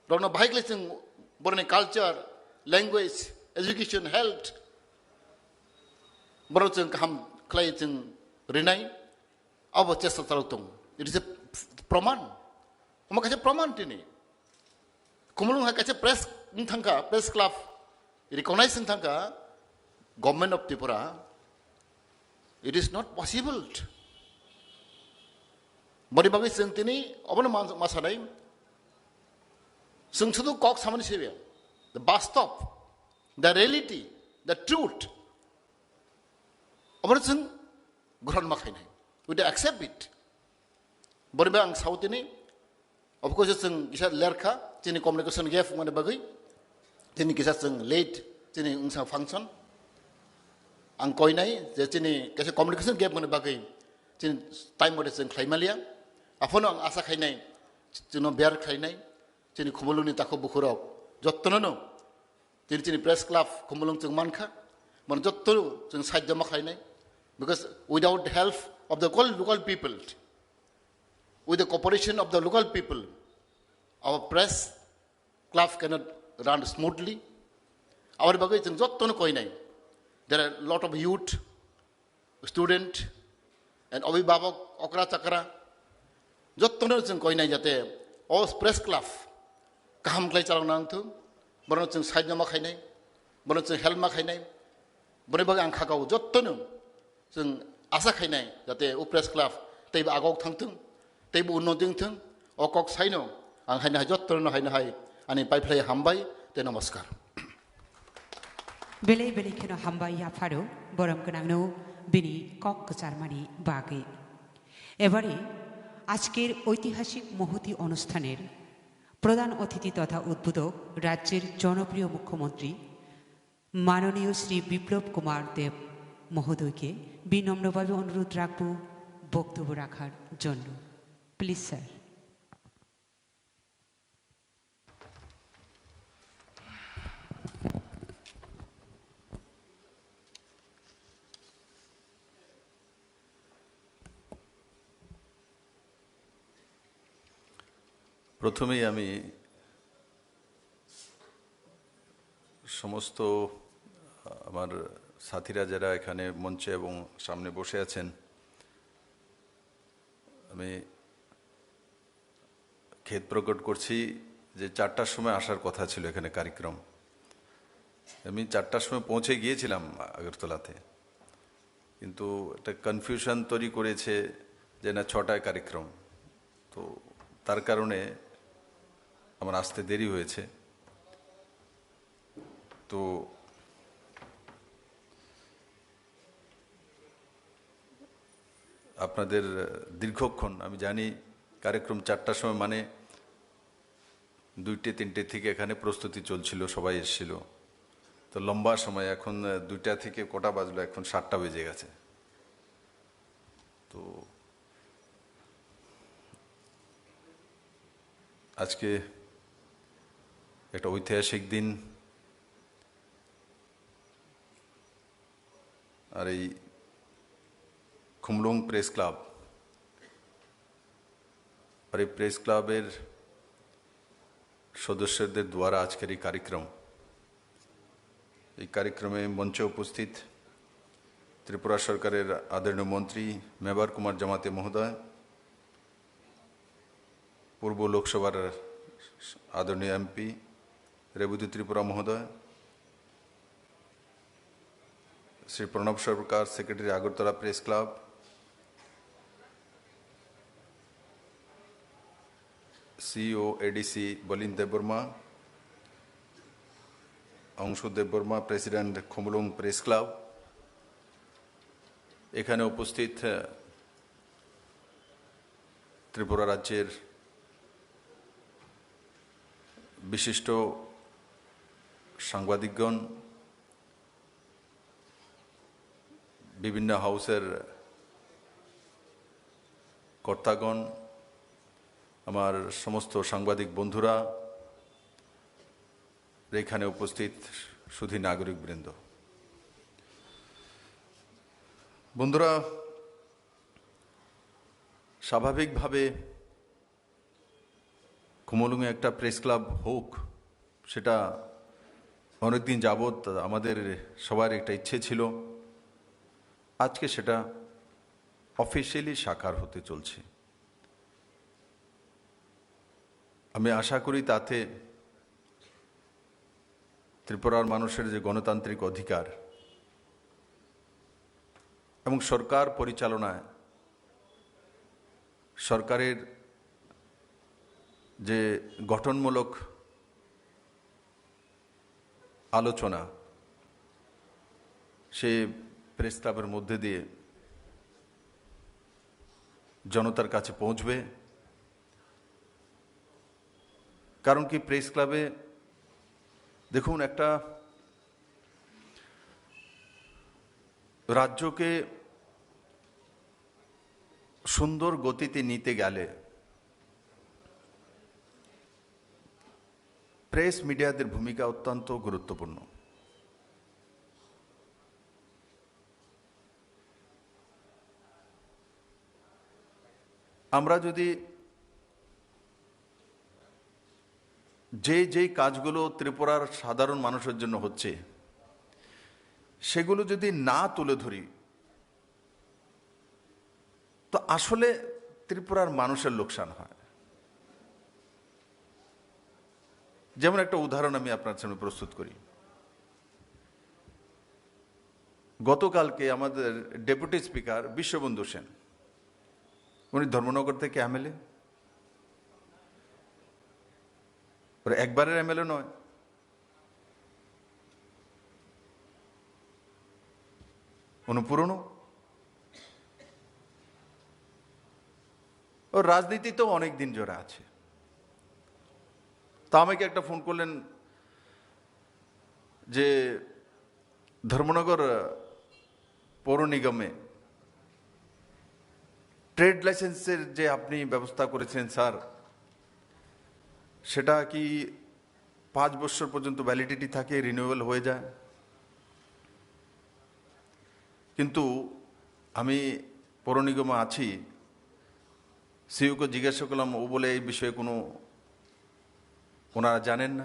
rokno bahai khlai chwng boroni culture, language, education, health, borok chwng kaham khlai chwng rinai, abo chesta chalok tongo. It is a proman. Omo kaisa proman tini. Khumulwng hai kaisa press wng thangkha, press club recognize wng thangkha, Government of Tripura, it is not possible. Boni bagwi chwng tini obono man-, ma sanai, chwng sudu kok samani se ya, the bastob, the reality, the truth, obono chwng grohon ma khainai, we accept it. Boni bagwi ang sao tini, of course, chwng kisa lerkha, chini communication gap wngmani bagwi, chini kisa chwng late, chini wngsa function. Ang koinai je chini kaisa communication gap wngmani bagwi, chini time mote chwng khlai maliya. Aphono ang asa khainai, chwngno bear khlainai, chini Khumulwngni takhuk bukhurok, jottono no, chini, chini press club Khumulwng chwng mankha, mane jotto chwng side joma khlainai, because without the help of the local, local people, with the cooperation of the local people, our press club cannot run smoothly. Aboni bagwi chwng jottono koinai. There are lot of youth, student, and abhibhabok, okra chakra, jottono chwng koinai jate o press club kaham khlai chalok nang thung, bono chwng side ma khainai, bono chwng help ma khainai, boni bagwi ang khakao jottono. Chwng asa khainai jate o press club teibo agok thangthung, teibo unnoti wngthung, o kok saino ang haino hai jottono haino hai ani paiphlai hambai tei namaskar. Belai belai kheno hambai yapharo borom gwnangno bini kok kwcharmani bagwi. এবারে আজকের ঐতিহাসিক মহতী অনুষ্ঠানের প্রধান অতিথি তথা উদ্বোধক রাজ্যের জনপ্রিয় মুখ্যমন্ত্রী মাননীয় শ্রী বিপ্লব কুমার দেব মহোদয়কে বিনম্রভাবে অনুরোধ রাখব বক্তব্য রাখার জন্য। Please sir. প্রথমেই আমি সমস্ত আমার সাথীরা যারা এখানে মঞ্চে এবং সামনে বসে আছেন, আমি খেদ প্রকট করছি যে চারটার সময় আসার কথা ছিল এখানে কার্যক্রম। আমি চারটার সময় পৌঁছে গিয়েছিলাম আগরতলাতে, কিন্তু একটা কনফিউশন তৈরি করেছে যে না, ছটায় কার্যক্রম। তো তার কারণে আমার আসতে দেরি হয়েছে। তো আপনাদের দীর্ঘক্ষণ, আমি জানি কার্যক্রম চারটার সময়, মানে দুইটে তিনটে থেকে এখানে প্রস্তুতি চলছিল, সবাই এসেছিল। তো লম্বা সময়, এখন দুইটা থেকে কটা বাজলো, এখন সাতটা বেজে গেছে। তো আজকে একটা ঐতিহাসিক দিন। আর এই খুমলুং প্রেস ক্লাব, আর এই প্রেস ক্লাবের সদস্যদের দ্বারা আজকের এই কার্যক্রম, এই কার্যক্রমে মঞ্চে উপস্থিত ত্রিপুরা সরকারের আদরণীয় মন্ত্রী মেবার কুমার জমাতিয়া মহোদয়, পূর্ব লোকসভার আদরণীয় এমপি রেবতী ত্রিপুরা মহোদয়, Shri Pranab Sarkar, secretary Agartala press club, CEO ADC Bolin Debbarma, Anshu Debbarma, president Khumulung press club, এখানে উপস্থিত, আহ, ত্রিপুরা রাজ্যের বিশিষ্ট সাংবাদিকগণ, বিভিন্ন হাউসের কর্তাগণ, আমার সমস্ত সাংবাদিক বন্ধুরা, এখানে উপস্থিত সুধী নাগরিকবৃন্দ। বন্ধুরা, স্বাভাবিকভাবে খুমলুঙে একটা প্রেস ক্লাব হোক, সেটা অনেকদিন যাবৎ আমাদের সবার একটা ইচ্ছে ছিল। আজকে সেটা অফিসিয়ালি সাকার হতে চলছে। আমি আশা করি তাতে ত্রিপুরার মানুষের যে গণতান্ত্রিক অধিকার এবং সরকার পরিচালনায় সরকারের যে গঠনমূলক আলোচনা, সে প্রেস ক্লাবের মধ্যে দিয়ে জনতার কাছে পৌঁছবে। কারণ কি, প্রেস ক্লাবে দেখুন, একটা রাজ্যকে সুন্দর গতিতে নিতে গেলে প্রেস মিডিয়াদের ভূমিকা অত্যন্ত গুরুত্বপূর্ণ। আমরা যদি যে যেই কাজগুলো ত্রিপুরার সাধারণ মানুষের জন্য হচ্ছে, সেগুলো যদি না তুলে ধরি, তো আসলে ত্রিপুরার মানুষের লোকসান হয়। যেমন একটা উদাহরণ আমি আপনার সামনে প্রস্তুত করি। গতকালকে আমাদের ডেপুটি স্পিকার বিশ্ববন্ধু সেন, উনি ধর্মনগর থেকে এমএলএ, ওরা একবারের এমএলএ নয়, উনি পুরনো। ও রাজনীতিতেও অনেক দিন জড়া আছে। তা আমাকে একটা ফোন করলেন যে ধর্মনগর পৌর নিগমে ট্রেড লাইসেন্সের যে আপনি ব্যবস্থা করেছেন স্যার, সেটা কি পাঁচ বছর পর্যন্ত ভ্যালিডিটি থাকে, রিনিউয়াল হয়ে যায়? কিন্তু আমি পৌর নিগমে আছি, সিইওকে জিজ্ঞাসা করলাম, ও বলে এই বিষয়ে কোনো ওনারা জানেন না।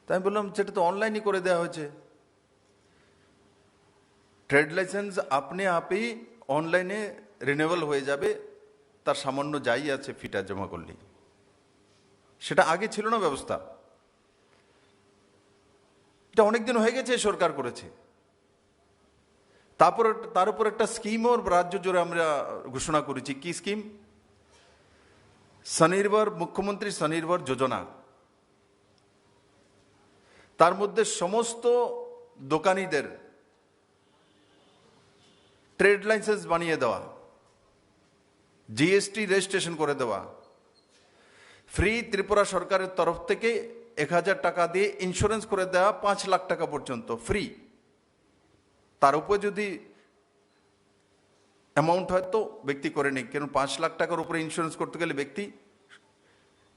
তাই আমি বললাম, "সেটা তো অনলাইনই করে দেওয়া হয়েছে।" ট্রেড লাইসেন্স আপনি আপেই অনলাইনে রিনিউয়াল হয়ে যাবে, তার সামান্য যাই আছে ফিটা জমা করলেই। সেটা আগে ছিল না ব্যবস্থা, এটা অনেক দিন হয়ে গেছে, সরকার করেছে। তারপর তার উপর একটা স্কিমও রাজ্য জুড়ে আমরা ঘোষণা করেছি। কি স্কিম? স্বনির্ভর, মুখ্যমন্ত্রী স্বনির্ভর যোজনা। তার মধ্যে সমস্ত দোকানিদের ট্রেড লাইসেন্স বানিয়ে দেওয়া, জিএসটি রেজিস্ট্রেশন করে দেওয়া, ফ্রি ত্রিপুরা সরকারের তরফ থেকে এক হাজার টাকা দিয়ে ইন্স্যুরেন্স করে দেওয়া পাঁচ লাখ টাকা পর্যন্ত ফ্রি। তার উপরে যদি অ্যামাউন্ট হয় তো ব্যক্তি করে নেই, কারণ পাঁচ লাখ টাকার উপরে ইন্স্যুরেন্স করতে গেলে ব্যক্তি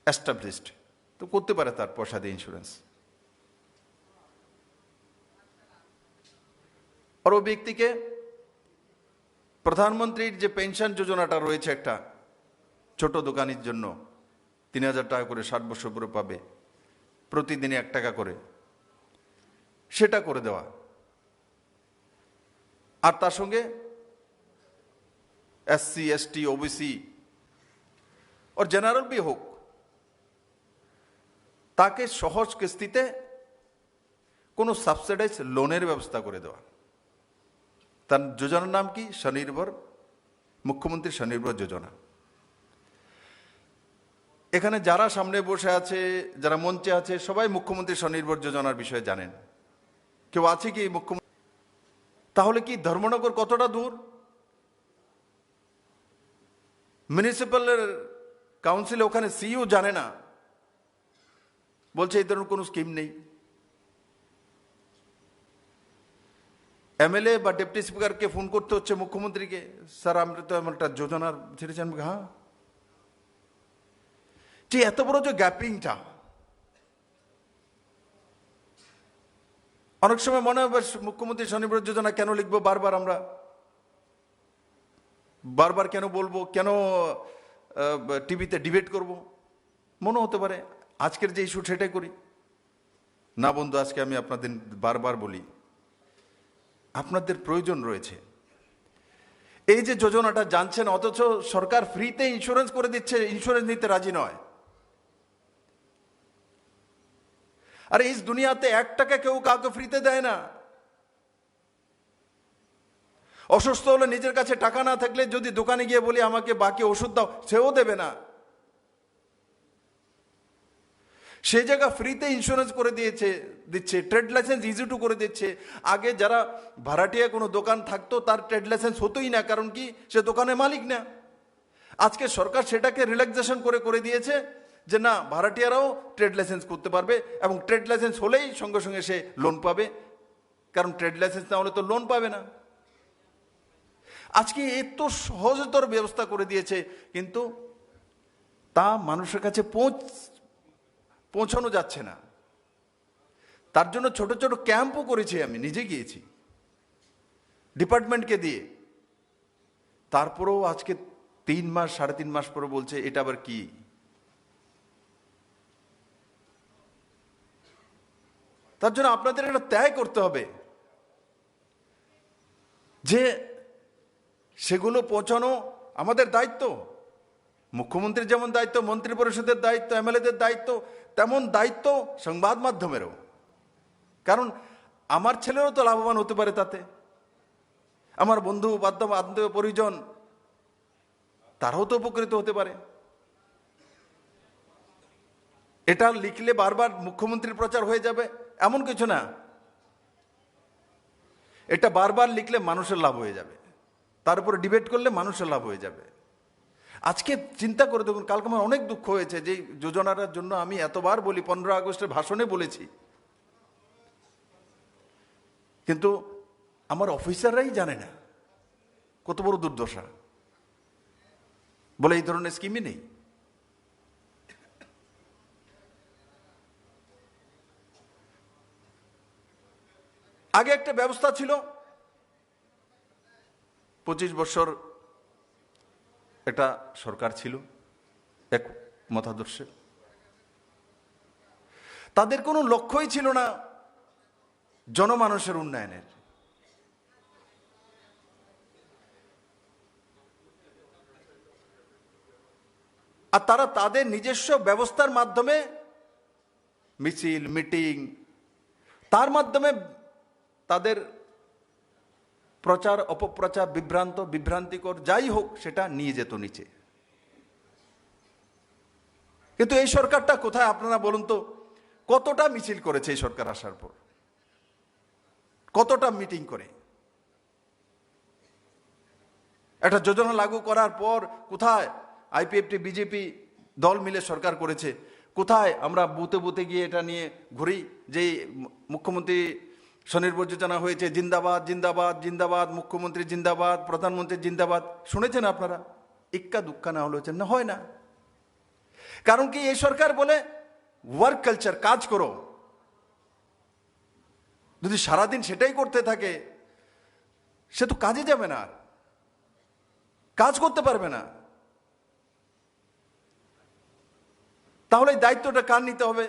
এস্টাবলিশড, তো করতে পারে তার পয়সা দিয়ে ইন্স্যুরেন্স। আর ওই ব্যক্তিকে প্রধানমন্ত্রীর যে পেনশন যোজনাটা রয়েছে একটা ছোট দোকানির জন্য, তিন হাজার টাকা করে ষাট বছর পরে পাবে, প্রতিদিনে এক টাকা করে, সেটা করে দেওয়া। আর তার সঙ্গে এসসি, এসটি, ওবিসি, ওর জেনারেল বি হোক, তাকে সহজ কিস্তিতে কোনো সাবসিডাইজ লোনের ব্যবস্থা করে দেওয়া। তার যোজনার নাম কি? স্বনির্ভর, মুখ্যমন্ত্রী স্বনির্ভর যোজনা। এখানে যারা সামনে বসে আছে, যারা মঞ্চে আছে, সবাই মুখ্যমন্ত্রী স্বনির্ভর যোজনার বিষয়ে জানেন। কেউ আছে কি মুখ্যমন্ত্রী? তাহলে কি ধর্মনগর কতটা দূর? মিউনিসিপ্যাল কাউন্সিলে ওখানে সিইও জানে না, বলছে এই ধরনের কোনো স্কিম নেই। এমএলএ বা ডেপুটি স্পিকারকে ফোন করতে হচ্ছে মুখ্যমন্ত্রীকে, "স্যার, আমরা তো এমন একটা যোজনার ছেড়েছি।" আমি বলি, "হ্যাঁ।" যে এত বড় যে গ্যাপিংটা, অনেক সময় মনে হয়, "বেশ, মুখ্যমন্ত্রী স্বনির্ভর যোজনা কেন লিখবো বারবার আমরা, বারবার কেন বলবো, কেন টিভিতে ডিবেট করব?" মনে হতে পারে আজকের যে ইস্যু সেটাই করি। না বন্ধু, আজকে আমি আপনাদের বারবার বলি, আপনাদের প্রয়োজন রয়েছে। এই যে যোজনাটা জানছেন, অথচ সরকার ফ্রিতে ইন্স্যুরেন্স করে দিচ্ছে, ইন্স্যুরেন্স নিতে রাজি নয়। আরে, এই দুনিয়াতে এক টাকা কেউ কাউকে ফ্রিতে দেয় না। অসুস্থ হলে নিজের কাছে টাকা না থাকলে যদি দোকানে গিয়ে বলি, "আমাকে বাকি ওষুধ দাও", সেও দেবে না। সেই জায়গা ফ্রিতে ইন্স্যুরেন্স করে দিয়েছে, দিচ্ছে, ট্রেড লাইসেন্স ইজি টু করে দিচ্ছে। আগে যারা ভাড়াটিয়া কোনো দোকান থাকতো, তার ট্রেড লাইসেন্স হতোই না, কারণ কি? সে দোকানের মালিক না। আজকে সরকার সেটাকে রিল্যাক্সেশন করে করে দিয়েছে যে না, ভাড়াটিয়ারাও ট্রেড লাইসেন্স করতে পারবে, এবং ট্রেড লাইসেন্স হলেই সঙ্গে সঙ্গে সে লোন পাবে, কারণ ট্রেড লাইসেন্স না হলে তো লোন পাবে না। আজকে এত সহজতর ব্যবস্থা করে দিয়েছে, কিন্তু তা মানুষের কাছে পৌঁছ-, পৌঁছানো যাচ্ছে না। তার জন্য ছোট ছোট ক্যাম্পও করেছি, আমি নিজে গিয়েছি ডিপার্টমেন্টকে দিয়ে। তারপরেও আজকে তিন মাস, সাড়ে তিন মাস পরে বলছে, "এটা আবার কি?" তার জন্য আপনাদের এটা ত্যাগ করতে হবে যে সেগুলো পৌঁছানো আমাদের দায়িত্ব। মুখ্যমন্ত্রীর যেমন দায়িত্ব, মন্ত্রী পরিষদের দায়িত্ব, এমএলএদের দায়িত্ব, তেমন দায়িত্ব সংবাদ মাধ্যমেরও। কারণ আমার ছেলেরও তো লাভবান হতে পারে তাতে, আমার বন্ধু, বান্ধব, আত্মীয় পরিজন, তারাও তো উপকৃত হতে পারে। এটা লিখলে বারবার মুখ্যমন্ত্রীর প্রচার হয়ে যাবে, এমন কিছু না। এটা বারবার লিখলে মানুষের লাভ হয়ে যাবে, তার উপরে ডিবেট করলে মানুষের লাভ হয়ে যাবে। আজকে চিন্তা করে দেখুন, কালকে আমার অনেক দুঃখ হয়েছে যে যোজনাটার জন্য আমি এতবার বলি, পনেরো আগস্টের ভাষণে বলেছি, কিন্তু আমার অফিসাররাই জানে না। কত বড় দুর্দশা, বলে এই ধরনের স্কিমই নেই। আগে একটা ব্যবস্থা ছিল, পঁচিশ বছর একটা সরকার ছিল, এক মতাদর্শে। তাদের কোনো লক্ষ্যই ছিল না জনমানুষের উন্নয়নের। আর তারা তাদের নিজস্ব ব্যবস্থার মাধ্যমে মিছিল, মিটিং, তার মাধ্যমে তাদের প্রচার, অপপ্রচার, বিভ্রান্ত, বিভ্রান্তিকর যাই হোক, সেটা নিয়ে যেত নিচে। কিন্তু এই সরকারটা কোথায়, আপনারা বলুন তো? কতটা মিছিল করেছে এই সরকার আসার পর? কতটা মিটিং করে? একটা যোজনা লাগু করার পর কোথায় আইপিএফটি, বিজেপি দল মিলে সরকার করেছে? কোথায় আমরা বুথে বুথে গিয়ে এটা নিয়ে ঘুরি যে মু-, মুখ্যমন্ত্রী স্বনির্ভর যোজনা হয়েছে, জিন্দাবাদ, জিন্দাবাদ, জিন্দাবাদ, মুখ্যমন্ত্রী জিন্দাবাদ, প্রধানমন্ত্রী জিন্দাবাদ? শুনেছেন আপনারা? ইক্কা দুক্কা না হলে হচ্ছে না, হয় না। কারণ কি, এই সরকার বলে ওয়ার্ক কালচার, কাজ করো। যদি সারাদিন সেটাই করতে থাকে, সে তো কাজে যাবে না, আর কাজ করতে পারবে না। তাহলে এই দায়িত্বটা কার নিতে হবে?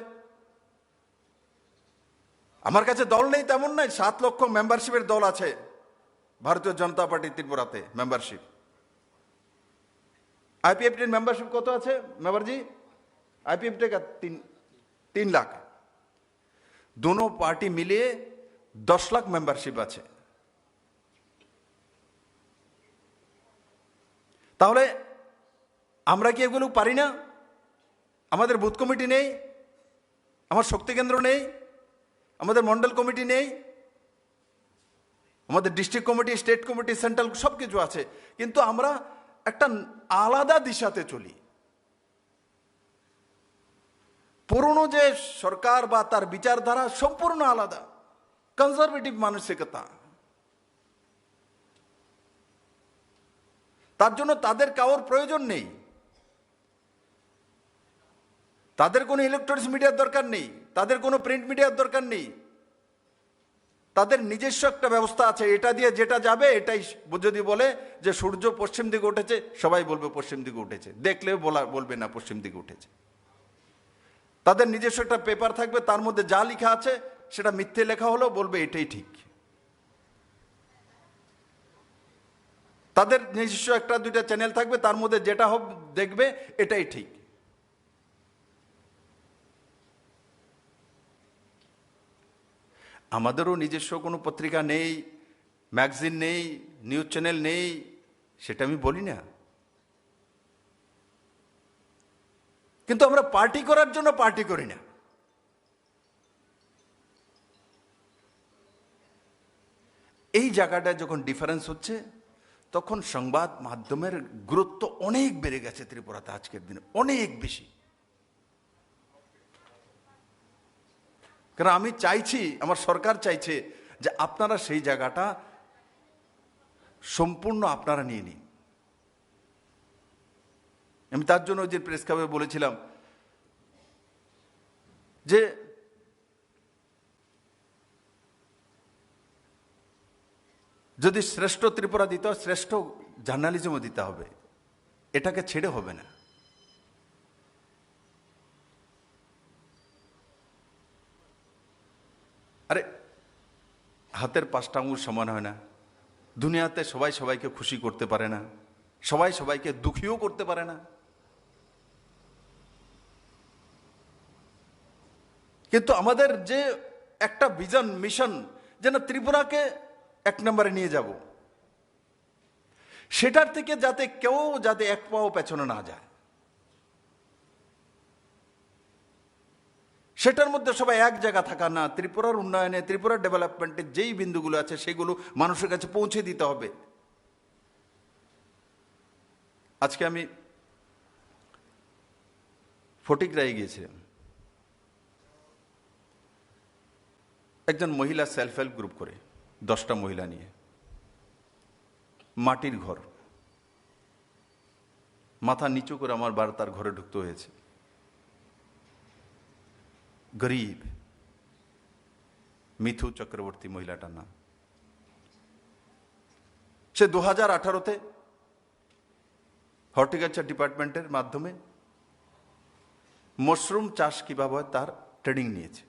আমার কাছে দল নেই তেমন নাই, সাত লক্ষ মেম্বারশিপের দল আছে ভারতীয় জনতা পার্টি ত্রিপুরাতে মেম্বারশিপ। আইপিএফটির মেম্বারশিপ কত আছে মেম্বারজি? আইপিএফটি তিন, তিন লাখ। দোনো পার্টি মিলিয়ে দশ লাখ মেম্বারশিপ আছে। তাহলে আমরা কি এগুলো পারি না? আমাদের বুথ কমিটি নেই, আমার শক্তি কেন্দ্র নেই, আমাদের মন্ডল কমিটি নেই, আমাদের district committee, state committee, central সব কিছু আছে, কিন্তু আমরা একটা আলাদা দিশাতে চলি। পুরনো যে সরকার বা তার বিচারধারা সম্পূর্ণ আলাদা, কনজারভেটিভ মানসিকতা। তার জন্য তাদের কারোর প্রয়োজন নেই, তাদের কোনো ইলেকট্রনিক্স মিডিয়ার দরকার নেই, তাদের কোনো প্রিন্ট মিডিয়ার দরকার নেই। তাদের নিজস্ব একটা ব্যবস্থা আছে, এটা দিয়ে যেটা যাবে এটাই। যদি বলে যে সূর্য পশ্চিম দিকে উঠেছে, সবাই বলবে পশ্চিম দিকে উঠেছে, দেখলেও বলা, বলবে না পশ্চিম দিকে উঠেছে। তাদের নিজস্ব একটা পেপার থাকবে, তার মধ্যে যা লেখা আছে সেটা মিথ্যে লেখা হলেও বলবে এটাই ঠিক। তাদের নিজস্ব একটা দুইটা চ্যানেল থাকবে, তার মধ্যে যেটা হবে দেখবে এটাই ঠিক। আমাদেরও নিজস্ব কোনো পত্রিকা নেই, ম্যাগাজিন নেই, নিউজ চ্যানেল নেই, সেটা আমি বলি না। কিন্তু আমরা পার্টি করার জন্য পার্টি করি না। এই জায়গাটা যখন ডিফারেন্স হচ্ছে, তখন সংবাদ মাধ্যমের গুরুত্ব অনেক বেড়ে গেছে ত্রিপুরাতে আজকের দিনে, অনেক বেশি। কারণ আমি চাইছি, আমার সরকার চাইছে যে আপনারা সেই জায়গাটা সম্পূর্ণ আপনারা নিয়ে নিন। আমি তার জন্য ওই দিন প্রেস ক্লাবে বলেছিলাম যে যদি শ্রেষ্ঠ ত্রিপুরা দিতে হয়, শ্রেষ্ঠ জার্নালিজমও দিতে হবে, এটাকে ছেড়ে হবে না। আরে, হাতের পাঁচটা আঙুল সমান হয় না। দুনিয়াতে সবাই সবাইকে খুশি করতে পারে না, সবাই সবাইকে দুঃখীও করতে পারে না। কিন্তু আমাদের যে একটা ভিশন, মিশন, যেন ত্রিপুরাকে এক নম্বরে নিয়ে যাব, সেটার থেকে যাতে কেউ যাতে এক পাও পেছনে না যায়, সেটার মধ্যে সবাই এক জায়গা থাকা না, ত্রিপুরার উন্নয়নে, ত্রিপুরার ডেভেলপমেন্টে যেই বিন্দুগুলো আছে সেগুলো মানুষের কাছে পৌঁছে দিতে হবে। আজকে আমি ফটিকরায় গিয়েছিলাম, একজন মহিলা সেলফ হেল্প গ্রুপ করে, দশটা মহিলা নিয়ে, মাটির ঘর, মাথা নিচু করে আমার বারো তার ঘরে ঢুকতে হয়েছে। গরিব মিথু চক্রবর্তী মহিলাটার নাম। সে দু হাজার আঠারোতে হর্টিকালচার ডিপার্টমেন্টের মাধ্যমে মশরুম চাষ কিভাবে হয় তার ট্রেনিং নিয়েছে।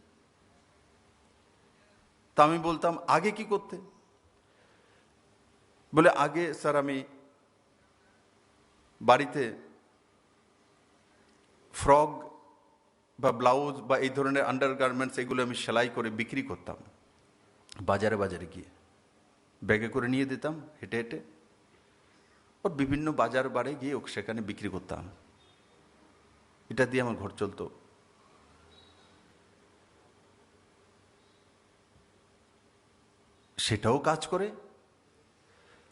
তা আমি বলতাম, "আগে কি করতে?" বলে, "আগে স্যার আমি বাড়িতে ফ্রক বা ব্লাউজ বা এই ধরনের আন্ডারগার্মেন্টস এগুলো আমি সেলাই করে বিক্রি করতাম, বাজারে বাজারে গিয়ে ব্যাগে করে নিয়ে দিতাম হেঁটে হেঁটে, ওর বিভিন্ন বাজার বারে গিয়ে ওকে সেখানে বিক্রি করতাম, এটা দিয়ে আমার ঘর চলতো।" সেটাও কাজ করে।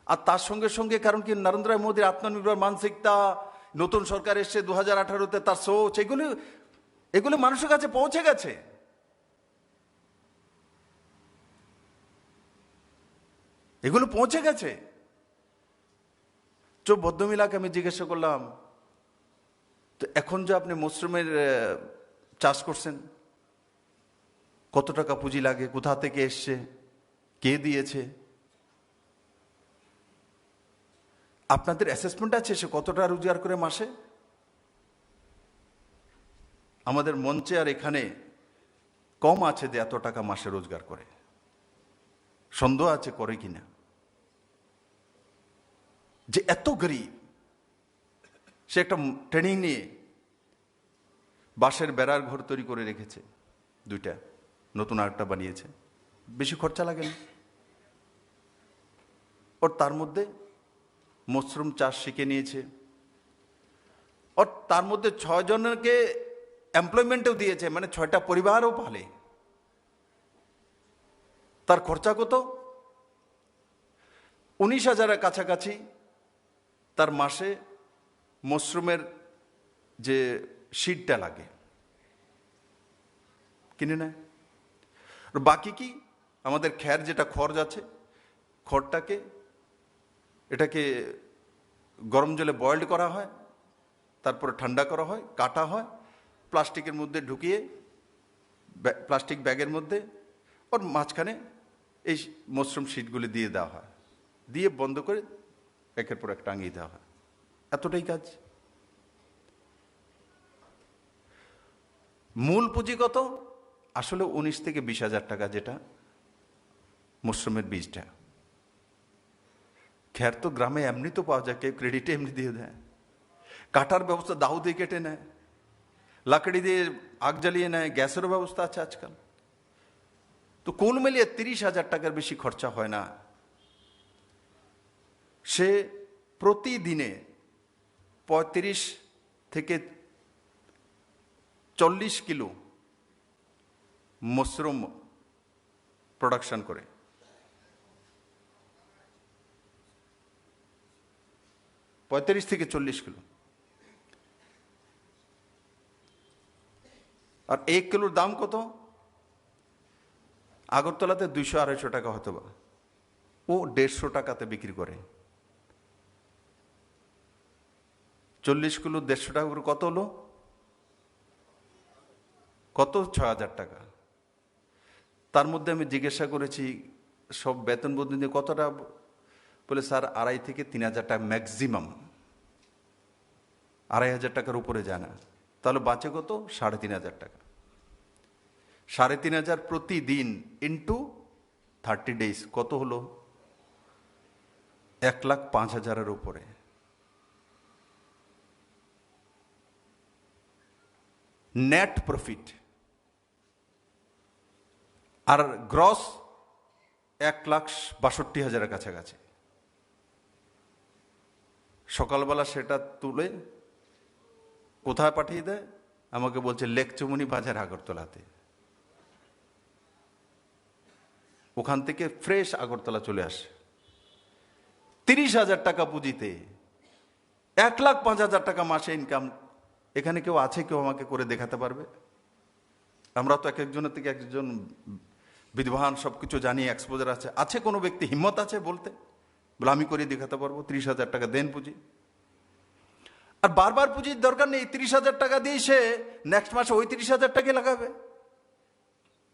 আর তার সঙ্গে সঙ্গে, কারণ কি, নরেন্দ্র মোদীর আত্মনির্ভর মানসিকতা, নতুন সরকার এসছে দু হাজার আঠারোতে, তার সোচ, এগুলি এগুলি মানুষের কাছে পৌঁছে গেছে, এগুলো পৌঁছে গেছে। তো ভদ্রমহিলাকে আমি জিজ্ঞাসা করলাম, "তো এখন যে আপনি মশরুমের আহ, চাষ করছেন, কত টাকা পুঁজি লাগে, কোথা থেকে এসছে, কে দিয়েছে, আপনাদের অ্যাসেসমেন্ট আছে সে কতটা রোজগার করে মাসে?" আমাদের মঞ্চে আর এখানে কম আছে যে এত টাকা মাসে রোজগার করে, সন্দেহ আছে করে কিনা। যে এত গরিব, সে একটা ট্রেনিং নিয়ে বাঁশের বেড়ার ঘর তৈরি করে রেখেছে দুইটা, নতুন আরেকটা বানিয়েছে, বেশি খরচা লাগে না। ওর তার মধ্যে মশরুম চাষ শিখে নিয়েছে। ওর তার মধ্যে ছয় জনকে এমপ্লয়মেন্টও দিয়েছে, মানে ছয়টা পরিবারও পালে। তার খরচা কত? উনিশ হাজারের কাছাকাছি তার মাসে মশরুমের যে সিডটা লাগে, কিনে নেয়। আর বাকি কি, আমাদের খ্যার যেটা খড় আছে, খড়টাকে, এটাকে গরম জলে বয়েলড করা হয়, তারপরে ঠান্ডা করা হয়, কাটা হয়, প্লাস্টিকের মধ্যে ঢুকিয়ে, প্লাস্টিক ব্যাগের মধ্যে, ওর মাঝখানে এই মশরুম সিডগুলি দিয়ে দেওয়া হয়, দিয়ে বন্ধ করে একের পর এক টাঙিয়ে দেওয়া হয়। এতটাই কাজ। মূল পুঁজি কত? আসলে উনিশ থেকে বিশ হাজার টাকা, যেটা মশরুমের বীজটা। খ্যার তো গ্রামে এমনি তো পাওয়া যায়, কেউ ক্রেডিটে এমনি দিয়ে দেয়। কাটার ব্যবস্থা, দাও দিয়ে কেটে নেয়, লাকড়ি দিয়ে আগ জ্বালিয়ে নেয়, গ্যাসেরও ব্যবস্থা আছে আজকাল। তো কুল মিলিয়ে তিরিশ হাজার টাকার বেশি খরচা হয় না। সে প্রতিদিনে পঁয়ত্রিশ থেকে চল্লিশ কিলো মশরুম প্রোডাকশন করে, পঁয়ত্রিশ থেকে চল্লিশ কিলো। আর এক কিলোর দাম কত? আগরতলাতে দুইশো আড়াইশো টাকা হয়তো বা, ও দেড়শো টাকাতে বিক্রি করে। চল্লিশ কিলো দেড়শো টাকা করে কত হলো? কত? ছয় হাজার টাকা। তার মধ্যে আমি জিজ্ঞাসা করেছি, "সব বেতন বুদ্ধি দিয়ে কতটা?" বলে, "স্যার, আড়াই থেকে তিন হাজার টাকা ম্যাক্সিমাম, আড়াই হাজার টাকার উপরে যায় না।" তাহলে বাঁচে কত? সাড়ে তিন হাজার টাকা। সাড়ে তিন হাজার প্রতিদিন ইন্টু থার্টি ডেজ কত হলো? এক লাখ পাঁচ হাজারের উপরে নেট প্রফিট। আর গ্রস এক লাখ বাষট্টি হাজারের কাছাকাছি। সকালবেলা সেটা তুলে কোথায় পাঠিয়ে দেয়? আমাকে বলছে লেকচুমনি বাজার আগরতলাতে। ওখান থেকে ফ্রেশ আগরতলা চলে আসে। তিরিশ হাজার টাকা পুঁজিতে এক লাখ পাঁচ হাজার টাকা মাসে ইনকাম। এখানে কেউ আছে, কেউ আমাকে করে দেখাতে পারবে? আমরা তো এক একজনের থেকে একজন বিদ্বান, সব কিছু জানি, এক্সপোজার আছে। আছে কোনো ব্যক্তি হিম্মত আছে বলতে? বলে, "আমি করে দেখাতে পারবো, ত্রিশ হাজার টাকা দেন পুঁজি।" আর বারবার পুঁজির দরকার নেই, ত্রিশ হাজার টাকা দিয়ে সে নেক্সট মাসে ওই ত্রিশ হাজার টাকাই লাগাবে।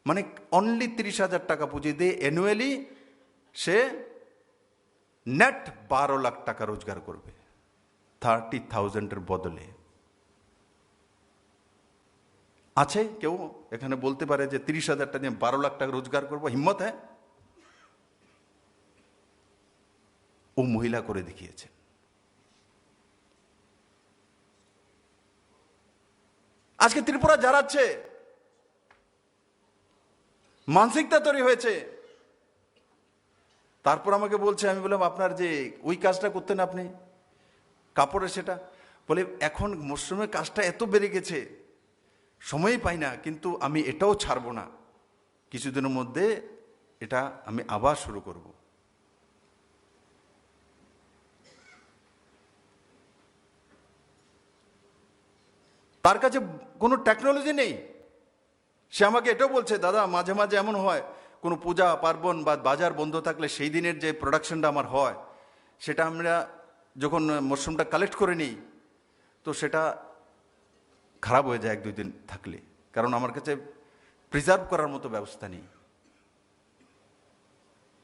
মানে অনলি ত্রিশ হাজার টাকা পুঁজি দিয়ে অ্যানুয়ালি সে নেট বারো লাখ টাকা রোজগার করবে থার্টি থাউজেন্ডের বদলে। আছে কেউ এখানে বলতে পারে যে তিরিশ হাজার টাকা দিয়ে বারো লাখ টাকা রোজগার করবো? হিম্মত হ্যাঁ? ও মহিলা করে দেখিয়েছেন। আজকে ত্রিপুরা যারাচ্ছে, মানসিকতা তৈরি হয়েছে। তারপর আমাকে বলছে, আমি বললাম, "আপনার যে ওই কাজটা করতেন আপনি, কাপড়ের সেটা?" বলে, "এখন মশরুমের কাজটা এত বেড়ে গেছে, সময়ই পাই না, কিন্তু আমি এটাও ছাড়বো না, কিছুদিনের মধ্যে এটা আমি আবার শুরু করব।" তার কাছে কোনো টেকনোলজি নেই। সে আমাকে এটাও বলছে, "দাদা, মাঝে মাঝে এমন হয়, কোনো পূজা পার্বণ বা বাজার বন্ধ থাকলে সেই দিনের যে প্রোডাকশনটা আমার হয়, সেটা আমরা যখন মশরুমটা কালেক্ট করে নিই, তো সেটা খারাপ হয়ে যায় এক দুই দিন থাকলে, কারণ আমার কাছে প্রিজার্ভ করার মতো ব্যবস্থা নেই।"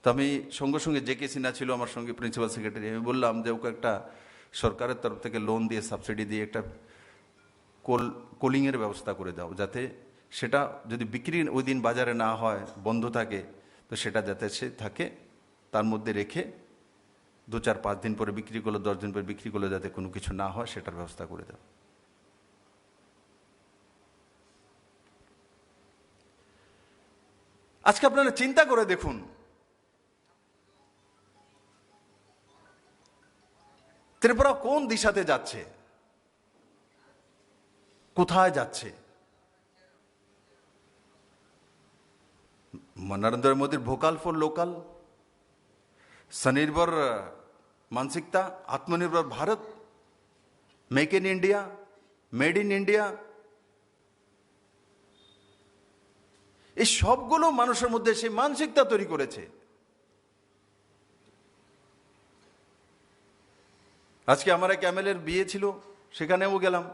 তো আমি সঙ্গে সঙ্গে জে কে সিনহা ছিল আমার সঙ্গে, প্রিন্সিপাল সেক্রেটারি, আমি বললাম যে, "ওকে একটা সরকারের তরফ থেকে লোন দিয়ে, সাবসিডি দিয়ে একটা কোল কোলিংয়ের ব্যবস্থা করে দাও, যাতে সেটা যদি বিক্রি ওই দিন বাজারে না হয়, বন্ধ থাকে, তো সেটা যাতে সে থাকে, তার মধ্যে রেখে দু চার পাঁচ দিন পরে বিক্রি করলো, দশ দিন পরে বিক্রি করলো, যাতে কোনো কিছু না হয়, সেটার ব্যবস্থা করে দাও।" আজকে আপনারা চিন্তা করে দেখুন, ত্রিপুরা কোন দিশাতে যাচ্ছে, কোথায় যাচ্ছে? নরেন্দ্র মোদীর ভোকাল ফর লোকাল, স্বনির্ভর মানসিকতা, আত্মনির্ভর Bharat, make in India, made in India, এই সবগুলো মানুষের মধ্যে সেই মানসিকতা তৈরি করেছে। আজকে আমার এক এমএলএর বিয়ে ছিল, সেখানেও গেলাম।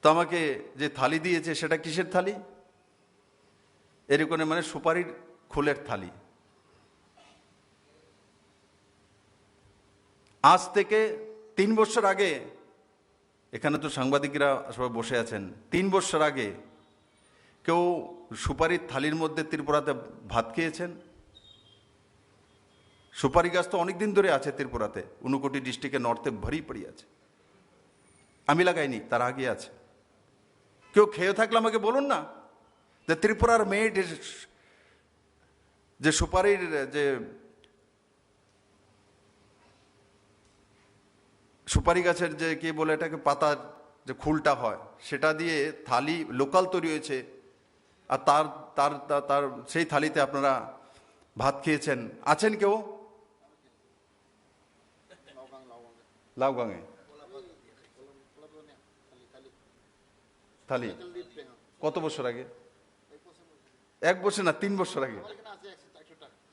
তো আমাকে যে থালি দিয়েছে, সেটা কিসের থালি? এরকম মানে সুপারির খোলের থালি। আজ থেকে তিন বছর আগে, এখানে তো সাংবাদিকরা সবাই বসে আছেন, তিন বছর আগে কেউ সুপারির থালির মধ্যে ত্রিপুরাতে ভাত খেয়েছেন? সুপারি গাছ তো অনেক দিন ধরে আছে ত্রিপুরাতে, ঊনকোটি ডিস্ট্রিক্টে, নর্থে ভরি পড়ি আছে। আমি লাগাইনি, তার আগে আছে। কেউ খেয়ে থাকলে আমাকে বলুন না যে ত্রিপুরার মেড যে সুপারির যে সুপারি গাছের যে কি বলে এটাকে, পাতার যে খুলটা হয়, সেটা দিয়ে থালি লোকাল তৈরি হয়েছে। আর তার তার তার- তার সেই থালিতে আপনারা ভাত খেয়েছেন। আছেন কেউ? লাউগাঙে থালি কত বছর আগে? এক বছর না, তিন বছর আগে।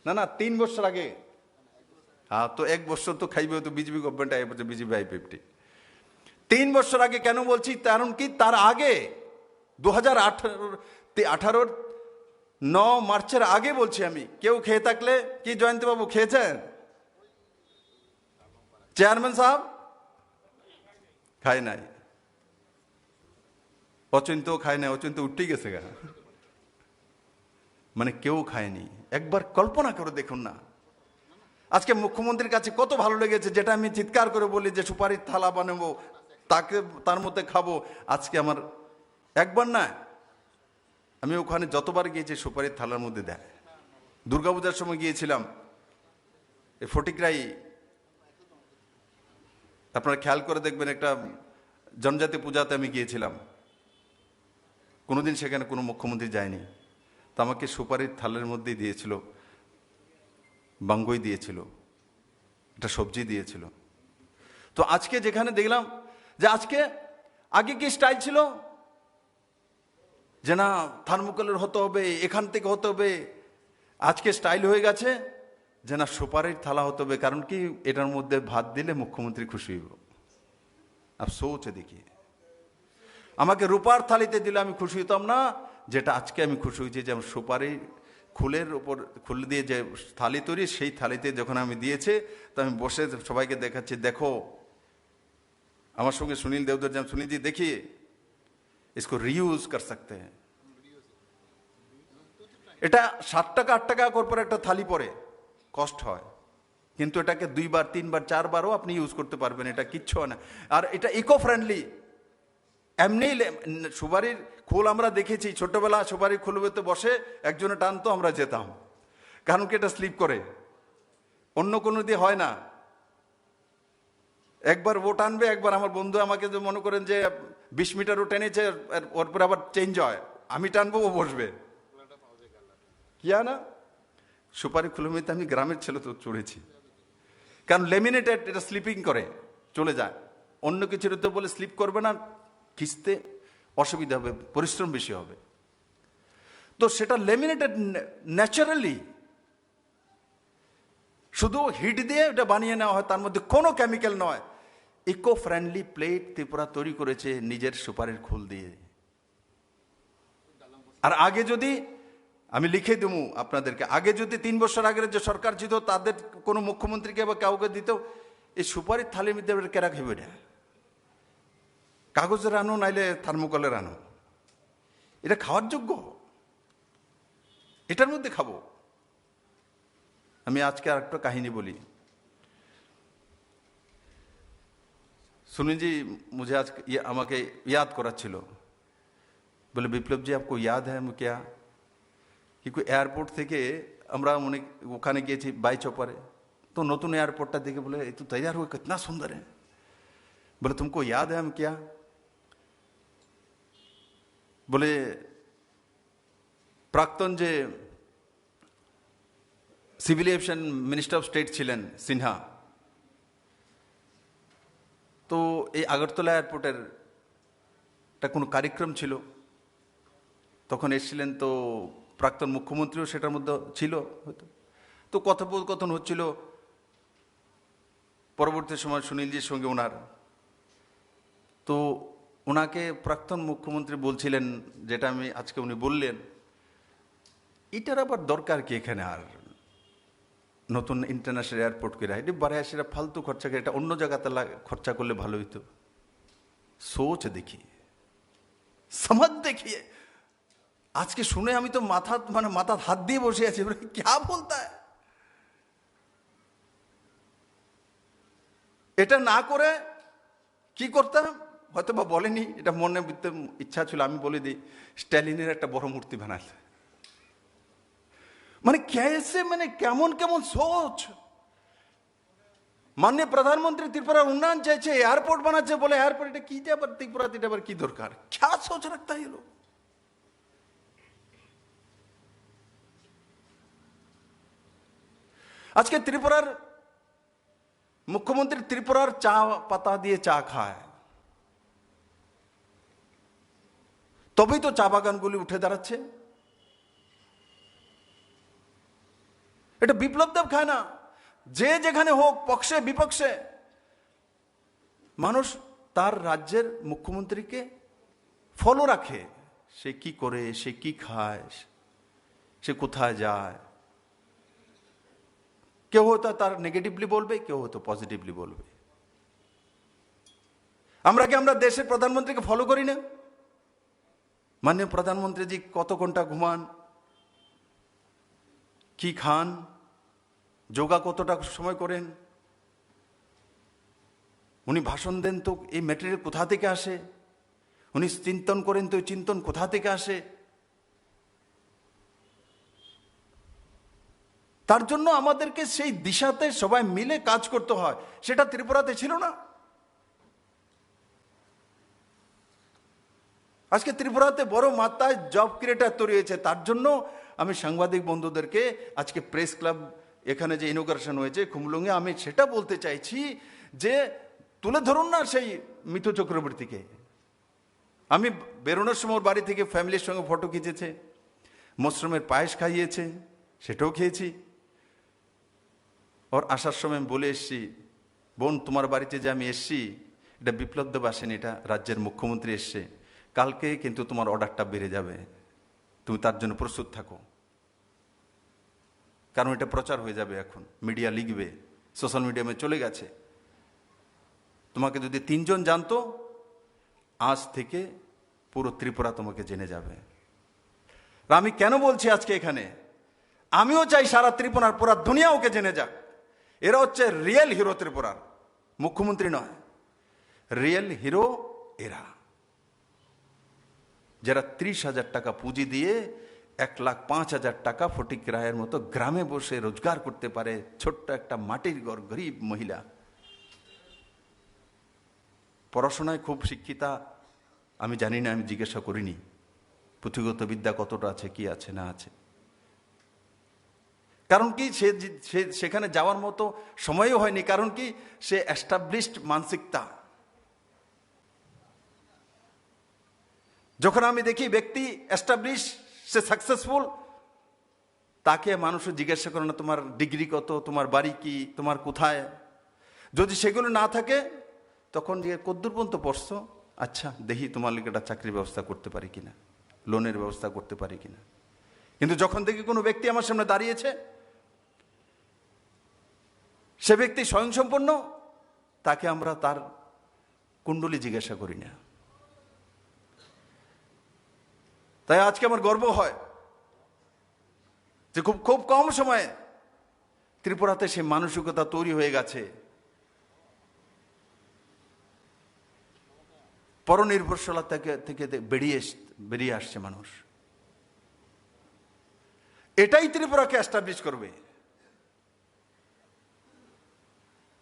না না, তিন বছর আগে। হ্যাঁ, তো এক বছর তো খাইবে তো বিজেপি গভর্নমেন্ট আই পড়ছে, বিজেপি আই ফিফটি। তিন বছর আগে কেন বলছি? কারণ কি, তার আগে দু হাজার আঠারো, তে-, আঠারোর ন মার্চের আগে বলছি আমি, কেউ খেয়ে থাকলে কি, জয়ন্ত বাবু খেয়েছেন? চেয়ারম্যান সাহেব খায় নাই, অচিন্ত খায় নাই, অচিন্ত উঠে গেছে গা। মানে কেউ খায়নি। একবার কল্পনা করে দেখুন না, আজকে মুখ্যমন্ত্রীর কাছে কত ভালো লেগেছে, যেটা আমি চিৎকার করে বলি যে সুপারির থালা বানাবো, তাকে, তার মধ্যে খাবো। আজকে আমার একবার না, আমি ওখানে যতবার গিয়েছি সুপারির থালার মধ্যে দেয়। দুর্গাপূজার সময় গিয়েছিলাম, এই ফটিকরাই, আপনারা খেয়াল করে দেখবেন, একটা জনজাতি পূজাতে আমি গিয়েছিলাম, কোনোদিন সেখানে কোনো মুখ্যমন্ত্রী যায়নি। তো আমাকে সুপারির থালের মধ্যে দিয়েছিল, বাঙ্গই দিয়েছিল, একটা সবজি দিয়েছিল। তো আজকে যেখানে দেখলাম যে আজকে, আগে কি স্টাইল ছিল যে না থার্মোকলের হতে হবে, এখান থেকে হতে হবে, আজকে স্টাইল হয়ে গেছে যে না সুপারির থালা হতে হবে, কারণ কি, এটার মধ্যে ভাত দিলে মুখ্যমন্ত্রী খুশি হইব। আফসোস এদিকে, আমাকে রূপার থালিতে দিলে আমি খুশি হতাম না, যেটা আজকে আমি খুশি হয়েছি যে আমার সুপারি খুলের উপর, খুল দিয়ে যে থালি তৈরি, সেই থালিতে যখন আমি দিয়েছে, তো আমি বসে সবাইকে দেখাচ্ছি, "দেখো।" আমার সঙ্গে সুনীল দেওধর যান, "সুনীলজি, দেখিয়ে।" इसको रीयूज कर सकते हैं। এটা সাত টাকা আট টাকা করে পরে একটা থালি পড়ে, কস্ট হয়, কিন্তু এটাকে দুইবার তিনবার চারবারও আপনি ইউজ করতে পারবেন, এটা কিচ্ছু হয় না। আর এটা ইকো ফ্রেন্ডলি। এমনি লে- সুপারির খোল আমরা দেখেছি, ছোটবেলা সুপারির খোলগুলোতে বসে একজনে টানতো, আমরা যেতাম, কারণ কি এটা স্লিপ করে, অন্য কোনো দিয়ে হয় না। একবার ও টানবে, একবার আমার বন্ধু আমাকে যে মনে করেন যে বিশ মিটারও টেনেছে, আর ওর পরে আবার চেঞ্জ হয়, আমি টানবো, ও বসবে। কি হয় না? সুপারি খুলুমিতে আমি গ্রামের ছেলে তো চড়েছি, কারণ লেমিনেটেড, এটা স্লিপিং করে, চলে যায়। অন্য কিছুর তো বলে স্লিপ করবে না, খিস্তে অসুবিধা হবে, পরিশ্রম বেশি হবে। তো সেটা লেমিনেটেড ন্যাচারালি, শুধু হিট দিয়ে এটা বানিয়ে নেওয়া হয়, তার মধ্যে কোনো কেমিক্যাল নয়। ইকো ফ্রেন্ডলি প্লেট ত্রিপুরা তৈরি করেছে নিজের সুপারির খোল দিয়ে। আর আগে যদি, আমি লিখে দেবো আপনাদেরকে, আগে যদি তিন বছর আগের যে সরকার ছিল, তাদের কোনো মুখ্যমন্ত্রীকে বা কাউকে দিত, এই সুপারির থালির মধ্যে এবার কেরা খাইবে এটা? কাগজে রানো, নাইলে থার্মোকলে রানো, এটা খাওয়ার যোগ্য, এটার মধ্যে খাবো। আমি আজকে আরেকটা কাহিনী বলি। সুনীলজি মুঝে আজ ইয়ে, আমাকে ইয়াদ করাচ্ছিল, বলে, "বিপ্লব জি, আপকো ইয়াদ হ্যায় আমি ক্যা, কি কোই এয়ারপোর্ট থেকে আমরা অনেক ওখানে গিয়েছি বাই চপারে, তো নতুন এয়ারপোর্টটা দেখে বলে, এই তো তৈয়ার হুয়া, কিতনা সুন্দর হ্যায়।" বলে, "তুমকো ইয়াদ হ্যায় আমি ক্যা?" বলে, প্রাক্তন যে civil aviation minister of state ছিলেন সিনহা, তো এই আগরতলা এয়ারপোর্টের একটা কোনো কার্যক্রম ছিল, তখন এসেছিলেন, তো প্রাক্তন মুখ্যমন্ত্রীও সেটার মধ্যে ছিল হয়তো। তো কথোপকথন হচ্ছিল, পরবর্তী সময় সুনীলজির সঙ্গে ওনার, তো ওনাকে প্রাক্তন মুখ্যমন্ত্রী বলছিলেন, যেটা আমি আজকে উনি বললেন, এটার আবার দরকার কি এখানে? আর নতুন ইন্টারন্যাশনাল এয়ারপোর্ট করে, এটা বারে আসে, এটা ফালতু খরচা করে, এটা অন্য জায়গাতে লা-, খরচা করলে ভালো হইতো। সোচ দেখি, সমাজ দেখিয়ে। আজকে শুনে আমি তো মাথা, মানে, মাথাত হাত দিয়ে বসে আছি, বলে, "ক্যা বলতা হ্যায়?" এটা না করে কি করতাম, হয়তো বা বলেনি, এটা মনে ভিতরে ইচ্ছা ছিল, আমি বলে দিই, স্ট্যালিনের একটা বড় মূর্তি বানাতে। মানে, কেসে, মানে, কেমন কেমন সোচ। মাননীয় প্রধানমন্ত্রী ত্রিপুরার উন্নয়ন চাইছে, এয়ারপোর্ট বানাচ্ছে বলে, এয়ারপোর্ট এটা কি, এটা আবার ত্রিপুরাতে, এটা আবার কি দরকার? ক্যা সোচ রাখতা হ্যায় লোক? আজকে ত্রিপুরার মুখ্যমন্ত্রী ত্রিপুরার চা পাতা দিয়ে চা খায়, তবেই তো চা বাগানগুলি উঠে দাঁড়াচ্ছে। এটা বিপ্লব দেব খায় না, যে যেখানে হোক, পক্ষে বিপক্ষে, মানুষ তার রাজ্যের মুখ্যমন্ত্রীকে ফলো রাখে, সে কি করে, সে কি খায়, সে কোথায় যায়। কেউ হয়তো তার নেগেটিভলি বলবে, কেউ হয়তো পজিটিভলি বলবে। আমরা কি আমরা দেশের প্রধানমন্ত্রীকে ফলো করি না? মাননীয় প্রধানমন্ত্রীজি কত ঘন্টা ঘুমান, কি খান, যোগা কতটা সময় করেন, উনি ভাষণ দেন তো এই ম্যাটেরিয়াল কোথা থেকে আসে, উনি চিন্তন করেন তো এই চিন্তন কোথা থেকে আসে, তার জন্য আমাদেরকে সেই দিশাতে সবাই মিলে কাজ করতে হয়। সেটা ত্রিপুরাতে ছিল না। আজকে ত্রিপুরাতে বড় মাত্রায় জব ক্রিয়েটার তৈরি হয়েছে, তার জন্য আমি সাংবাদিক বন্ধুদেরকে আজকে প্রেস ক্লাব এখানে যে ইনোগ্রেশন হয়েছে খুমলুঙে, আমি সেটা বলতে চাইছি যে তুলে ধরুন না সেই মিঠু চক্রবর্তীকে। আমি বেরোনোর সময় ওর বাড়ি থেকে ফ্যামিলির সঙ্গে ফটো খিঁচেছে, মশরুমের পায়েস খাইয়েছে, সেটাও খেয়েছি। ওর আসার সময় আমি বলে এসছি, "বোন, তোমার বাড়িতে যে আমি এসছি, এটা বিপ্লব দেব আসেনি, এটা রাজ্যের মুখ্যমন্ত্রী এসছে। কালকে কিন্তু তোমার অর্ডারটা বেড়ে যাবে, তুমি তার জন্য প্রস্তুত থাকো।" কারণ এটা প্রচার হয়ে যাবে, এখন মিডিয়া লিখবে, সোশ্যাল মিডিয়ামে চলে গেছে। তোমাকে যদি তিনজন জানতো, আজ থেকে পুরো ত্রিপুরা তোমাকে জেনে যাবে। আর আমি কেন বলছি আজকে এখানে, আমিও চাই সারা ত্রিপুরার পুরা দুনিয়া ওকে জেনে যাক। এরা হচ্ছে রিয়েল হিরো ত্রিপুরার, মুখ্যমন্ত্রী নয়, রিয়েল হিরো এরা, যারা ত্রিশ হাজার টাকা পুঁজি দিয়ে এক লাখ পাঁচ হাজার টাকা ফটিক রায়ের মতো গ্রামে বসে রোজগার করতে পারে, ছোট্ট একটা মাটির ঘর, গরিব মহিলা, পড়াশোনায় খুব শিক্ষিতা, আমি জানি না, আমি জিজ্ঞাসা করিনি পুঁথিগত বিদ্যা কতটা আছে, কি আছে না আছে। কারণ কি, সে যে- সে সেখানে যাওয়ার মতো সময়ও হয়নি। কারণ কি, সে এস্টাবলিশড মানসিকতা। যখন আমি দেখি ব্যক্তি এস্টাবলিশ, সে সাকসেসফুল, তাকে মানুষ জিজ্ঞাসা করে না, "তোমার ডিগ্রি কত, তোমার বাড়ি কি, তোমার কোথায়?" যদি সেগুলো না থাকে, তখন যে, "কদ্দূর পর্যন্ত পড়ছো? আচ্ছা, দেখি তোমার লিগে একটা চাকরির ব্যবস্থা করতে পারি কিনা, লোনের ব্যবস্থা করতে পারি কিনা।" কিন্তু যখন দেখি কোনো ব্যক্তি আমার সামনে দাঁড়িয়েছে, সে ব্যক্তি স্বয়ংসম্পূর্ণ, তাকে আমরা তার কুণ্ডলী জিজ্ঞাসা করি না। তাই আজকে আমার গর্ব হয় যে খুব, খুব কম সময়ে ত্রিপুরাতে সেই মানসিকতা তৈরি হয়ে গেছে। পরনির্ভরশীলতা থেকে, থেকে দে-, বেরিয়ে এস-, বেরিয়ে আসছে মানুষ। এটাই ত্রিপুরাকে এস্টাবলিশ করবে।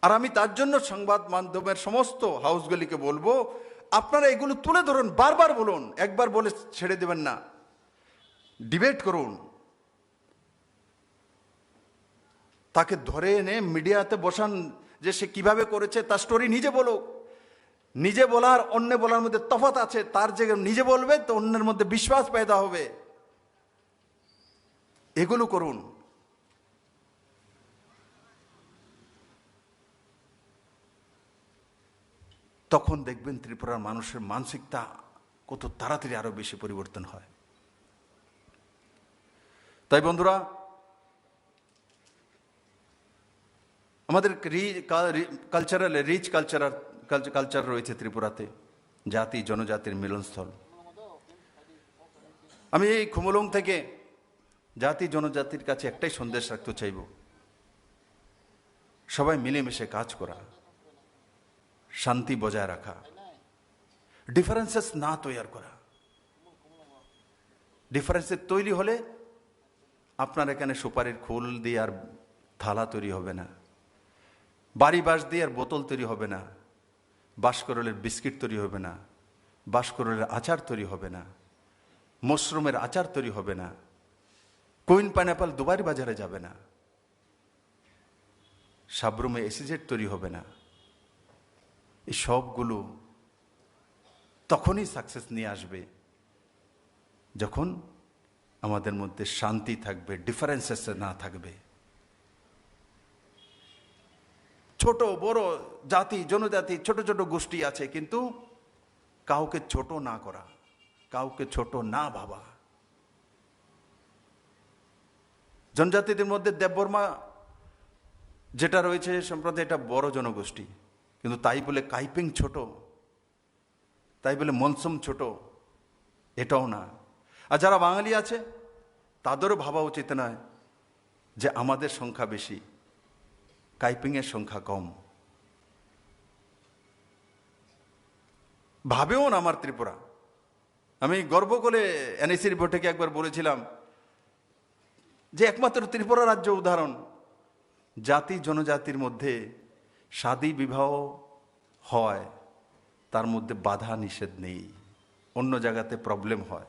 আর আমি তার জন্য সংবাদ মাধ্যমের সমস্ত হাউসগুলিকে বলবো, আপনারা এগুলো তুলে ধরুন, বারবার বলুন, একবার বলে ছেড়ে দেবেন না, ডিবেট করুন। তাকে ধরে এনে মিডিয়াতে বসান, যে সে কিভাবে করেছে, তার স্টোরি নিজে বলুক। নিজে বলার অন্যে বলার মধ্যে তফাৎ আছে। তার যে নিজে বলবে, তো অন্যের মধ্যে বিশ্বাস পয়দা হবে। এগুলো করুন, তখন দেখবেন ত্রিপুরার মানুষের মানসিকতা কত তাড়াতাড়ি আরো বেশি পরিবর্তন হয়। তাই বন্ধুরা, আমাদের কালচারাল, রিচ কালচারাল, কালচার রয়েছে ত্রিপুরাতে, জাতি জনজাতির মিলনস্থল। আমি এই খুমুলুং থেকে জাতি জনজাতির কাছে একটাই সন্দেশ রাখতে চাইব, সবাই মিলেমিশে কাজ করা, শান্তি বজায় রাখা, ডিফারেন্সেস না তৈরি করা। ডিফারেন্সেস তৈরি হলে আপনার এখানে সুপারির খোল দিয়ে আর থালা তৈরি হবে না, বাড়ি বাঁশ দিয়ে আর বোতল তৈরি হবে না, বাঁশকরলের বিস্কিট তৈরি হবে না, বাঁশকরলের আচার তৈরি হবে না, মাশরুমের আচার তৈরি হবে না, কুইন পাইনঅ্যাপল দুবারই বাজারে যাবে না, সাব্রুমে এসিজেড তৈরি হবে না। এই সবগুলো তখনই সাকসেস নিয়ে আসবে, যখন আমাদের মধ্যে শান্তি থাকবে, ডিফারেন্সেস না থাকবে। ছোট বড় জাতি জনজাতি, ছোট ছোট গোষ্ঠী আছে, কিন্তু কাউকে ছোট না করা, কাউকে ছোট না ভাবা। জনজাতিদের মধ্যে দেববর্মা যেটা রয়েছে সম্প্রদায়, এটা বড় জনগোষ্ঠী, কিন্তু তাই বলে কাইপিং ছোট, তাই বলে মনসম ছোট, এটাও না। আর যারা বাঙালি আছে, তাদেরও ভাবা উচিত নয় যে আমাদের সংখ্যা বেশি, কাইপিংয়ের সংখ্যা কম। ভাবেও না আমার ত্রিপুরা। আমি গর্ব করে এনএসির বৈঠকে একবার বলেছিলাম যে একমাত্র ত্রিপুরা রাজ্য উদাহরণ, জাতি জনজাতির মধ্যে শাদী বিবাহ হয়, তার মধ্যে বাধা নিষেধ নেই, অন্য জায়গাতে প্রবলেম হয়।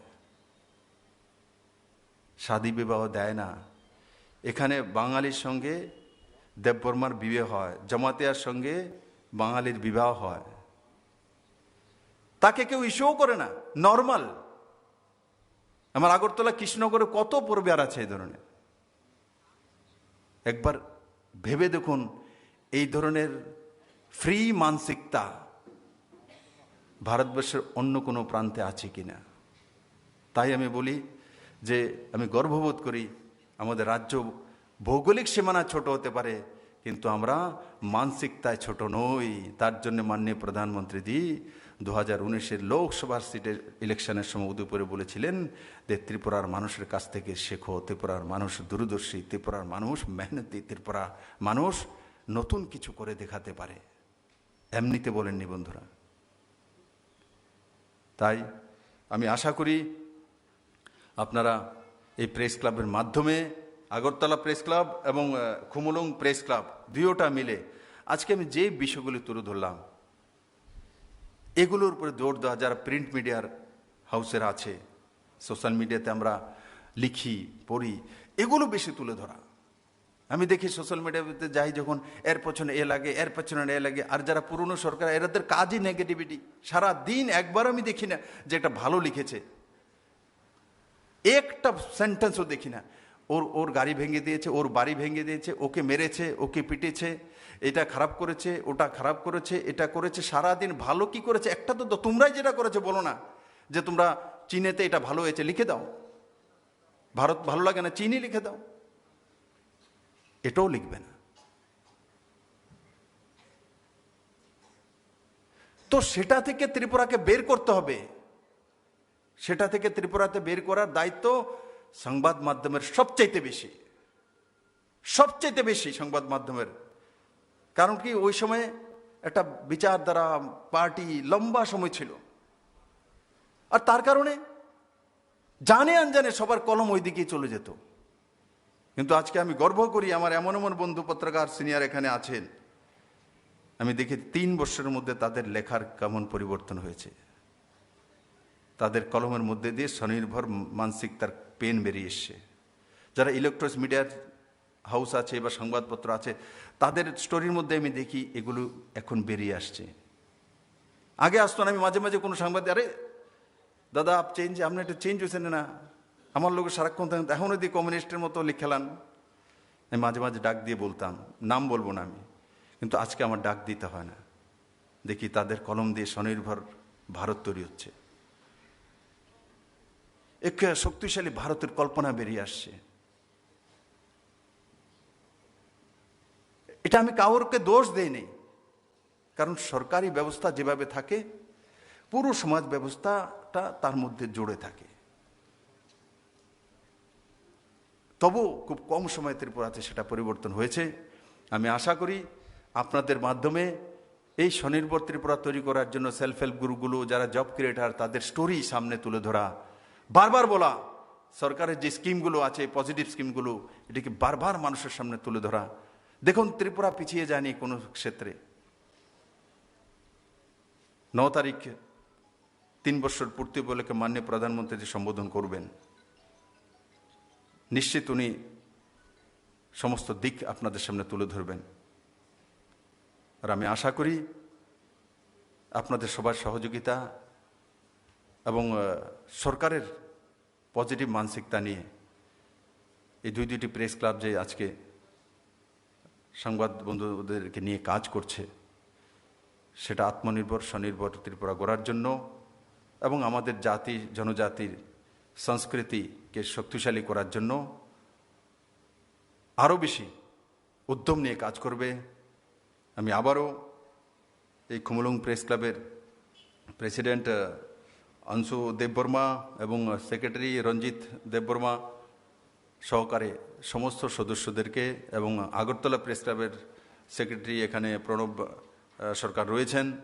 শাদী বিবাহ দেয় না। এখানে বাঙালির সঙ্গে দেববর্মার বিয়ে হয়, জমাতিয়ার সঙ্গে বাঙালির বিবাহ হয়, তাকে কেউ ইস্যুও করে না, নর্মাল। আমার আগরতলা কৃষ্ণনগরে কত পরিবার আছে এই ধরনের। একবার ভেবে দেখুন, এই ধরনের ফ্রি মানসিকতা ভারতবর্ষের অন্য কোনো প্রান্তে আছে কিনা। তাই আমি বলি যে আমি গর্ববোধ করি, আমাদের রাজ্য ভৌগোলিক সীমানা ছোট হতে পারে, কিন্তু আমরা মানসিকতায় ছোট নই। তার জন্য মাননীয় প্রধানমন্ত্রীজি দু হাজার উনিশের লোকসভার সিটের ইলেকশনের সময় উদয়পুরে বলেছিলেন যে ত্রিপুরার মানুষের কাছ থেকে শেখো, ত্রিপুরার মানুষ দূরদর্শী, ত্রিপুরার মানুষ মেহনতি, ত্রিপুরা মানুষ নতুন কিছু করে দেখাতে পারে। এমনিতে বলেননি বন্ধুরা। তাই আমি আশা করি আপনারা এই প্রেস ক্লাবের মাধ্যমে, আগরতলা প্রেস ক্লাব এবং আহ, খুমুলুং প্রেস ক্লাব দুইওটা মিলে আজকে আমি যে বিষয়গুলি তুলে ধরলাম, এগুলোর উপরে জোর দেওয়া, যারা প্রিন্ট মিডিয়ার হাউসের আছে, সোশ্যাল মিডিয়াতে আমরা লিখি, পড়ি, এগুলো বেশি তুলে ধরা। আমি দেখি সোশ্যাল মিডিয়াতে যাই যখন, এর পেছনে এ লাগে, এর পেছনে এ লাগে, আর যারা পুরনো সরকার, এরাদের কাজই নেগেটিভিটি। সারা দিন একবার আমি দেখি না যে একটা ভালো লিখেছে, একটা সেন্টেন্সও দেখি না। ওর ওর গাড়ি ভেঙে দিয়েছে, ওর বাড়ি ভেঙে দিয়েছে, ওকে মেরেছে, ওকে পিটেছে, এটা খারাপ করেছে, ওটা খারাপ করেছে, এটা করেছে। সারাদিন ভালো কি করেছে একটা তো দাও, তোমরাই যেটা করেছো বলো না যে তোমরা চীনেতে এটা ভালো হয়েছে লিখে দাও, ভারত ভালো লাগে না চীনই লিখে দাও, এটাও লিখবে না। তো সেটা থেকে ত্রিপুরাকে বের করতে হবে। সেটা থেকে ত্রিপুরাতে বের করার দায়িত্ব সংবাদ মাধ্যমের সবচাইতে বেশি, সবচাইতে বেশি সংবাদ মাধ্যমের। কারণ কি, ওই সময় একটা বিচারধারা পার্টি লম্বা সময় ছিল, আর তার কারণে জানে আনজানে সবার কলম ওইদিকেই চলে যেত। কিন্তু আজকে আমি গর্ব করি, আমার এমন এমন বন্ধু পত্রকার সিনিয়র এখানে আছেন, আমি দেখি তিন বছরের মধ্যে তাদের লেখার কেমন পরিবর্তন হয়েছে। তাদের কলমের মধ্যে দিয়ে স্বনির্ভর মানসিকতার পেন বেরিয়ে এসছে। যারা ইলেকট্রনিক্স মিডিয়ার হাউস আছে বা সংবাদপত্র আছে, তাদের স্টোরির মধ্যে আমি দেখি এগুলো এখন বেরিয়ে আসছে। আগে আসতো না, আমি মাঝে মাঝে কোনো সাংবাদিক, "আরে দাদা, আপ চেঞ্জ, আপনি একটু চেঞ্জ হয়েছেন না, আমার লোক সারাক্ষণ থাকেন, এখন যদি কমিউনিস্টের মতো লিখেলান।" আমি মাঝে মাঝে ডাক দিয়ে বলতাম, নাম বলবো না আমি, কিন্তু আজকে আমার ডাক দিতে হয় না। দেখি তাদের কলম দিয়ে স্বনির্ভর ভারত তৈরি হচ্ছে, এক শক্তিশালী ভারতের কল্পনা বেরিয়ে আসছে। এটা আমি কাউকে দোষ দেই নেই, কারণ সরকারি ব্যবস্থা যেভাবে থাকে, পুরো সমাজ ব্যবস্থাটা তার মধ্যে জুড়ে থাকে। তবু খুব কম সময়ে ত্রিপুরাতে সেটা পরিবর্তন হয়েছে। আমি আশা করি আপনাদের মাধ্যমে এই স্বনির্ভর ত্রিপুরা তৈরি করার জন্য সেলফ হেল্প গ্রুপগুলো, যারা জব ক্রিয়েটার, তাদের স্টোরি সামনে তুলে ধরা, বারবার বলা, সরকারের যে স্কিমগুলো আছে, পজিটিভ স্কিমগুলো, এটাকে বারবার মানুষের সামনে তুলে ধরা। দেখুন, ত্রিপুরা পিছিয়ে যায়নি কোনো ক্ষেত্রে। ন তারিখ তিন বছর পূর্তি উপলক্ষে মাননীয় প্রধানমন্ত্রী যে সম্বোধন করবেন, নিশ্চিত উনি সমস্ত দিক আপনাদের সামনে তুলে ধরবেন। আর আমি আশা করি আপনাদের সবার সহযোগিতা এবং, আহ, সরকারের পজিটিভ মানসিকতা নিয়ে এই দুই দুইটি প্রেস ক্লাব যে আজকে সংবাদ বন্ধুদেরকে নিয়ে কাজ করছে, সেটা আত্মনির্ভর, স্বনির্ভর ত্রিপুরা গড়ার জন্য এবং আমাদের জাতি, জনজাতির সংস্কৃতিকে শক্তিশালী করার জন্য আরও বেশি উদ্যম নিয়ে কাজ করবে। আমি আবারও এই খুমুলুং প্রেস ক্লাবের প্রেসিডেন্ট, আহ, অংশু দেববর্মা এবং সেক্রেটারি রঞ্জিত দেববর্মা সহকারে সমস্ত সদস্যদেরকে এবং আগরতলা প্রেস ক্লাবের সেক্রেটারি এখানে প্রণব, আহ, সরকার রয়েছেন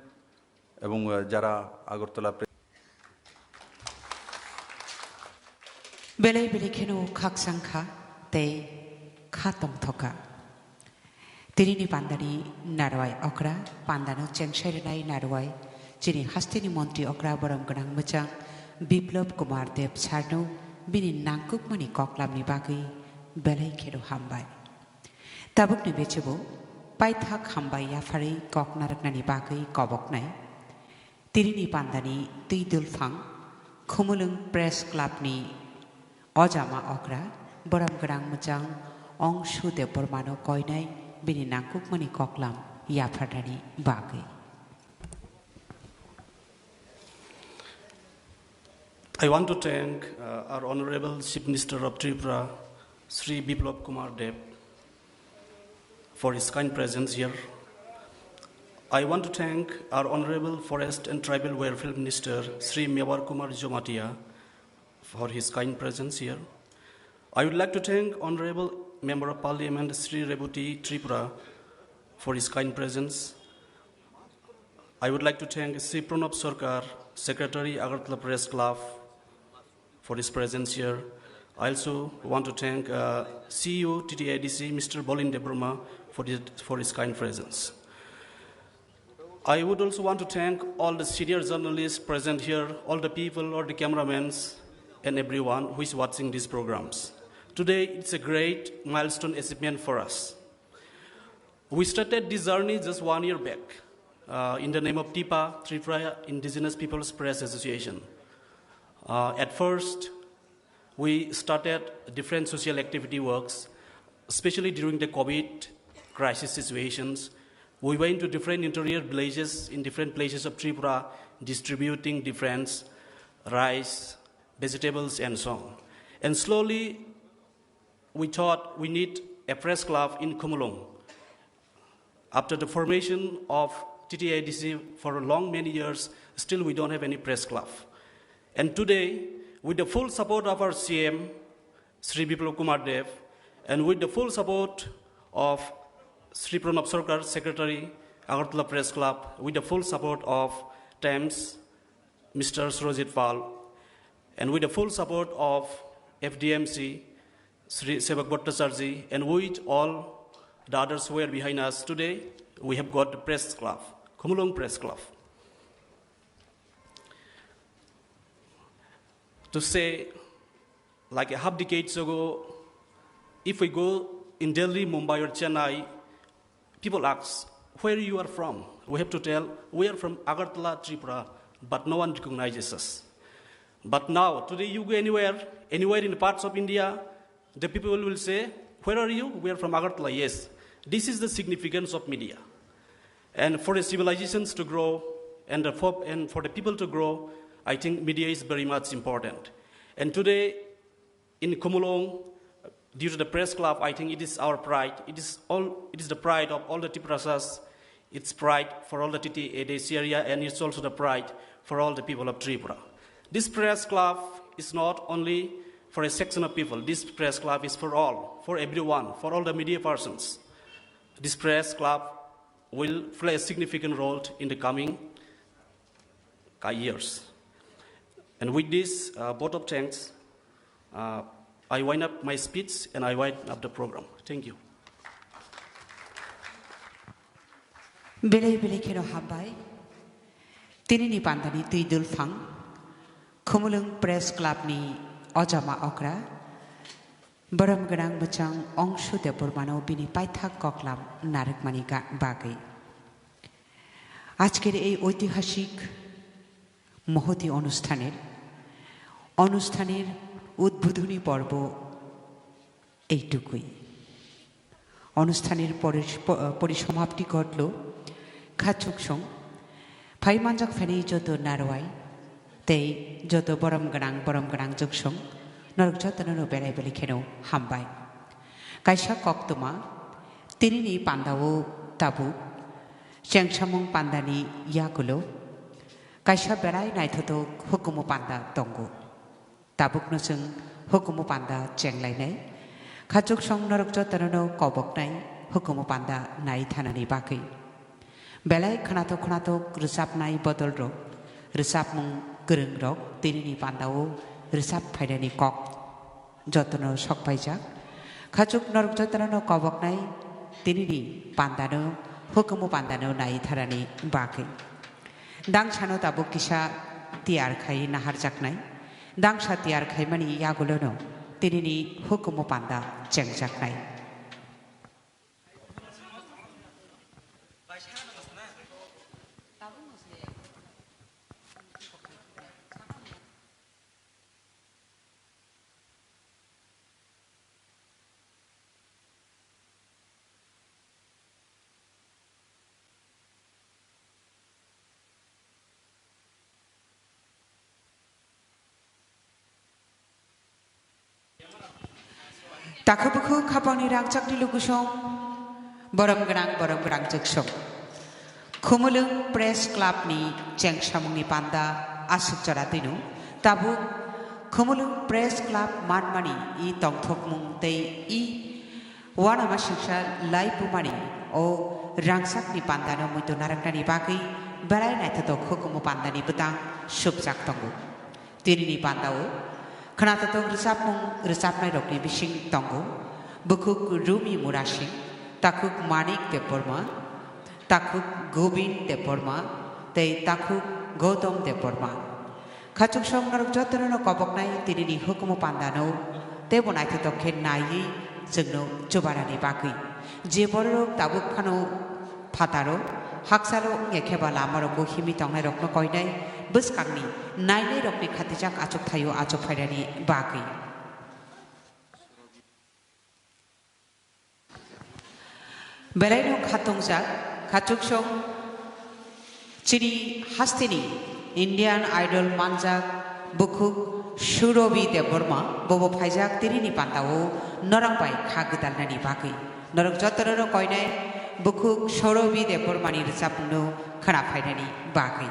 এবং, আহ, যারা Agartala press Belai belai kheno khakchang kha tei kha tongthok kha. Tinini pandani narwai okra, pandano chengsairwnai narwai, chini hasteni montri okra borom gwnang mwchang Biplab Kumar Deb sarno bini nangkukmani koklamni bagwi belai kheno hambai. Tabukni bechebo paithak hambai yapharwi kok narwknani bagwi koboknai. Tinini pandani twi dulphang, Khumulwng Press Club ni ojama okra, borom gwnang mwchang Ongshu Debbarmano koinai bini nangkukmani koklam yapharnani bagwi. I want to thank, uh, our Honorable Chief Minister of Tripura, Shri Biplab Kumar Deb, for his kind presence here. I want to thank our Honorable Forest and Tribal Welfare Minister, Shri Mewar Kumar Jamatia, for his kind presence here. I would like to thank Honorable Member of Parliament, Shri Rebuti Tripura, for his kind presence. I would like to thank Shri Pranab Sarkar, Secretary, Agartala Press Club, for his presence here. I also want to thank, uh, C E O T T A D C, Mister Bolin Debbarma, for his, for his kind presence. I would also want to thank all the senior journalists present here, all the people, all the cameramen, and everyone who is watching these programs. Today, it's a great milestone achievement for us. We started this journey just one year back, uh, in the name of TIPA, Tripura Indigenous People's Press Association. Uh, at first, we started different social activity works, especially during the COVID crisis situations. We went to different interior villages in different places of Tripura, distributing different rice, vegetables, and so on. And slowly, we thought we need a press club in Khumulwng. After the formation of T T A D C for a long many years, still we don't have any press club. And today, with the full support of our C M, Shri Biplab Kumar Deb, and with the full support of Shri Pranab Sarkar, Secretary, Agartala Press Club, with the full support of Times, Mister Surajit Pal, and with the full support of F D M C, Shri Sevak Bhattacharjee, and with all the others who are behind us today, we have got the press club, Khumulwng Press Club. To say, like a half decades ago, if we go in Delhi, Mumbai, or Chennai, people ask, "Where you are from?" We have to tell, "We are from Agartala, Tripura," but no one recognizes us. But now, today you go anywhere, anywhere in the parts of India, the people will say, "Where are you?" "We are from Agartala." Yes, this is the significance of media. And for the civilizations to grow and the, for, and for the people to grow, I think media is very much important. And today, in Khumulwng, due to the press club, I think it is our pride. It is all, it is the pride of all the Tiprasas. It's pride for all the T T A D C area, and it's also the pride for all the people of Tripura. This press club is not only for a section of people. This press club is for all, for everyone, for all the media persons. This press club will play a significant role in the coming, uh, years. And with this, uh, vote of thanks, uh, I wind up my speech and I wind up the program. Thank you. Belai belai kheno hambai. Tinini pandani twi dulphang, Khumulwng Press Club ni ojama okra, borom gwnang mwchang Ongshu Debbarmano bini paithak koklam narwkmani ga-, bagwi. আজকের এই ঐতিহাসিক মহতী অনুষ্ঠানের, অনুষ্ঠানের উদ্বোধনী পর্ব এইটুকুই। অনুষ্ঠানের পরিস-, প-, পরিসমাপ্তি ঘটল Khachuksong, phaimanjak phainai joto narwai tei joto borom gwnang, borom gwnang juksong, norok jotono no belai belai kheno hambai. Kaisa koktwma, tinini pandao tabuk chengsamung pandani yagulo kaisa belai naithothok hukumu panda tongo. Tabukno chwng hukumu panda chenglainai. Khachuksong norok jotono no koboknai hukumu panda nai thanani bagwi. Belai khwnathok khwnathok rwchapnai bodolrok, rwchapmung kwrwngrok tinini pandao rwchap phainani kok jotono sokpaijak. Khachuk norok jotono no koboknai tinini pandano, hukumu pandano nai thanani bagwi. Dangsano tabuk kisa tiyar khai naharjaknai. Dangsa tiyar khaimani yagulono tinini hukumu panda chengjaknai. Takhu bukhu khapangni rangchakni lukusong, borom gwnang, borom gwnang juksong. Khumulwng Press Club ni chengsamung ni panda aswk jora twino. Tabuk Khumulwng Press Club manmani i tongthokmung tei i uanama singsa lai bumani o rangchak ni panda no muitu narwknani bagwi belai naithotok hukumu panda ni bwtang supjak tongo. Tinini panda o khwnathotok rwchapmung rwchapnai rokni bising tongo Bukhuk Rumi Murasing, Takhuk Manik Debbarma, Takhuk Gobind Debbarma tei Takhuk Gautam Debbarma. Khachuksong norok jotono no koboknai tinini hukumu pandano teibo naithotok khe naiwi chwngno chubanani bagwi. Je bororok tabuk phano phataro, haksalo wngya khe ba lamarogo himwi tongnairokno koinai bwskangni nainairokni khatijak achukthai-o achukphainani bagwi. Belaino khatungjak, khachuksong chini hasteni Indian Idol manjak bukhuk Surobi Debbarma, bobo phaijak tinini pantao norok bai kha gwdalnani bagwi. Norok jotono koinai bukhuk Surobi Debbarmani rwchapmungno khwna phainani bagwi.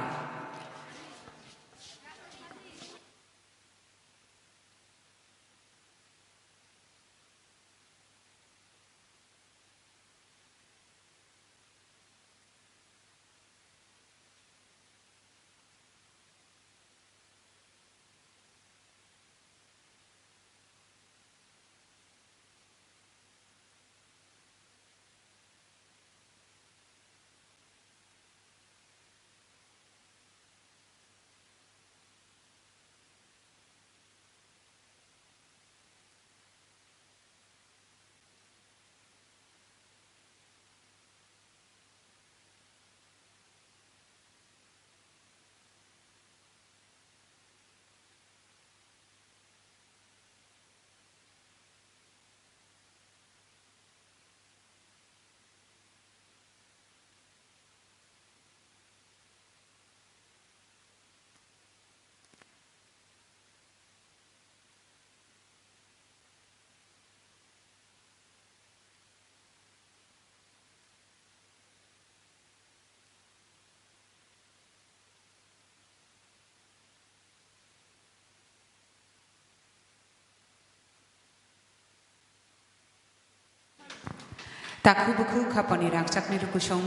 Takhu bukhu khapani rangchakni rukusong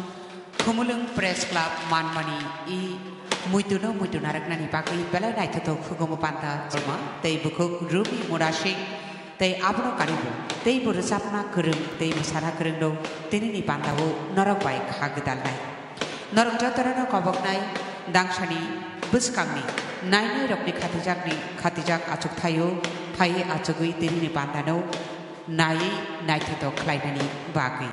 Khumulwng Press Club manmani i muituno muitu narwknani bagwi belai naithotok hukumu panta cholma tei bukhuk Rumi Murasing tei abono karibu teibo rwchapna kwrwng tei mwsana kwrwng rok tinini pantao norok bai kha gwdalnai. Norok jotono koboknai dangsani bwskangni nainai rokni khatijakni khatijak achukthai-o phaiwi achugwi tinini pandano naiwi naithotok khlainani bagwi.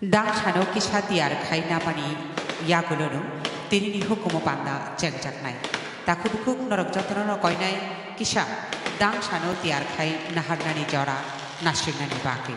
Dangsano kisa tiyar khai namani yagulono tinini hukumu panda chengjaknai. Takhu bukhuk norok jotono koinai kisa dangsano tiyar khai naharnani jora nasingnani bagwi.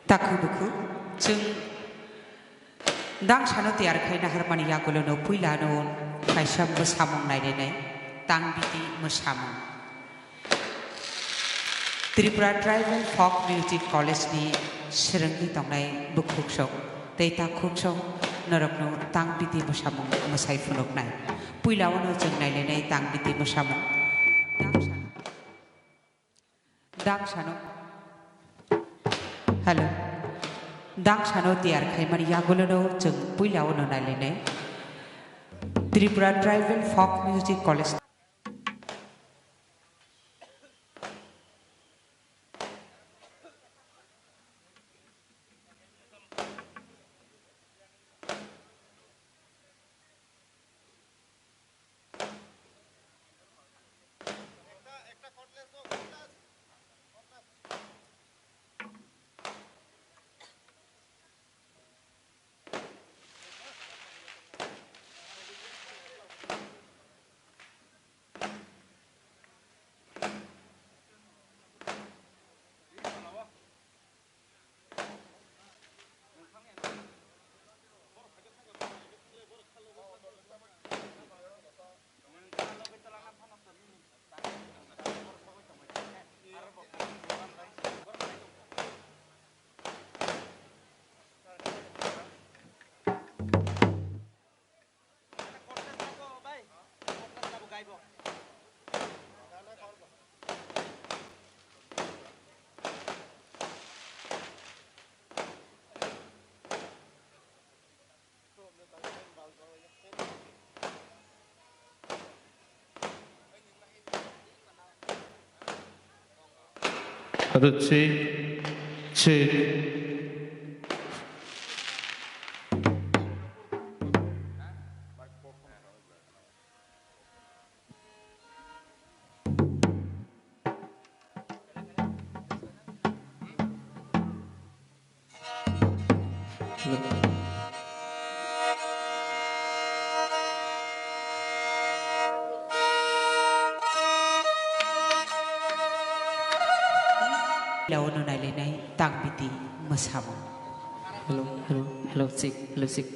Takhu bukhu, chwng dangsano tiyar khai naharmani yagulono puilano kaisa mwsamung nainai, tangbiti mwsamung. Tripura Tribal Folk Music College ni Swrwngwi tongnai bwkhuksong tei takhuksong norokno tang biti mwsamung mwsai phunuknai. Puila ono chwng nailainai tang biti mwsamung. Dang sano. Dang sano. Hello. Dang sano tiyar khaimani yagulono chwng puila ono nailainai. Tripura Tribal Folk Music College. Ado check, check. Laono nailainai tangbiti mwsamung. Hello, hello, hello, check, hello, check.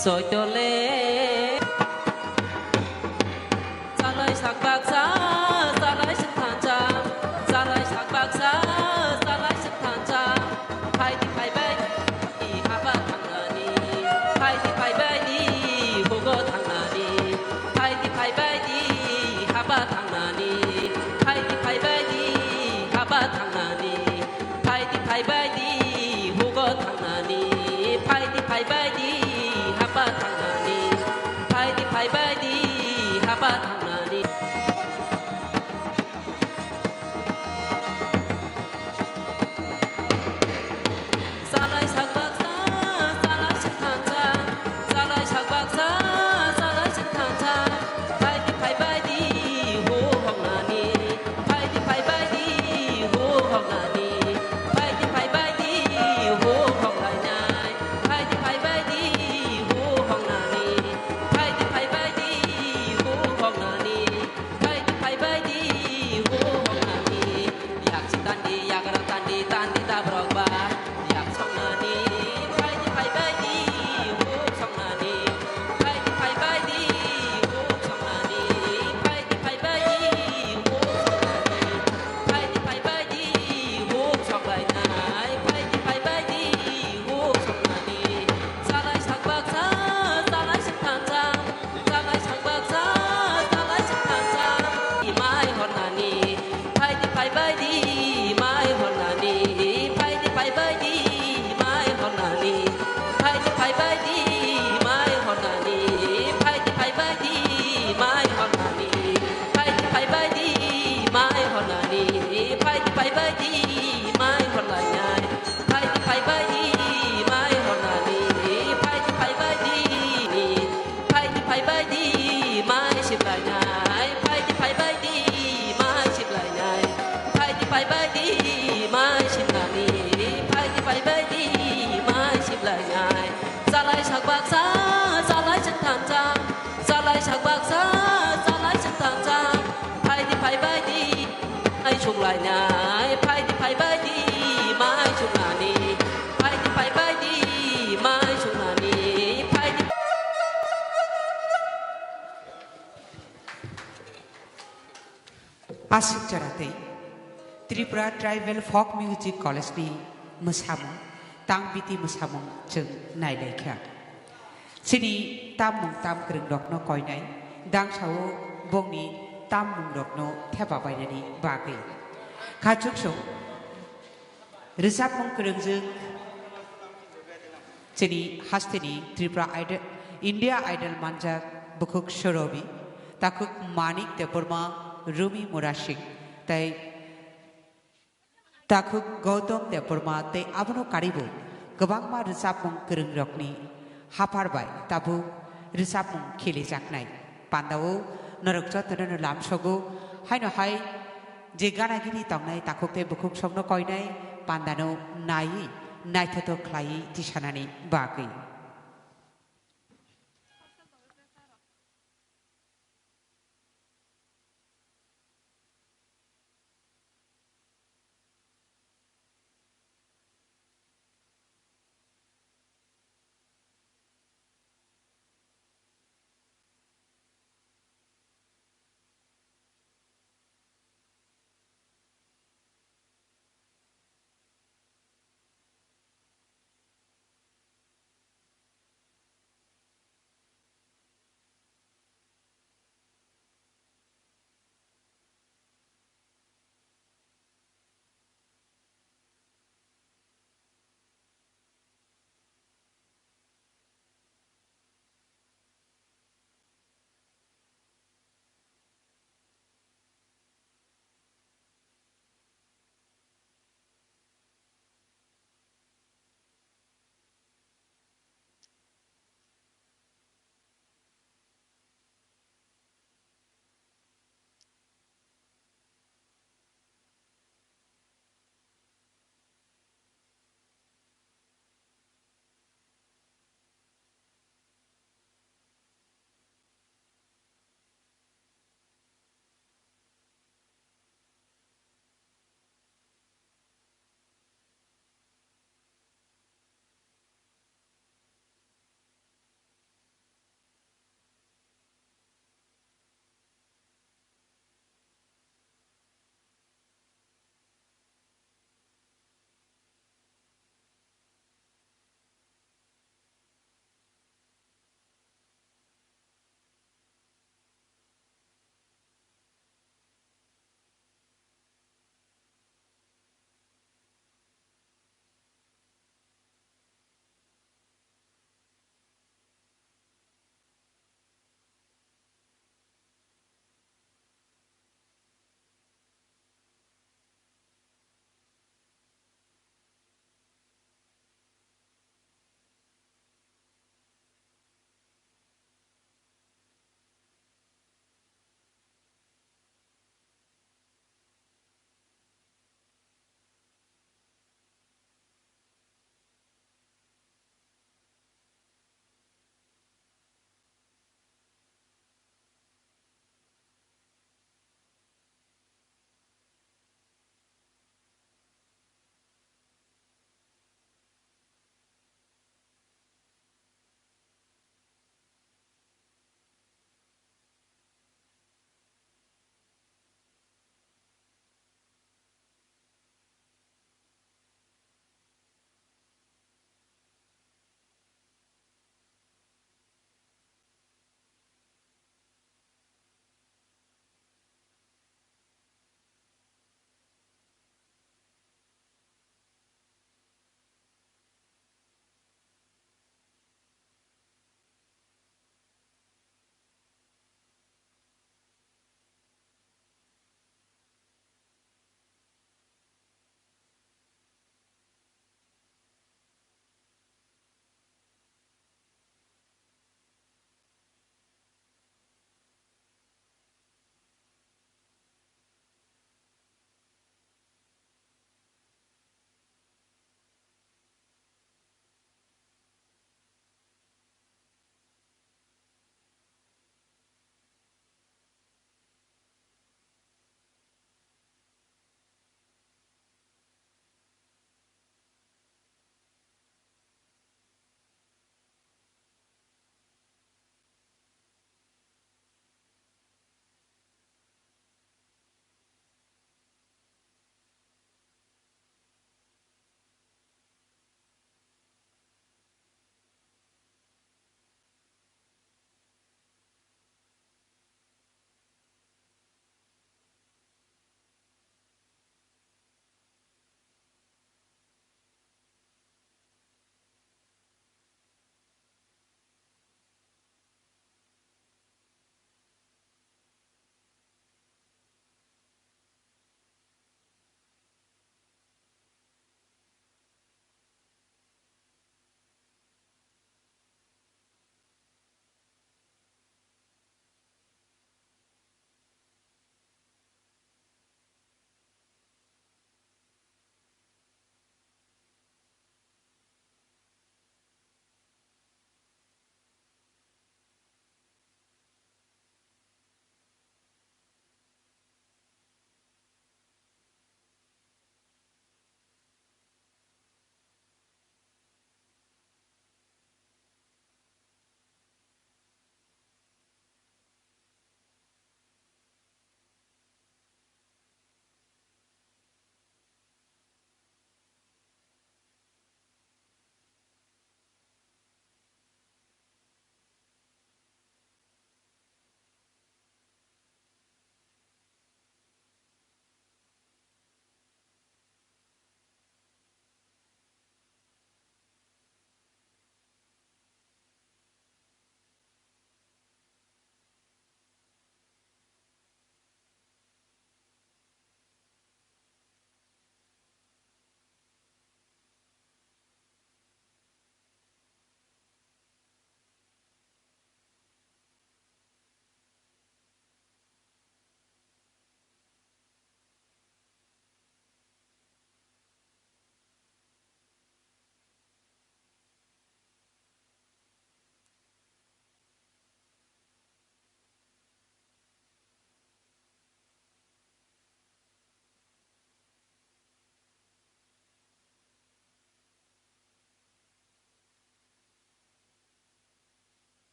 Soitole. Chalai sak baksa, chalai sak thansa, chalai sak baksa, chalai sak thansa. Phaidi phaibai di haba thangnani, phaidi phaibai di hugo thangnani, phaidi phaibai di haba thangnani, phaidi phaibai di haba thangnani. Phaidi phaibai di hugo thangnani, phaidi phaibai di haba thangnani, phaidi phaibai di haba thangnani. Sunglainai, phaidi phaibaidi, mai sungnani, phaidi phaibaidi, mai sungnani, phaidi. Aswk jora tei Tripura Tribal Folk Music College ni mwsamung, tang biti mwsamung chwng nailaikha. Chini tammung tam kwrwngrokno koinai, dangsao bongni tammungrokno thepabainani bagwi. Kha chukso rwchapmung kwrwngjwk chini hasteni Tripura Idol, India Idol manjak bukhuk Sorobi, takhuk Manik Debbarma, Rumi Murasing, tei takhuk Gautam Debbarma tei abono karibo kwbangma rwchapmung kwrwngrokni haphar bai tabuk rwchapmung khilijaknai. Pandao norok jotono no lamsogo, haino hai je gana gini tongnai takhuk tei bukhuk songno koinai pandano naiwi naithothok khlaiwi tisanani bagwi.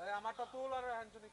এই আমারটা তুল আর হ্যান্ডসনি।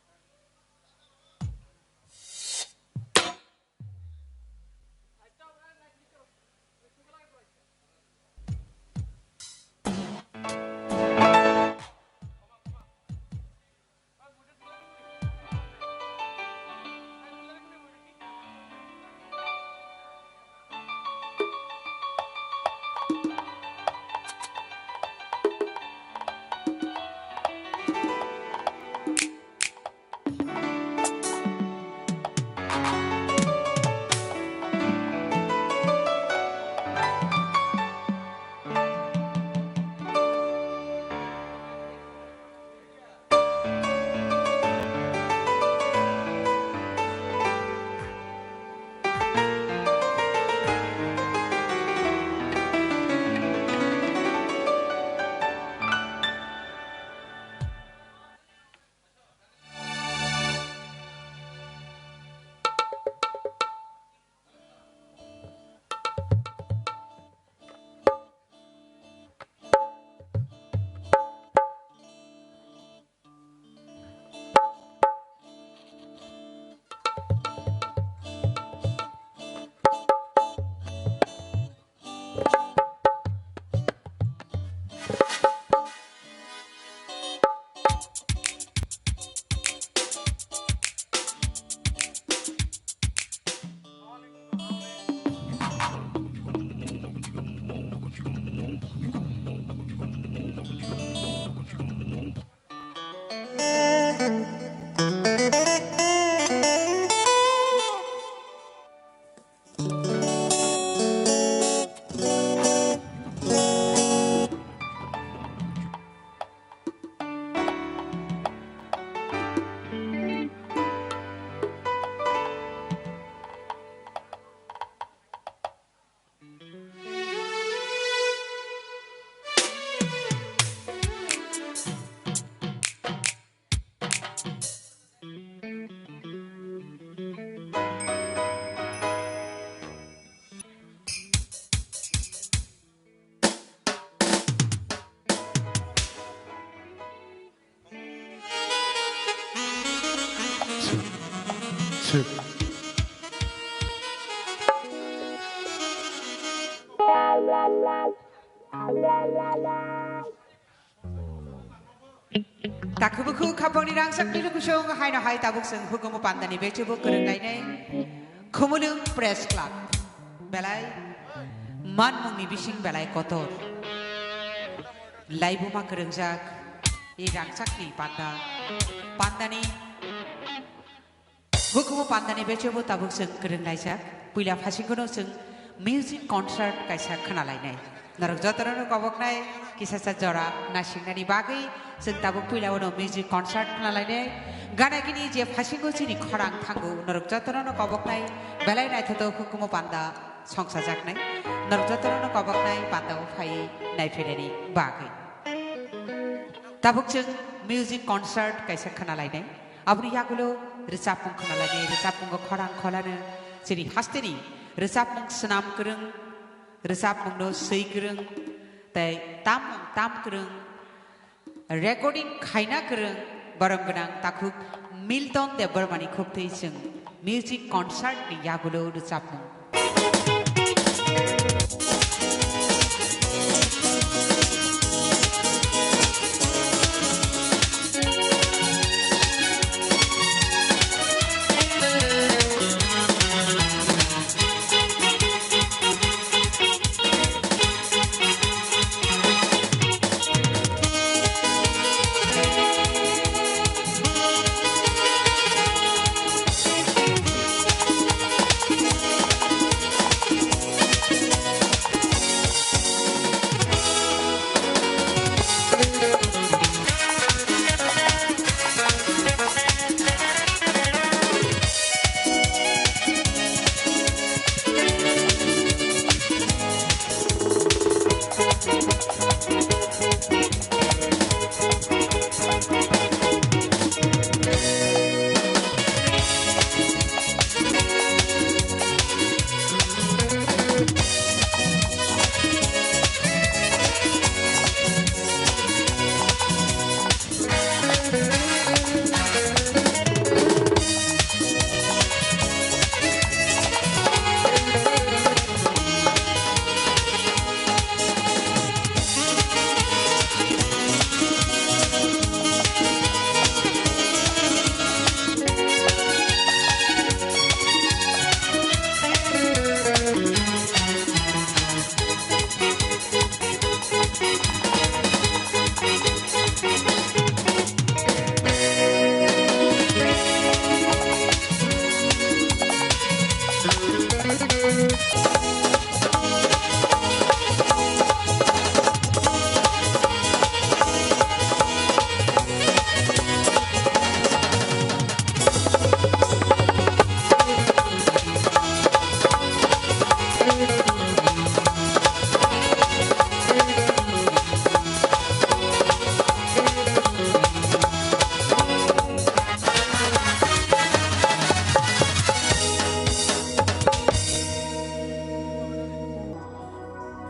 Takhubuku khapangni rangchakni lukusong haino hai tabuk chwng hukumu pandani bechebo kwrwng nainai Khumulwng Press Club. Belai Manmungni bising belai kotor. Laibuma kwrwngjak, i rangchakni panda. Pandani hukumu pandani bechobo tabuk chwng kwrwnglaijak. Puila phasingono chwng music concert kaisa khwnalainai. Norok jotono koboknai kisasa jora nasingnani bagwi chwng tabuk puila uno music concert khwnalainai. Ganagini je phasingo chini khorang thango norok jotono koboknai belai naithotok hukumu panda songsajaknai. Norok jotono koboknai panda o phai naiphainani bagwi. Tabuk chwng music concert kaisa khwnalainai. Aboni yagulo rwchapmung khwnalainai, rwchapmungo khorang kholano chini hasteni rwchapmung swnam kwrwng, rwchapmungno swi kwrwng, tei tammung tam kwrwng, recording khaina kwrwng, borom gwnang takhuk Milton Debbarmani khuktwi chwng music concert ni yagulo rwchapmung.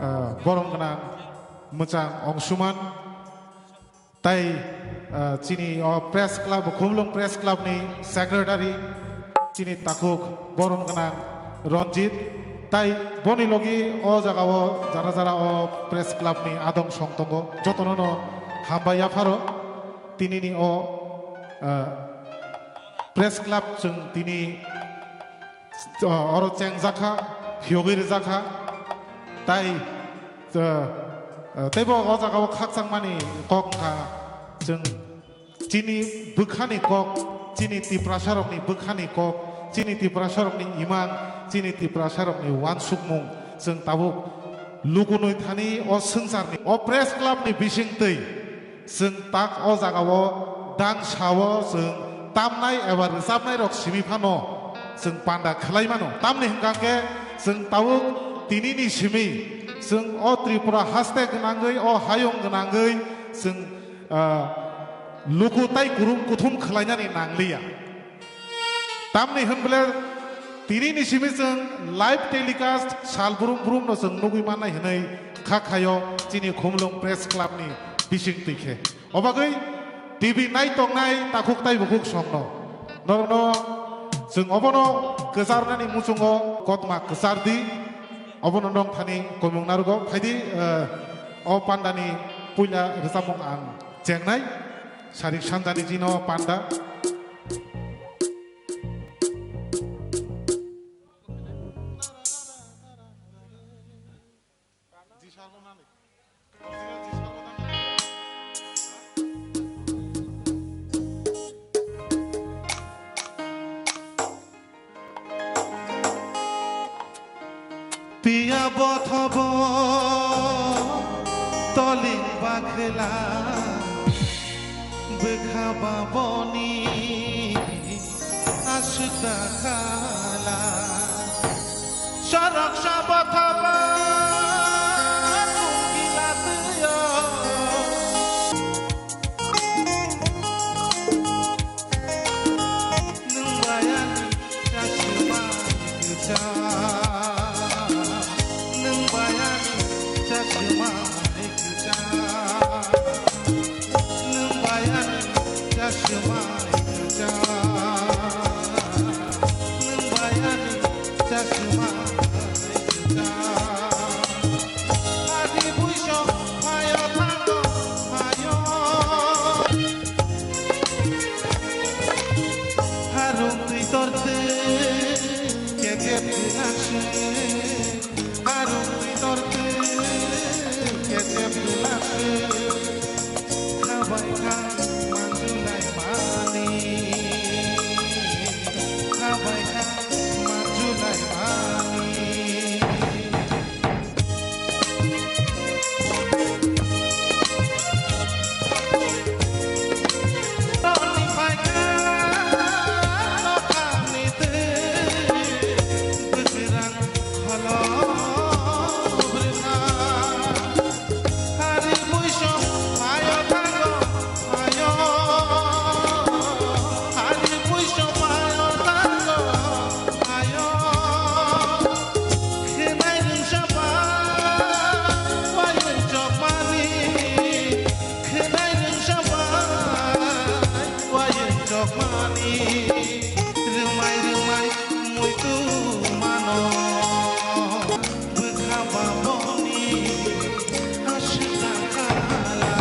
Ah, borom gwnang mwchang Ongsuman. Tai, ah, chini o press club, Khumlung Press Club ni secretary, chini takhuk borom gwnang Ranjit. Tai boni logi o jaga o jara jara o press club ni adong song tongo. Jotono no hambai yapharo. Tini ni o, ah, press club chwng tini, ah, oro chengjakha, phiyogwi rwjakha. Tai, ah, ah, teibo o jaga o khakchangmani kok wngkha chwng chini bwkhani kok, chini Tiprasarokni bwkhani kok, chini Tiprasarokni imang, chini Tiprasarokni uansukmung chwng tabuk lukunwi thani o swngcharni o press club ni bisingtwi. Chwng tak o jaga o dang sao chwng tamnai eba rwchapnai rok simi phano chwng panda khlai mano. Tamni hwnkha khe chwng tabuk tini ni simi chwng o Tripura haste gwnangwi, o hayung gwnangwi chwng, ah, luku tai kurum kuthum khlainani nangliya. Tamni hwnble tini ni simi chwng live telecast sal brum brum no chwng nugwi mannai hwnwi kha khaio chini Khumlung Press Club ni bising twi khe. Obagwi T V nai tongnai takhuk tai bukhuk songno norokno chwng obono kwcharnani muchungo kotma kwchar di, obono nong thani komung narugo. Phaidi, eh, o pandani puila rwchapmung ang chengnai. Sarik sanjani jino panda. Tiya bothobo toling bakhla bwkha baboni aswk da khala. Sorok sa bothobo tungkila twiyo. Nwng bayani chasma kwchang. Nwng bayani chasma kwchang. Nwng bayani chasma kwchang. Nwng bayani chasma kwchang. Hari buisok phaio thango phaio. Harung twi tortwi kekep twlak se. Harung twi tortwi kekep twlak se. Khabai kha manjulai mani. Khabai kha manjulai mani. Khenai rwngsa bai wayung chokmani, khenai rwngsa bai wayung chokmani, rwmai rwmai muitu mano, bwkha baboni aswk kala.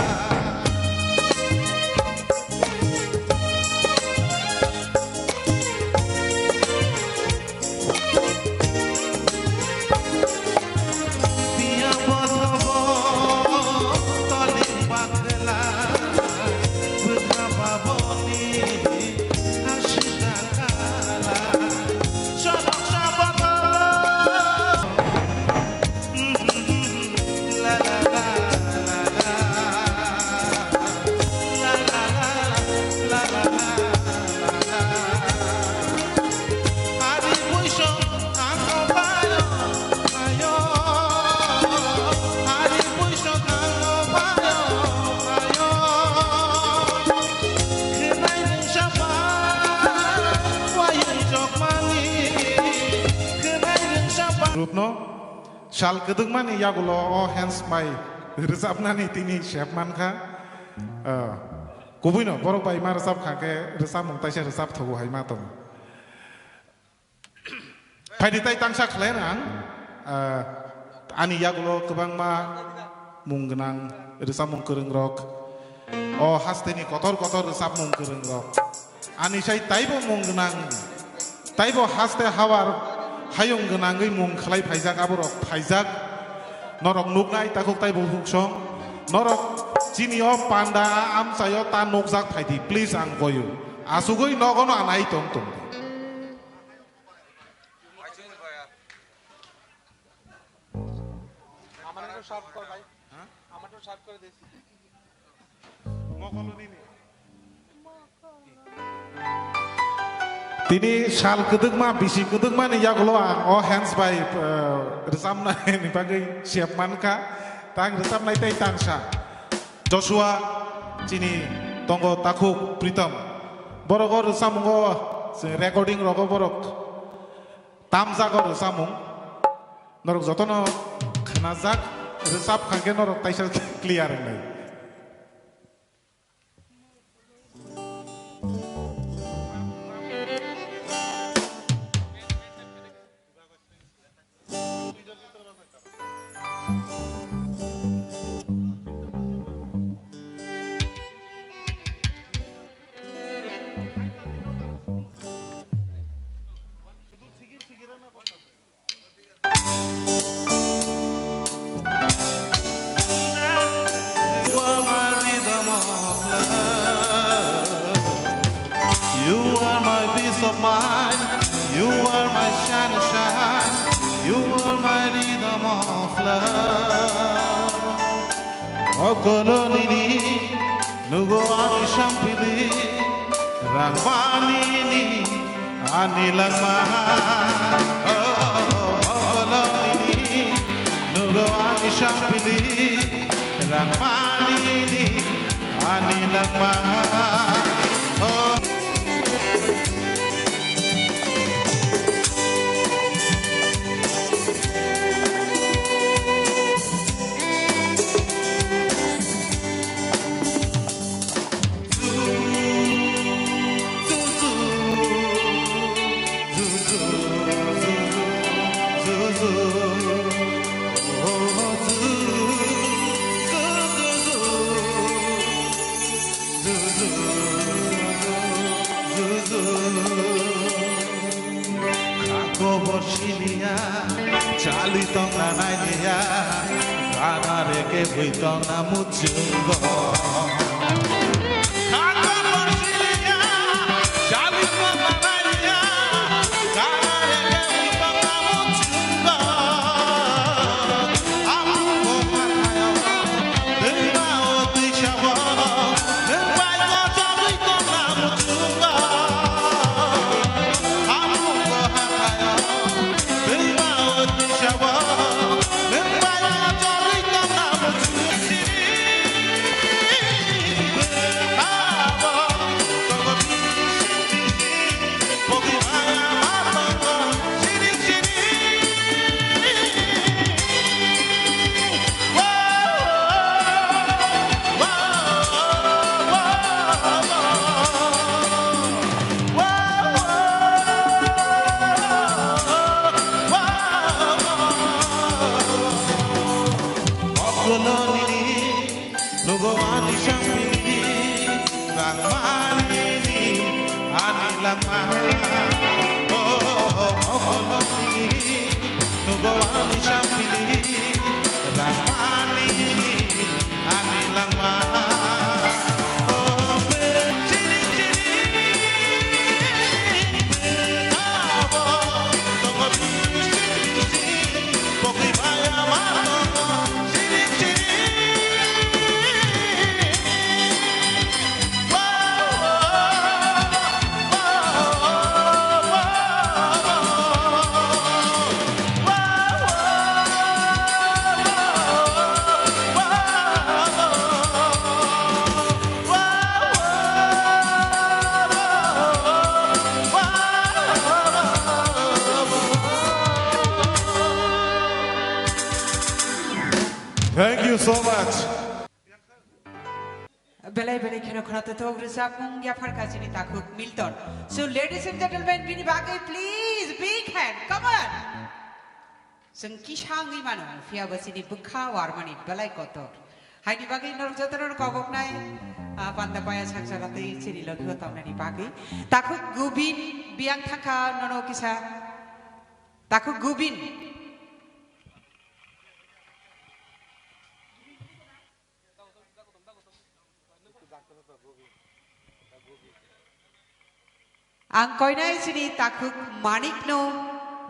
Rupno sal kwdwkmani yagulo o hands bai rwchapnani tini sep mankha. Ah, kubuino borok bai ma rwchap kha khe rwchapmung taisa rwchap thogo hai ma tongo. Phaidi tai tangsa khlai rang, ah, ani yagulo kwbangma mung gwnang rwchapmung kwrwngrok, o hasteni kotor kotor rwchapmung kwrwngrok. Ani sai taibo mung gwnang, taibo haste hawar hayung gwnangwi mung khlai phaijak, aborok phaijak. Norok nuknai takhuk taibo huksong. Norok chini o panda amchaio ta nukjak phaidi, please, ang koyu. Asugwi nogono anai tong tong. আমার একটু শার্ট কর ভাই। হ্যাঁ? আমার একটু শার্ট করে this. Tini sal kwdwkma, bisi kwdwkma ni yagulo ang o hands bai, eh, rwchapnai ni bagwi sep mankha. Tang rwchapnai tei tangsa Joshua chini tongo takhuk Pritam. Borok o rwchapmungo recording rogo borok tamjago rwchapmung. Norok jotono khnajak, rwchap kha khe norok taisa clear wngnai. You are my rhythm of love. You are my peace of mind. You are my sunshine. You are my rhythm of love. Okolonini nugo ani sampili rangmanini ani langma. Oh, okolonini nugo ani sampili rangmanini ani langma. Oh. Kako bo siliya, chali tongna nailiya, kana reke bui tongna muchungo. Kako bo siliya, chali tongna nailiya, kana reke bui tongna muchungo. Nugo ani sampili, rangmanini ani langma. Oh, okolonini, nugo ani sampili, rangmanini ani langma. Oh, chini, chini, abo, tongo, chini, chini, pokri baya, ma, tongo. Thank you so much. Belai belai kheno khwnathok rwchapmung yapharkha chini takhuk Milton. So, ladies and gentlemen, bini bagwi please big hand. Come on. Chwng kisa wngwi mano, phiya bo chini bwkha warmani belai kotor. Haini bagwi norok jotono kok oknai, ah, panda paya saksa ratwi chini logi o tamnani bagwi. Takhuk Gubin biyang thangkha nono kisa. Takhuk Gubin. Ang koinai chini takhuk Manikno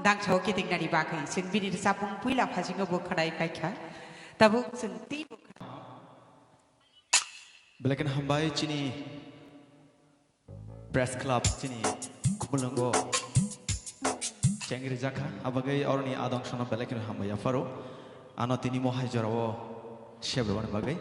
dangsa o kitingnani bagwi chwng bini rwchapmung puila phasingo bo khwnai paikha. Tabuk chwng teibo khwnai. Belai kheno hambai chini Press Club chini Khumulwngo chengri jakha, abagwi oroni adong sono belai kheno hambai yapharo. Ano tini mohai jorao sebrabani bagwi.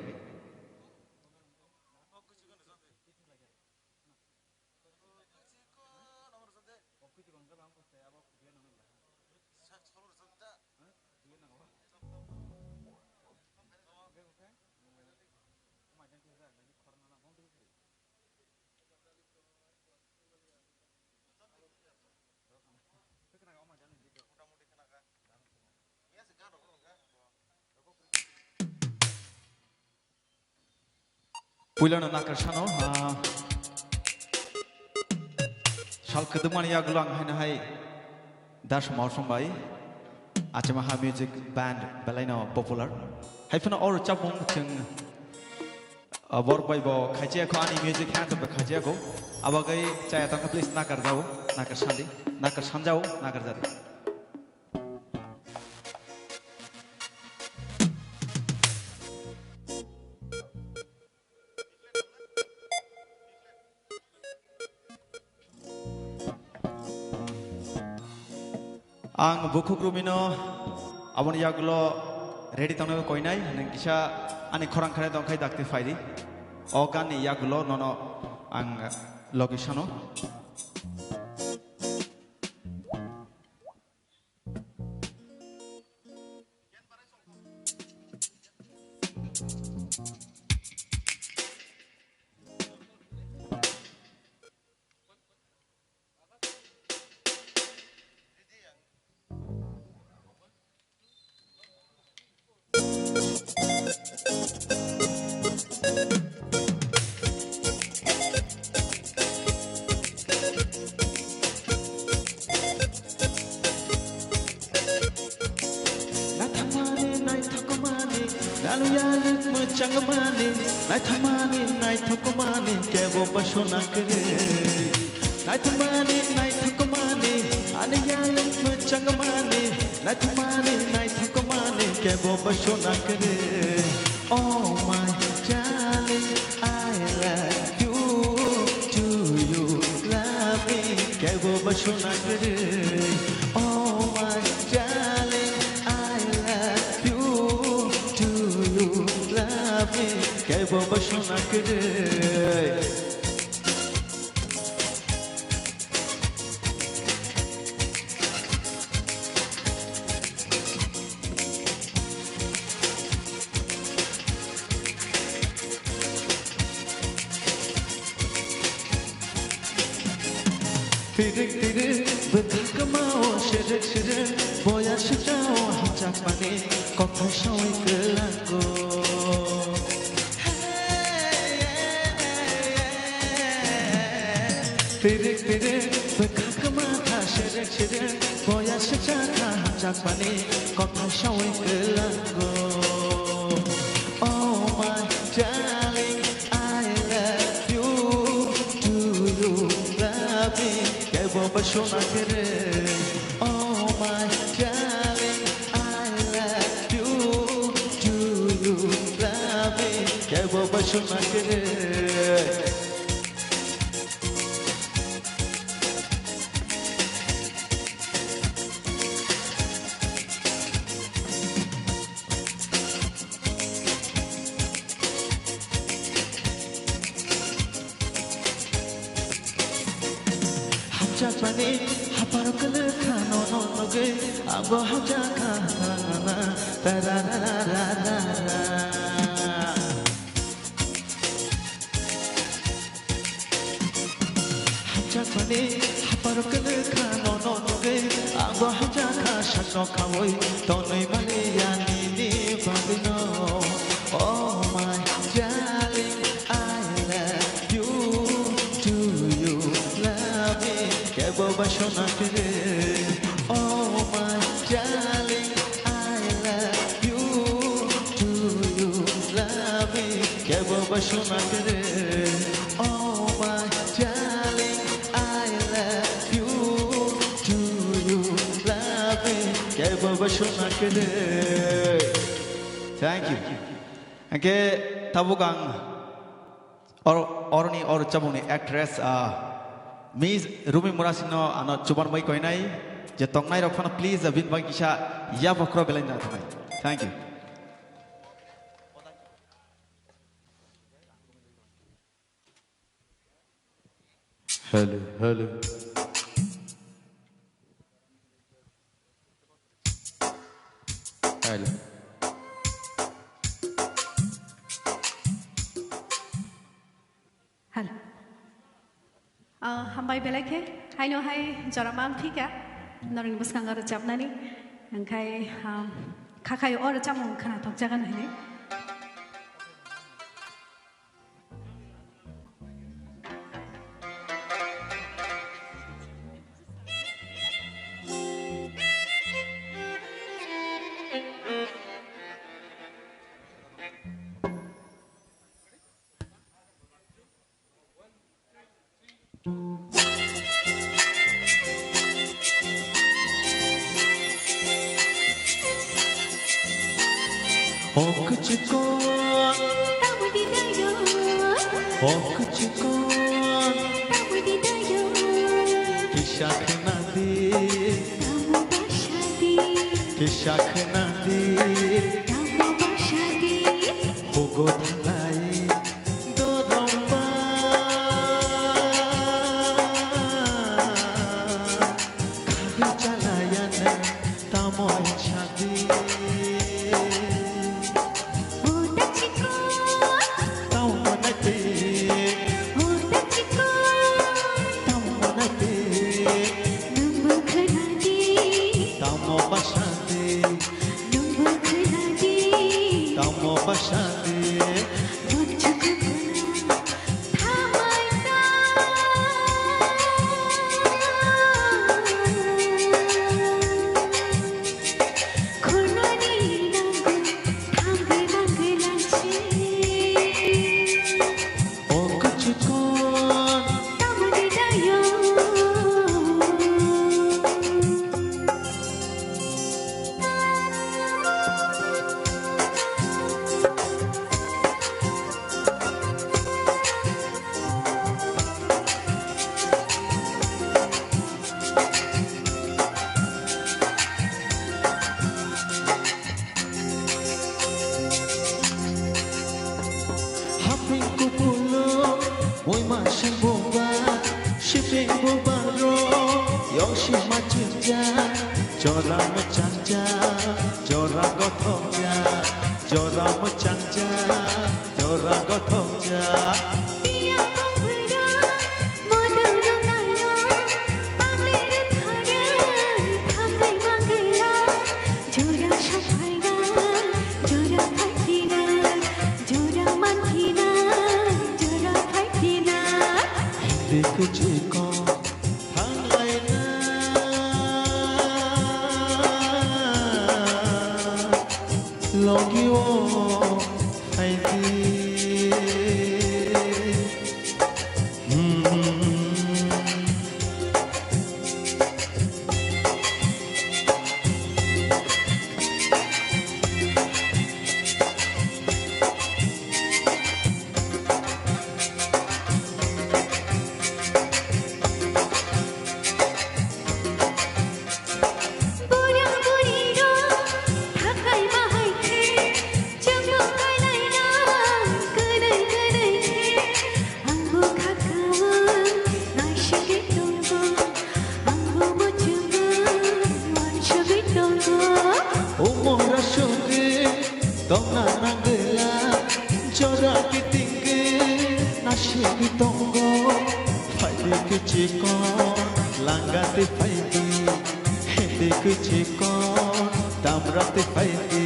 Puilano nakarsanw, ah, sal kwdwmani yagulo ang haino hai Das Mosong bai Achamaha Music Band belaino popular. Hai phano o rwchapmung chwng, ah, borok bai bo khaichaya kho, ani music hand bai khaichaya kho. Abagwi chaya tangkha, please nakar jao, nakar sandi, nakar sanjao, nakar jadi. Ang bukhuk Rumino aboni yagulo ready tongnai koinai, nwng kisa ani khorang khanai tongkhai dakti phaidi. O ganni yagulo nono ang logi sano. Naithokmani, naithokmani, naluyalik mwchangmani, naithokmani, naithokmani, kebo basona kwrwi. Naithokmani, naithokmani, ani yalik mwchangmani, naithokmani, naithokmani, kebo basona kwrwi. Oh my darling, I love you. Do you love me? Kebo basona kwrwi. Oh my darling, I love you. Do you love me? Kebo basona kwrwi. Pirik pirik bwkha kwmao sirek sirek, boya sitao hamjakmani kothai sawi kwlango. Pirik pirik bwkha kwma kha sirek sirek, boya sitao hamjakmani kothai sawi kwlango. Oh my darling, I love you. Do you love me? Kebo basona kwrwi. Oh my darling, I love you. Do you love me? Kebo basona kwrwi. Hamjakmani hapar kwlwkha nono nugwi, abo hamjakha na na na, ta ra ra ra ra ra ra. Hamjakmani hapar kwlwkha nono nugwi, abo hamjakha sakno khawi tonwi maliya nini bagwino. Oh my darling, I love you. Do you love me? Kebo basona kwrwi. Oh my darling, I love you. Do you love me? Kebo basona kwrwi. Oh my darling, I love you. Do you love me? Kebo basona kwrwi. Thank you. Hingke tabuk ang or-, oroni or chamungni actress, ah, Miss Rumi Murasingno ano chuban bai koinai, je tongnai rok phano please, ah, bini bai kisa yaphakro belai na thangwi. Thank you. Hello, hello. Hello. Hello. Ah, hambai belai khe, haino hai jora mam thika, norokni bwskango rwchapnani, hingkhai, ah, khakhai o rwchapmung khwnathok jagan hwnwi. O kuchukon, o kuchukon, kisa khna di. Sakhnadi. Tamo basadi. Hugo thalai. Doromba. Khadu chalayana. Tamo sadi. Huda chiko. Tamo nati. Huda chiko. Tamo nati. Nungbu khnadi. Tamo basadi. Nungbu khnadi. Tamo basadi. Buchuk khuna. Thamai ta. Khunani nangwi thangwi nangwi langsi. O kuchukon. Tamani dayo. Haping kupulung, muima sing buba, siping buba ro, yong sima chingja, jora machangja, jora gothokja, jora machangja, jora gothokja. Jora sophaina, jora phaikina, jora mankina, jora phaikina. Hindi kuchiko thanglaina. Logi o phaidi. Hmm. Bura buri rok thakai bahai khe, chwngno kainai no kwnwi kwnwi khe. Angbo khakao naisingwi tongo, angbo muchungo uansugwi tongo. Umora sugwi tongna nangwla, jora kitingwi naisingwi tongo. Phaidi kichiko, langati phaidi. Hindi kuchikon, tamrati phaidi.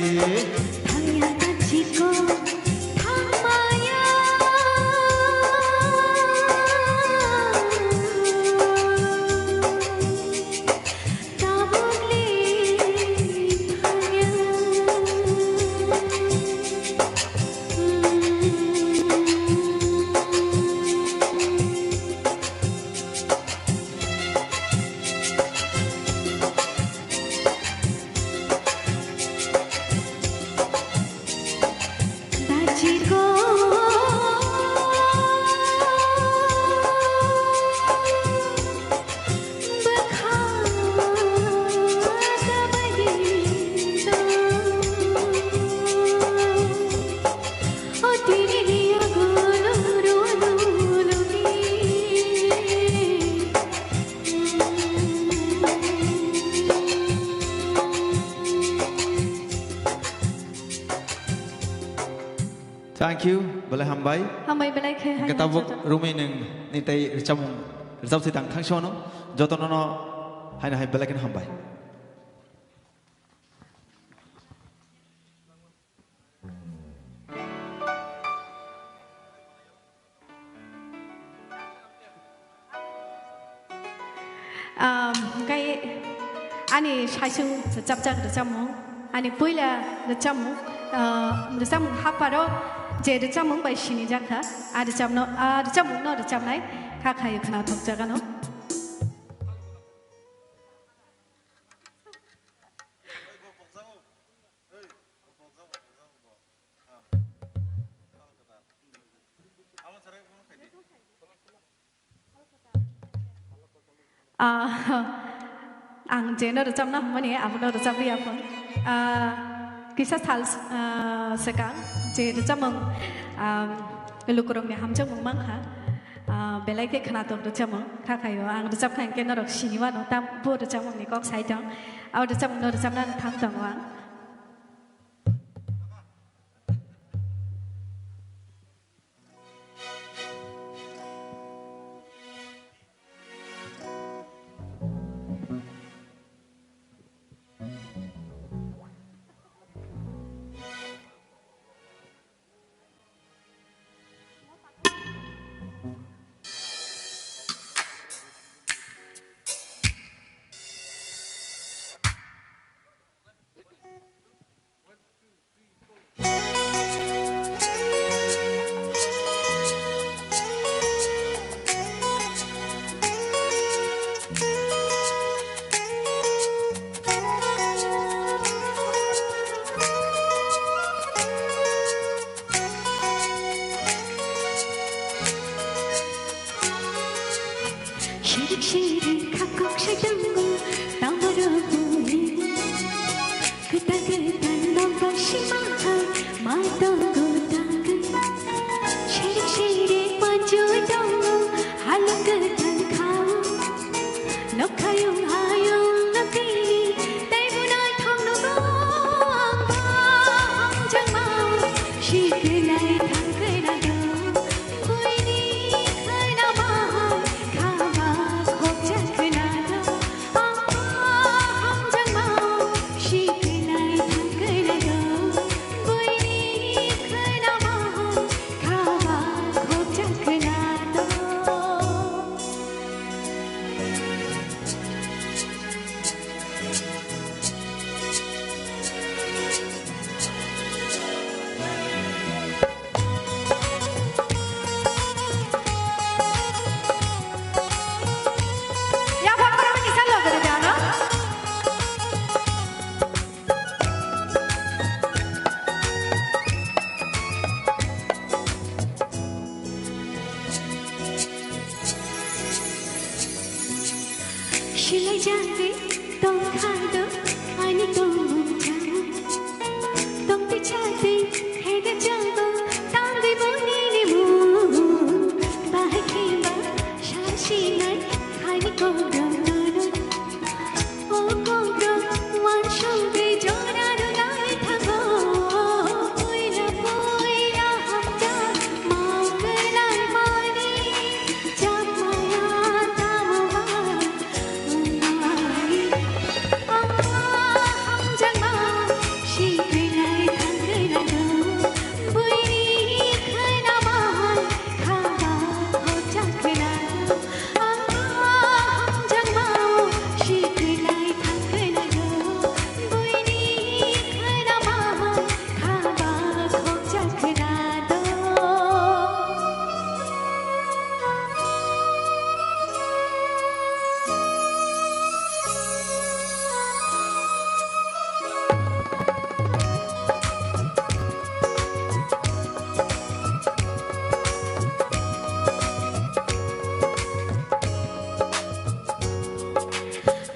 Thangya ta chikon, thangmaya. Tabukli thangya. Thank you, belai hambai. Hambai belai khe. Hwnkhe hai tabuk joto. Rumi nwng ni tei rwchapmung rwchap si tang thangsi wano jotono no haino hai belai kheno hambai. Um, hwnkhe ani saichung chapjak rwchapmung, ani puila rwchapmung, uh, rwchapmung haparo je rwchapmung bai sinijak kha, a rwchapno, a rwchapmungno rwchapnai kha khayo khwnathokjagano. Ah, Ang jeno rwchapna hwnmani abono rwchap rwya phun. Ah, kisa sal, ah, swkang je rwchapmung, ah, lukurokni hamjakmung mankha. Ah, belai khe khwnathok rwchapmung kha khaio. Ang rwchap kha hinkhe norok sini mano, tam bo rwchapmungni kok sai tong. Abo rwchapmungno rwchapna thang tongo ang. Shirik shirik khakok shadungo tamaro bui. Kwtal kwtal nokbar sima hai ma tongo tangwi. Shirik shirik manjui tongo halok kwtal khao. Nokhayung hayung nokini tei bunai thong nugo ang ba hamjakmao. Shikwlai thangkwlai do buini khwna bahai khaba khokchak khwna do. Silai jagwi tongkha do ani tongmung jang. Tongtwi chatwi theda jago tangwi boni ni mung. Bahai khimba sasinai ani kongdong nono. O kongdong wansugwi jora rwnai thango. Puila puila hamjak mau kwlai mani.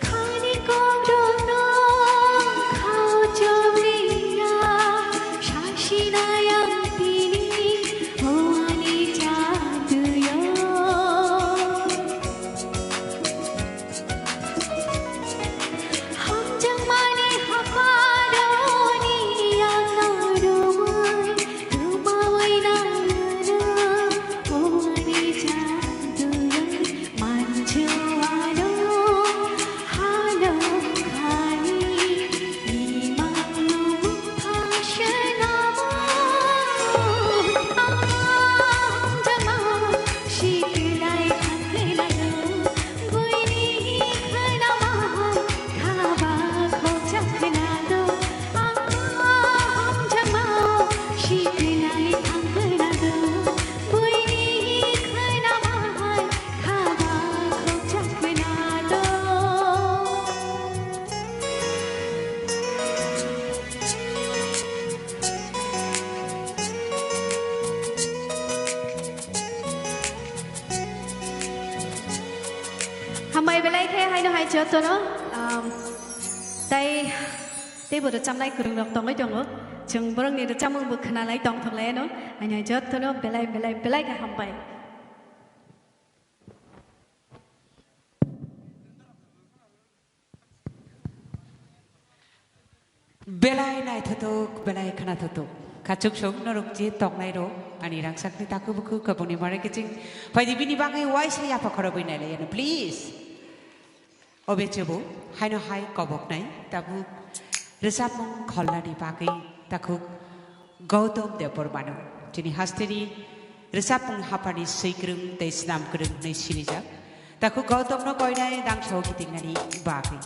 Khani kongdongno khao chomliya, sasinai ang tini, o ani jaduyo. Hamjakmani hapharo ni ang narwgwi. Hambai belai khe haino hai jotono. Um, tai teibo rwchapnai kwrwngrok tongwi tongo. Chwng borokni rwchapmungbo khwnalai tongthoklayano. Ani jottono belai belai belai khe hambai. Belai naithothok, belai khnathothok. Kachuk song norok je tongnai rok, ani rangchakni takhuk bukhuk kabungni mare kiching. Phaidi bini bagwi waisa yapha khorogwi nailaiano, please. Obe chwbo, haino hai koboknai, tabuk rwchapmung kholnani bagwi takhuk Gautam Debbarmano, chini hasteni rwchapmung haphani swikwrwng tei snamkwrwng hwnwi sinijak. Takhuk Gautamno koinai dangsao kitingnani bagwi.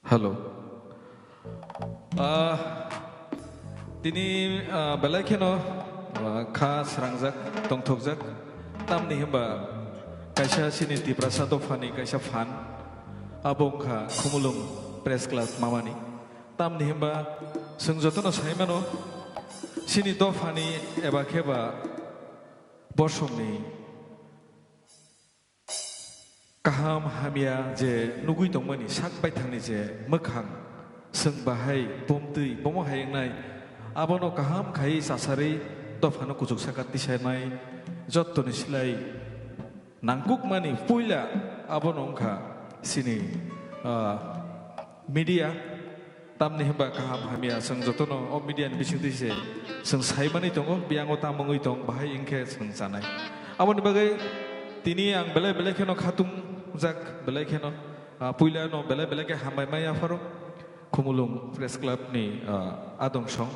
Hello. Ah, tini, ah, belai kheno, ah, kha srangjak, tongthokjak. Tamni hwnba kaisa chini Tiprasa dophani kaisa phan, abo wngkha Khumulwng Press Club mamani. Tamni hwnba chwng jotono sai mano, chini dophani eba khe ba bosongni kaham hamya je nugwi tongmani sak baithangni je mwkhang, chwng bahai bumtwi bomo hai wngnai, abono kaham khai chasarwi dophano kuchuk saka tisanai jottoni silai nangkukmani puila abono wngkha chini, ah, media. Tamni hwnba kaham hamya chwng jotono o media ni bisingtwi se chwng sai manwi tongo, biyango tamo wngwi tong, bahai wngkhe chwng chanai. Aboni bagwi tini ang belai belai kheno khatungjak, belai kheno, ah, puila no belai belai khe hambai mai yapharo. Khumulwng Press Club ni, ah, adong song,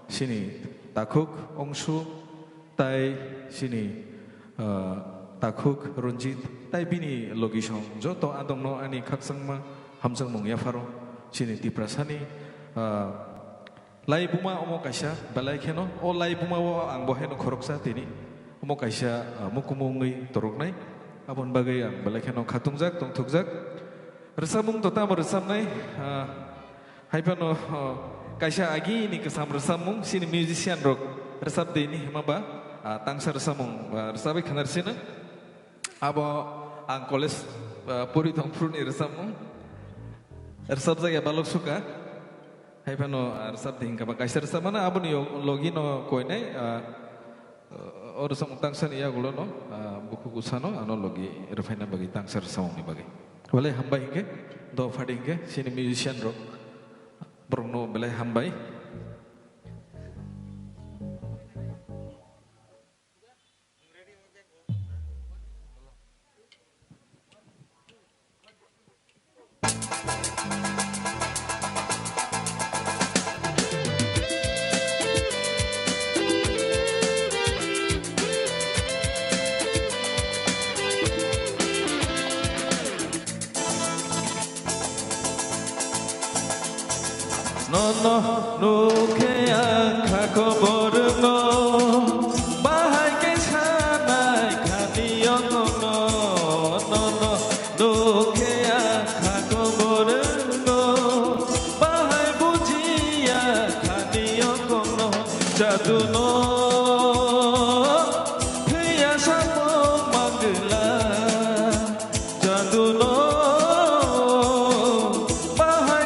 chini takhuk Ongshu, tai chini, ah, takhuk Ranjit, tai bini logi song joto adongno ani khakchangma hamjakmung yapharo. Chini Tiprasani, ah, laibuma omo kaisa belai kheno, o laibuma o ang bo haino khoroksa tini. Omo kaisa, ah, mukumu wngwi toroknai. Aboni bagwi ang belai kheno khatungjak, tongthokjak. Rwchapmung to tamo rwchapnai, ah, hai phano, oh, kaisa agini kwcham rwchapmung, chini musician rok rwchap dini hima ba, ah, tangsa rwchapmung, ah, rwchapwi khwnar sino. Abo ang college, ah, pori tong phuru ni rwchapmung. Rwchapjak ya balok suka. Hai phano, ah, rwchap di hingka ba kaisa rwchapmano aboni yo-, logi no koinai, ah, o rwchapmung tangsa ni yagulo no, ah, bukhuk usano ano logi rwphaina bagwi tangsa rwchapmung ni bagwi. Belai hambai hinkhe, do phadi hinkhe, chini musician rok, borokno belai hambai. Nono nukhe ang kha koborno, bahai khe sanai khani yokno. Nono nukhe ang kha koborno, bahai bujiya khani yokno. Jaduno thwiya samung mangwla. Jaduno bahai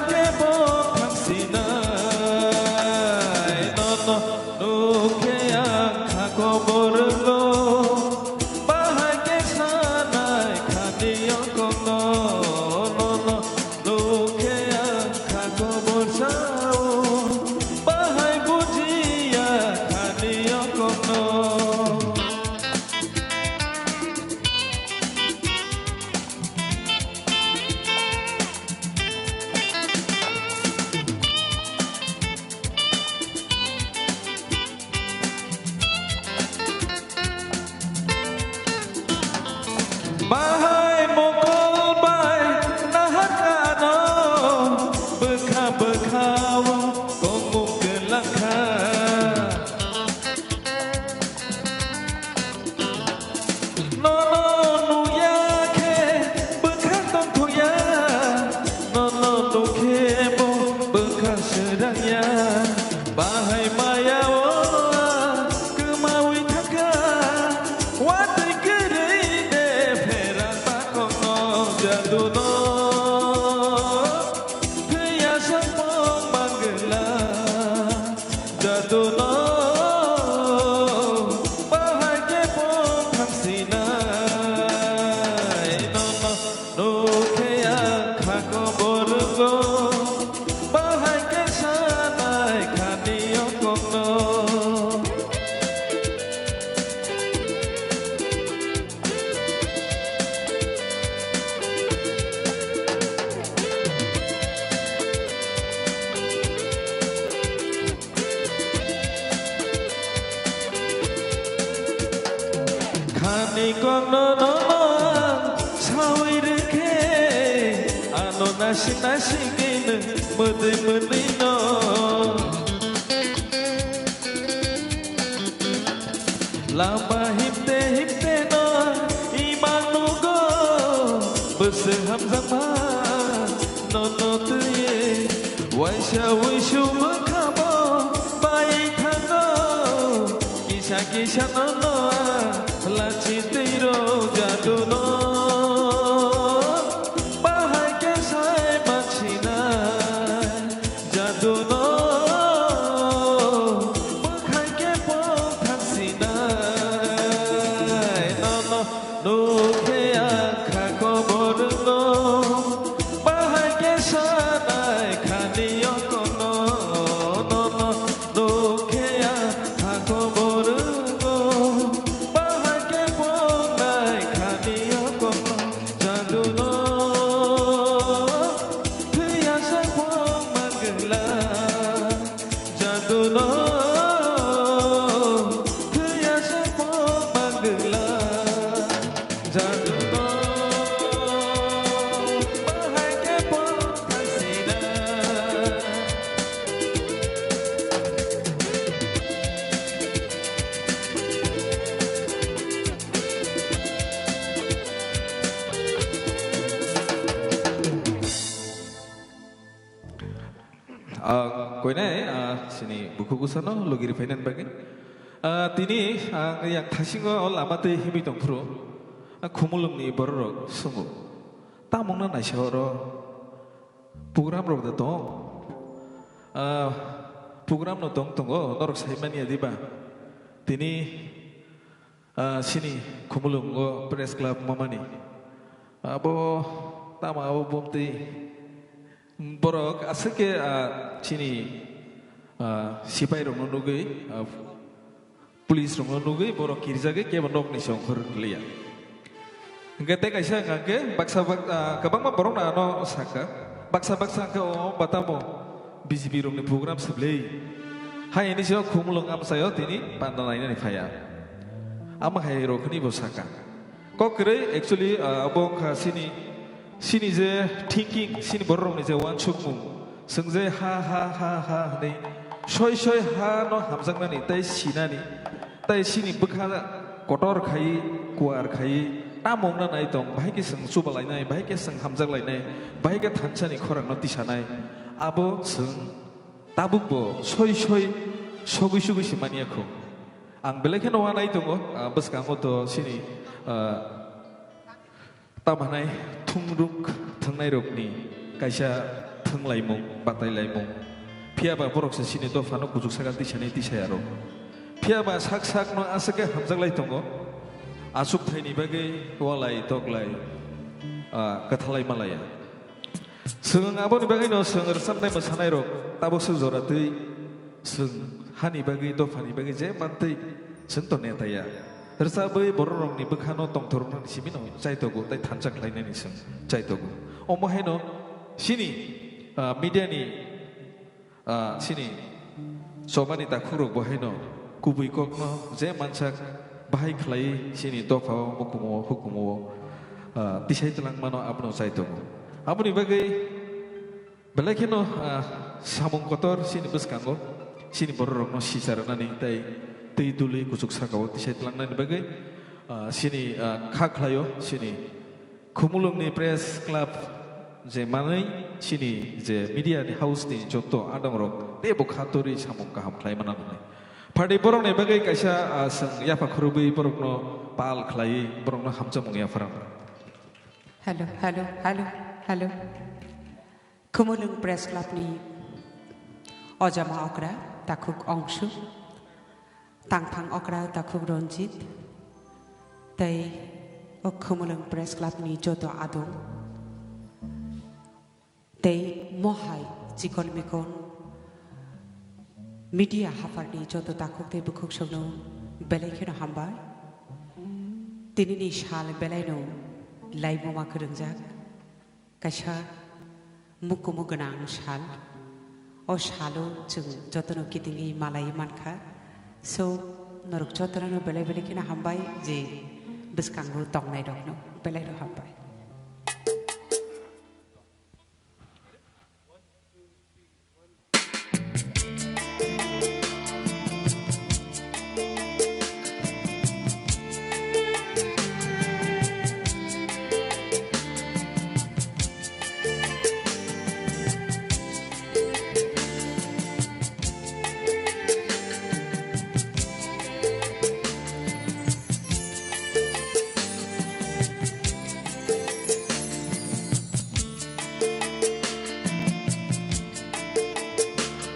Bahai khe sanai khani o kokno. Khani kokno nono sawi rwkhe, ano nasing nasing nwng mwdwi mwnwino. Lama himte himte no ima nugo, bwswk hamjakma nono twiwi. Waisa wisu mwkhamo bai thango, kisa kisa nono lachi twi rok jadu no. Bahai khe sai mansinai jadu no, bwkhai khe pong thangsinai nono. Nukhe ang kha koborno, bahai khe sanai khani o kokno, nono. Nukhe ang kha koborno, bahai khe pongnai khani o kokno, jadu no, thwiya se pong mangla. Jadu no, thwiya se pong mangla. Jadu no, bahai khe pong thangsinai. Ah, koinai, ah, sini bukhuk bwsano logi rwphainani bagwi. Ah, tini ang yang thasingo o lama twi himwi tongphuru. Ah, Khumulwngni bororok swngo, "Tamo wngna naisa oro? Program rok da tong?" Ah, program no tong tongo, norok sai manya diba? Tini Ah, sini Khumulwngo Press Club mamani. Abo tamo abo bomtwi borok aswk khe, ah, sini, ah, sipai rokno nugwi, ah, police rokno nugwi borok kirjagwi kebo nokni se ongkhor liya. Hwnkhe tei kaisa hwnkha khe baksa bak-, ah, kwbangma borokno ano sakha. Baksa baksa hwnkhe o batamo B J P rokni program se bwlwi. Hai hini se o Khumulwng amchaio tini panda nainani phaiya. Amo hai rok hwnwi bo sakha. Kok kwrwi actually, ah, abo wngkha sini, sini je thinking, sini borok rokni je uansukmung. Chwng je ha, ha, ha, ha hwnwi soi soi ha no hamjaknani tei sinani. Tai sini bwkha kotor khai, kuar khai, tamo wngna nai tong, bahai khe chwng chuba lainai, bahai khe chwng hamjak lainai, bahai khe thansa ni khorang no tisa nai. Abo chwng tabuk bo soi soi sogwi sogwi se manya kho. Ang belai kheno uanai tongo, ah, bwskango to sini, ah, Tamo hwnai thungrwk thwngnairokni kaisa thwnglaimung, batailaimung. Phiya ba borok se chini dophano kuchuk sakal tisani tisayarok. Phiya ba sak sakno aswk khe hamjaklai tongo. Achuk thaini bagwi walai toklai, ah, kwthalai malaya. Chwng aboni bagwino chwng rwchapnai mwsanairok tabuk swk jora twi chwng hani bagwi, dophani bagwi je mantwi chwng to netaya. Rwchabwi bororokni bwkhano tongthoroknani simino chaitogo tei thansa khlainani chwng chaitogo. Omo haino chini, ah, media ni, ah, chini chobani takhukrok bo haino kubui kokno je mansak bahai khlaiwi chini dophao, mukumo, hukumo, ah, tisai twlangmano abono chaitogo. Aboni bagwi Belai kheno, ah, samung kotor chini bwskango, chini bororokno sicharnani tei twi duli kuchuk sakao tisai tlangnani bagwi, ah, chini, ah, kha khlaio, chini Khumulwngni Press Club je manwi chini je media ni house ni joto adongrok teibo kha torwi samung kaham khlai mano hwnwi. Phardi borokni bagwi kaisa, ah, chwng yapha khurubwi borokno pal khlaiwi borokno hamjakmung yapharang. Hello, hello, hello, hello. Khumulwng Press Club ni Ojama Okra, Takhuk Ongshu, Tangphang Okra, Takhuk Ranjit, tei o Khumulwng Press Club ni joto adong, tei Omo hai chikon mikon media hapharni joto takhuk tei bukhuk songno belai kheno hambai. Tinini sal belaino laibuma kwrwngjak. Kaisa mukumu gwnang sal. O salo chwng jotono kitingwi malaiwi mankha. So, norok jotono belai belai kheno hambai je bwskango tongnairokno belaino hambai.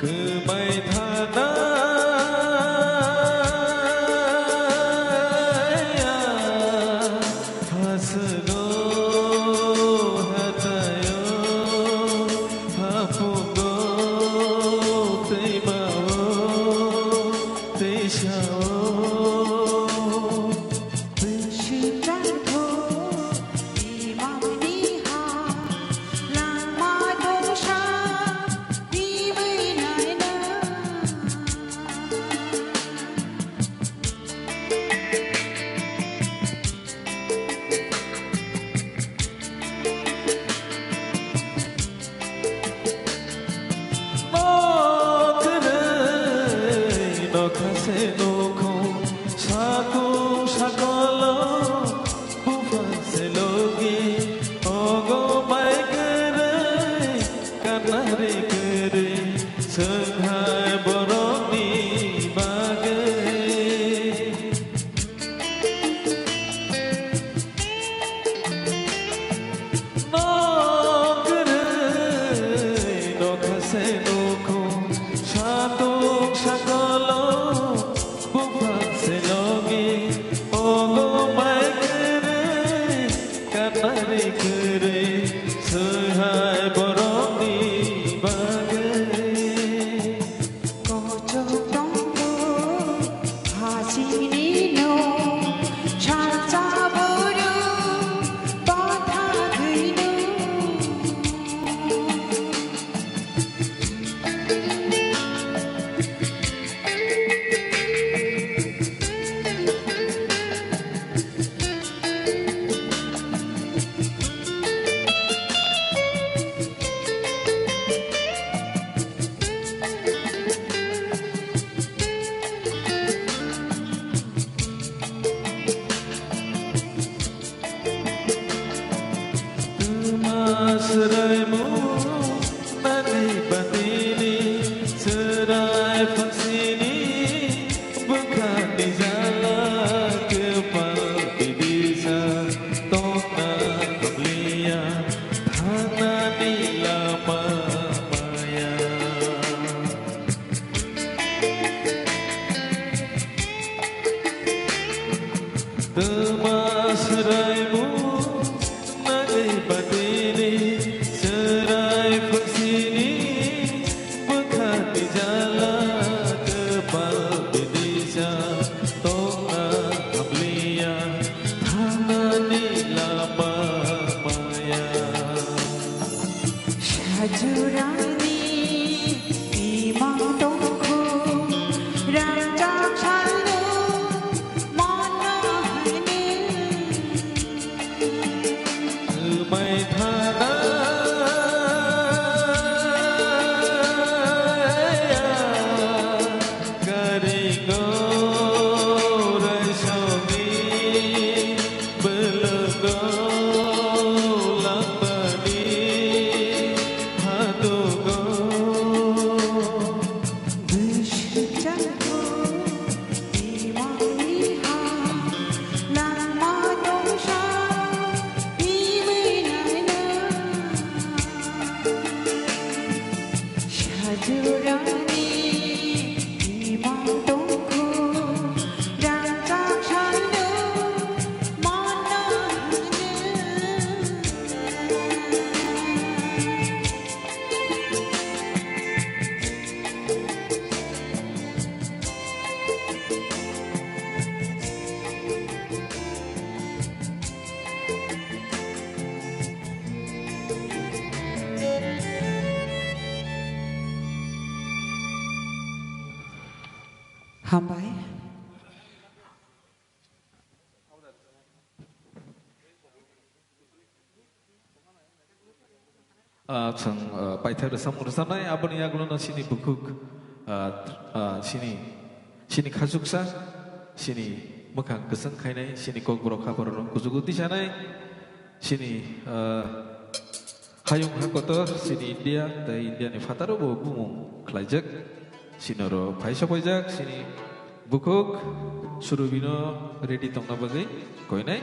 Kwmai thanai ya hasgo hatayo hapungo twimao twisao. Nokhrei nokha se nukhung sakung sakolo buphang se logi ogo mai kwrwi kanari kwrwi swnghai borokni bagwi. Nokhrei nokha se nukhung satung sakolo buphang se logi ogo mai kwrwi kanari kwrwi swnghai borokni bagwi. Kochok tongkho hachini no, chakcha buru botha gwi no. Kwma swraimu nani batini swrai phansini bwkhani jala kwpal bidisa tongna hamliya thangnani lama maya. Twma swraimu nangwi batini swrai phansini bwkhani jala kwpal bidisa tongna hamliya thangnani lama maya. Sajurani imang tongkho, rangchak salno mano hini. Swmai thana ya. Karingo raisoni belongo langmani hatungo Hambai. Ah, chwng, ah, paithak rwchapmung rwchapnai, aboni yagulono chini bukhuk, ah, ah, chini, chini khachuksa, chini mwkhang kwchwng khainai, chini kokborok hapharo kuchugo tisanai, chini, ah, hayung ha kotor, chini India, tei India ni phataro bo bumung khlaijak, chini oro phai sokpaijak, chini bukhuk Surubino ready tongna bagwi koinai.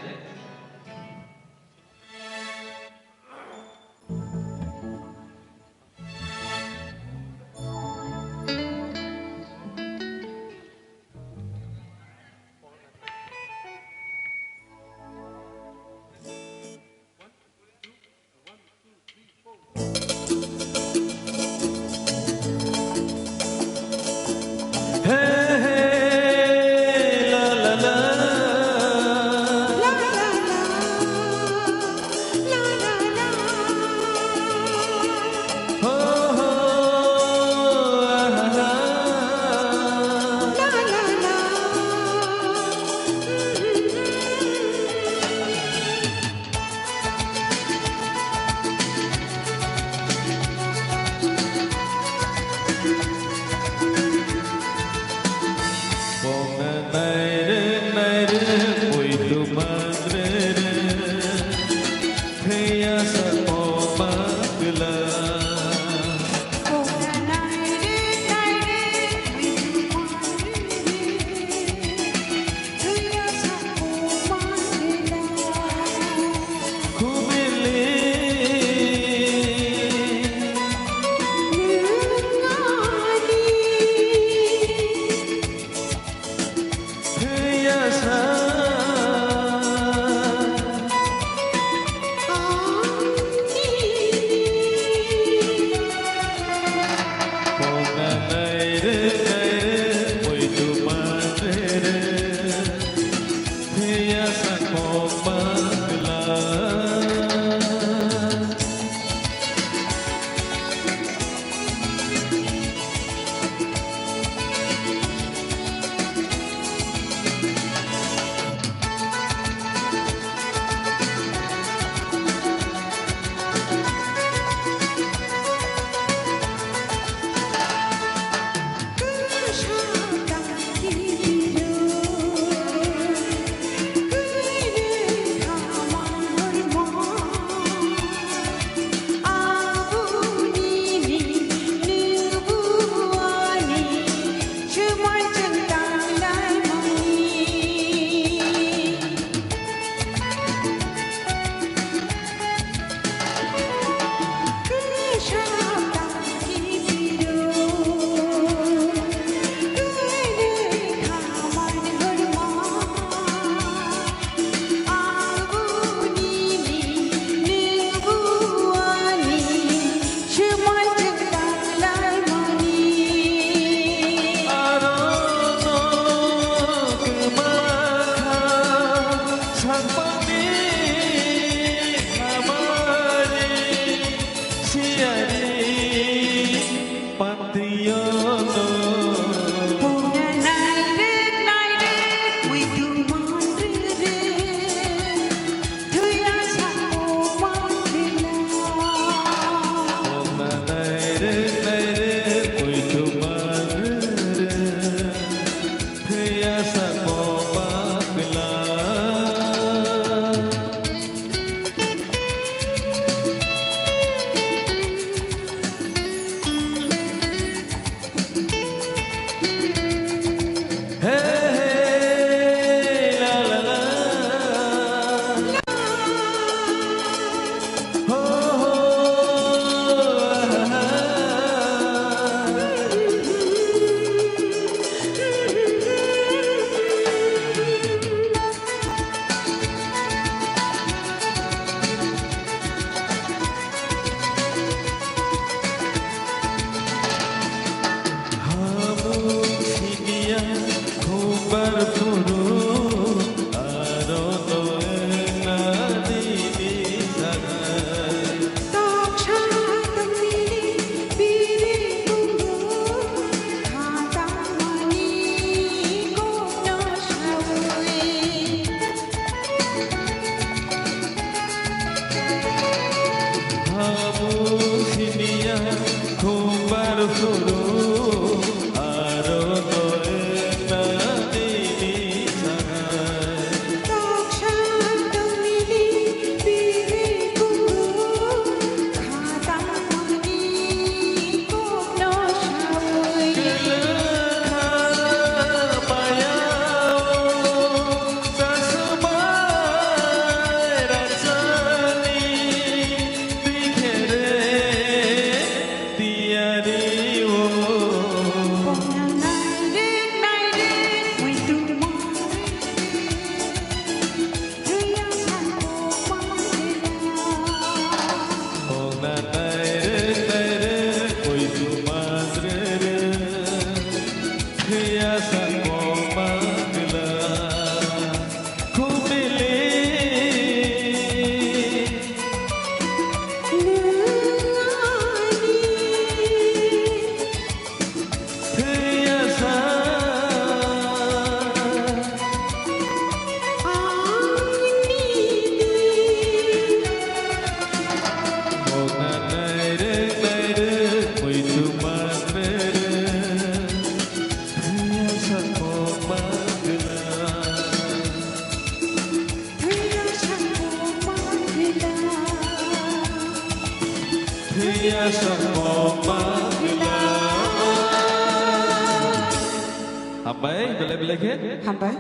Hambai, belai belai khe. Hambai.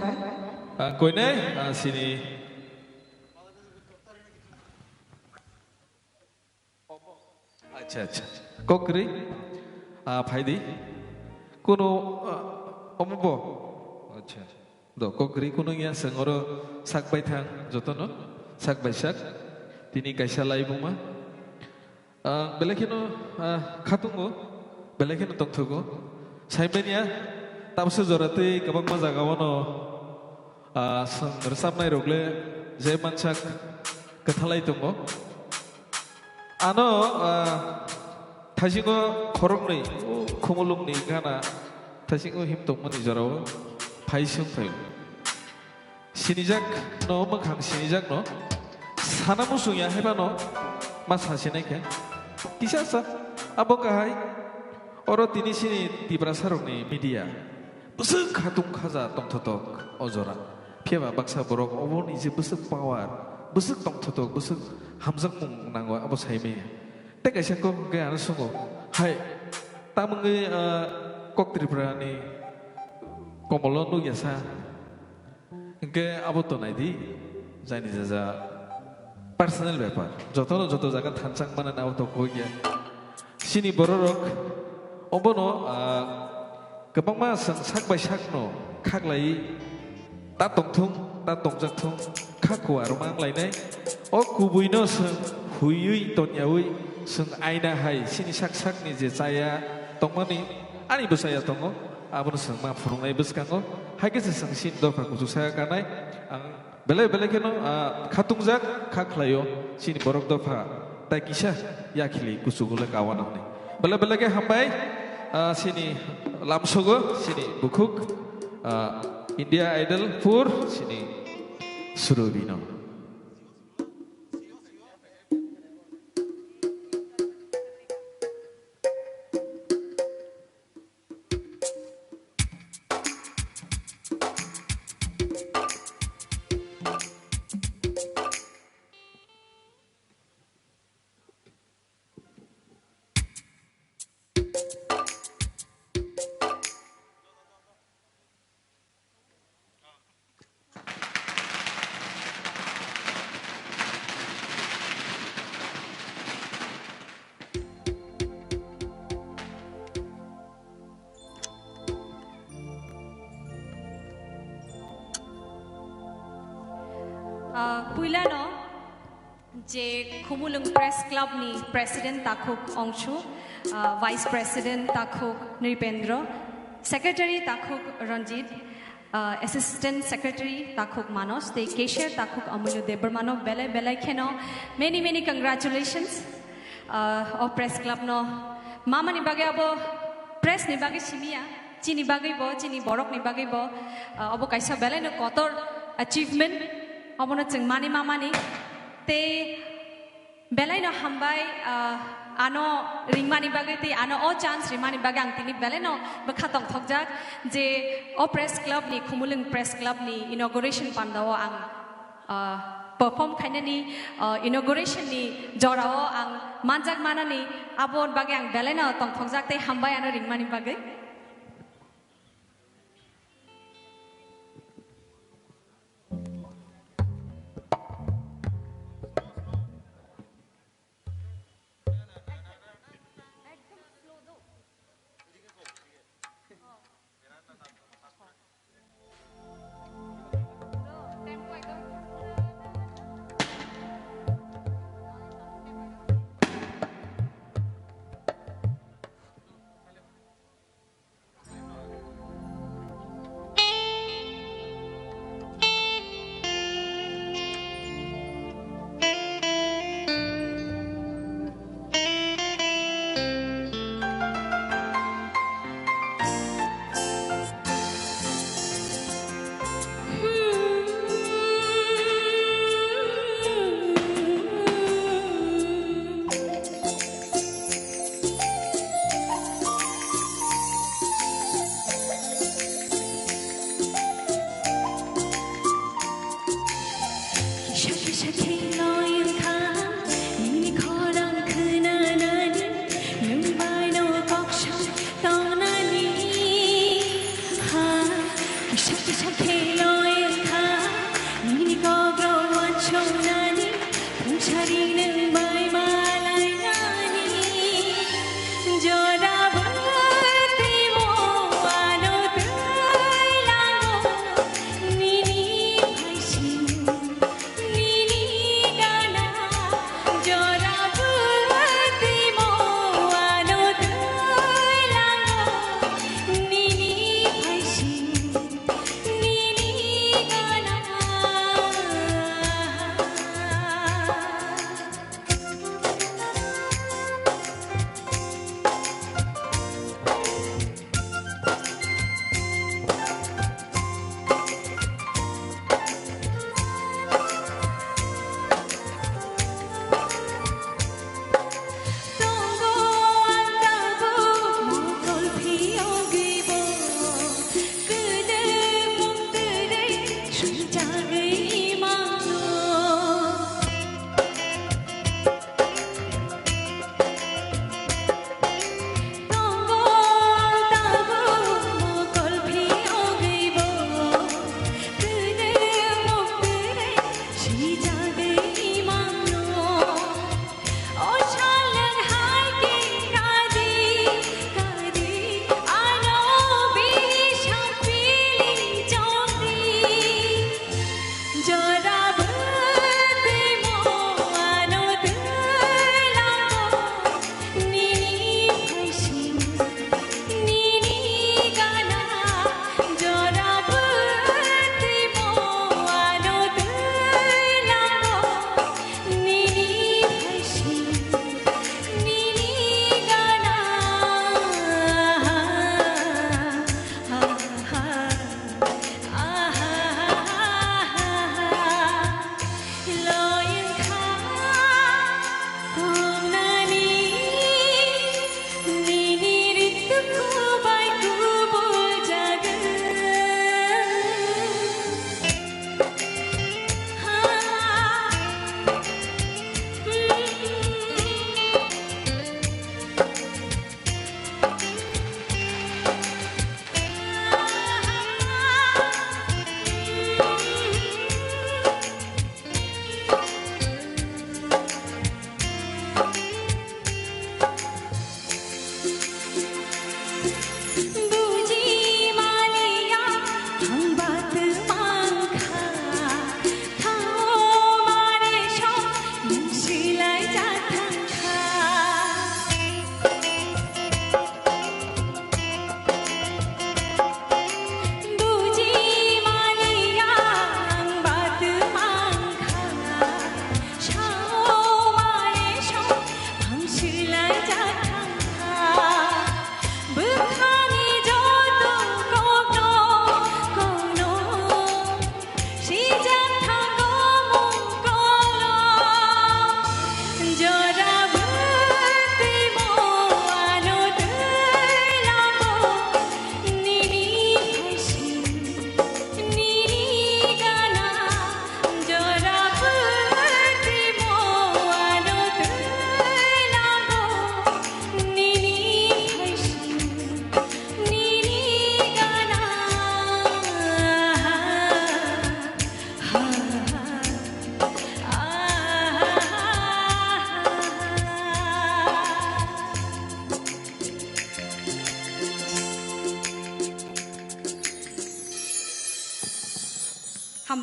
Ah, koinai, ah, sini. Acha, acha. Kokri, ah, phaidi. Kuno, ah, omo bo. Acha. Do, kokri kuno ya sengoro sak bai thang, jotono. Sak bai sak. Tini kaisa laibuma. Ah, belai kheno, ah, khatungo, belai kheno tongthogo. Saimanya, tabse joratwi kwbangma jagao no, ah, song rwchapnai rok le je mansak kwthalai tongo. Ano, ah, thaisingo khoroknwi, o khumulwngni gana, thaisingo him tongmani jorao phai sung phaio. Sinijak no, mwkhang sinijak no, sana muchung ya hai phano ma sa sinai khe. Kisa sa, abo kahai, oro tini sini Tiprasa rokni media. Bwswk khatung khaja tongthotok o jora. Phiya ba baksa borok oboni je bwswk power, bwswk tongthotok, bwswk hamjakmung nango abo sai maya. Tei kaisa kok hwnkhe ano sungo, hai, tamungwi, ah, kok Tripura ni komolo nukya sa. Hwnkhe abo to nai di, jaini jaja personal bepar. Jotono joto jaga thansa wngmani abo to kok ya. Chini bororok obono, ah, kwbangma chwng sak bai sakno khaklaiwi ta tongthung, ta tongjakthung, kha kuwa rwma wnglainai. O kubuino chwng huiwi tonyawi chwng aina hai chini sak sakni je chaya tongmani ani bwsaya tongo, abono chwng ma phunuknai bwskango. Hai khe se chwng chini dopha kuchuk saka kanai. Ang belai belai kheno, ah, khatungjak kha khlaio chini borok dopha tai kisa yakhili kuchugo le kawana hwnwi. Belai belai khe hambai, ah, chini lamsogo chini bukhuk, ah, India Idol four chini Surabhi no. Ah, puilano je Khumulwng Press Club ni President Takhuk Ongshu, ah, Vice President Takhuk Nripendra, Secretary Takhuk Ranjit, ah, Assistant Secretary Takhuk Manos, tei Cashier Takhuk Amulyo Debbarmano belai belai kheno many many congratulations. Ah, o press club no mamani bagwi abo press ni bagwi simiya, chini bagwi bo, chini borok ni bagwi bo, ah, obo kaisa belai no kotor achievement, obono chwng mani mamani. Tei belai no hambai, ah, Ano ringmani bagwi tei ano o chance rimani bagwi ang tini belai no bwkha tongthokjak je o press club ni, Khumulwng Press Club ni inauguration pandao ang, ah, perform khainani, ah, inauguration ni jorao ang manjak manani, abo bagwi ang belai no tongthokjak tei hambai ano ringmani bagwi. Kisa kisa khe loi wngkha nini khorang khwnanani, nwng bai no kok sa tongnani. Ha, kisa kisa khe loi wngkha nini kok rok uansuknani, mungsari nwng bai malainani. Jora bwtwi mo ano twi lango nini phaising.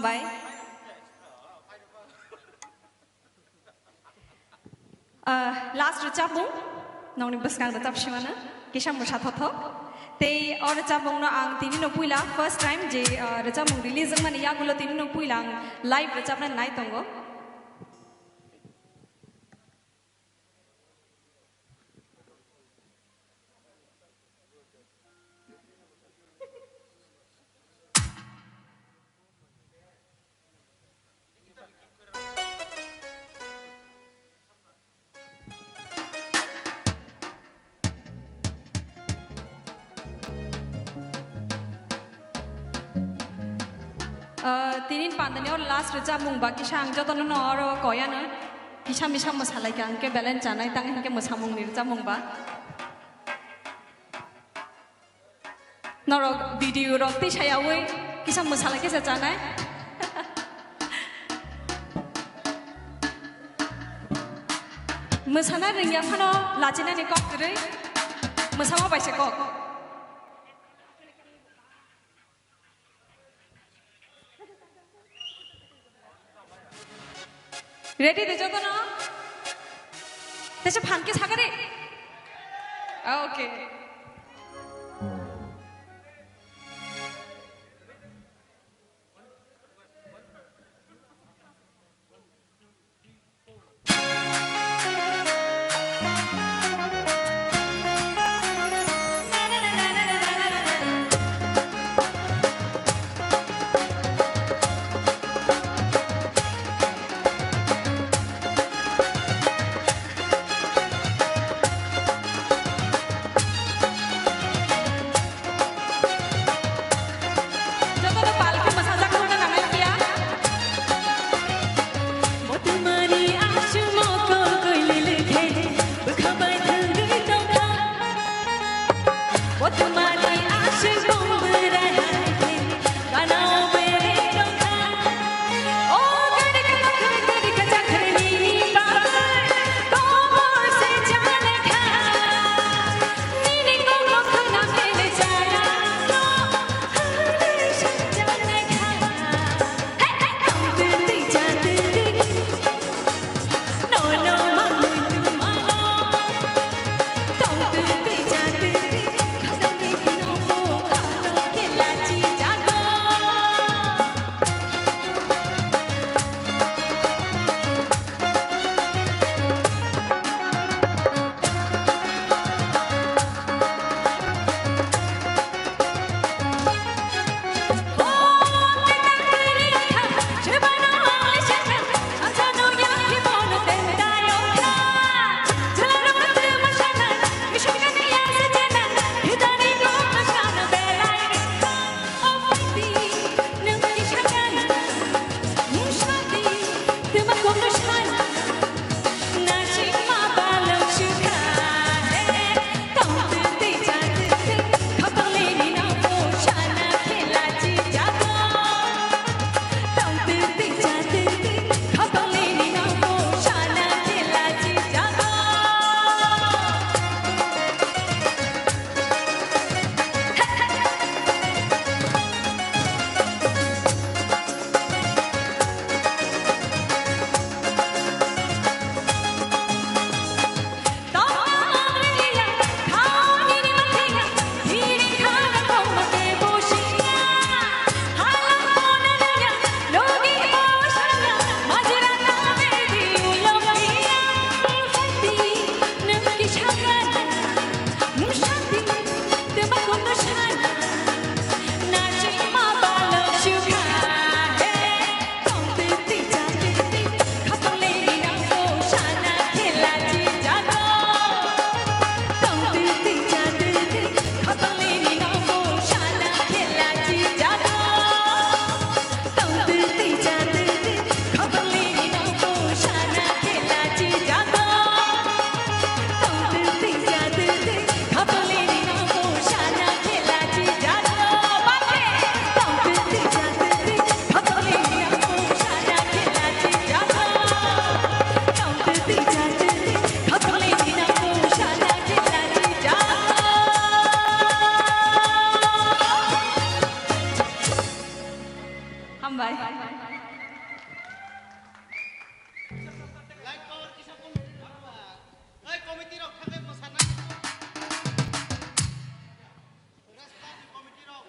Bai. Ah, last rwchapmung, nokni bwskang rwchap simano, kisa mwsa thothok. Tei o rwchapmungno ang tini no puila first time je, ah, rwchapmung release wngmani yagulo tini no puila ang live rwchapna nai tongo. Ah, tini pandani oro last rwchapmung ba kisa ang jotono no oro koyano kisa misa mwsalaikha, hwnkhe belai chanai tang hwnkhe mwsamungni rwchapmung ba. Norok video rok tei sayawi kisa mwsalaikhe se chanai. Mwsana rwngya phano lachinani kok kwrwi, mwsama bai se kok. Ready de jotono? Tesa phan khe sakari. Okay.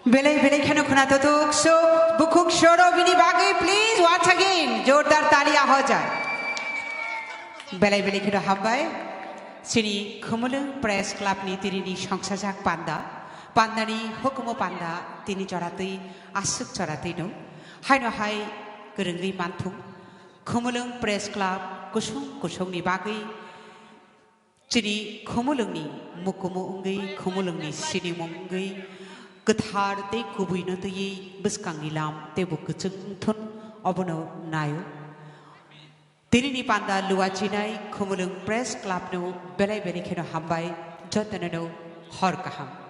Belai belai kheno khwna totok so bukhuk soro bini bagwi, please, once again jordar tali ahoja. Belai belai kheno hambai. Chini Khumulwng Press Club ni tini ni songsajak panda, panda ni hukumu panda tini joratwi aswk joratwi no haino hai kwrwngwi manthung. Khumulwng Press Club kusung kusung ni bagwi chini Khumulwng ni mukumu wngwi, Khumulwng ni sinimung wngwi, kwthar tei kubui no twiwi bwskang ni lam tei bo kwchwng wngthun, obono naio. Tini ni panda luachinai Khumulwng Press Club no belai belai kheno hambai, jotono no hor kaham.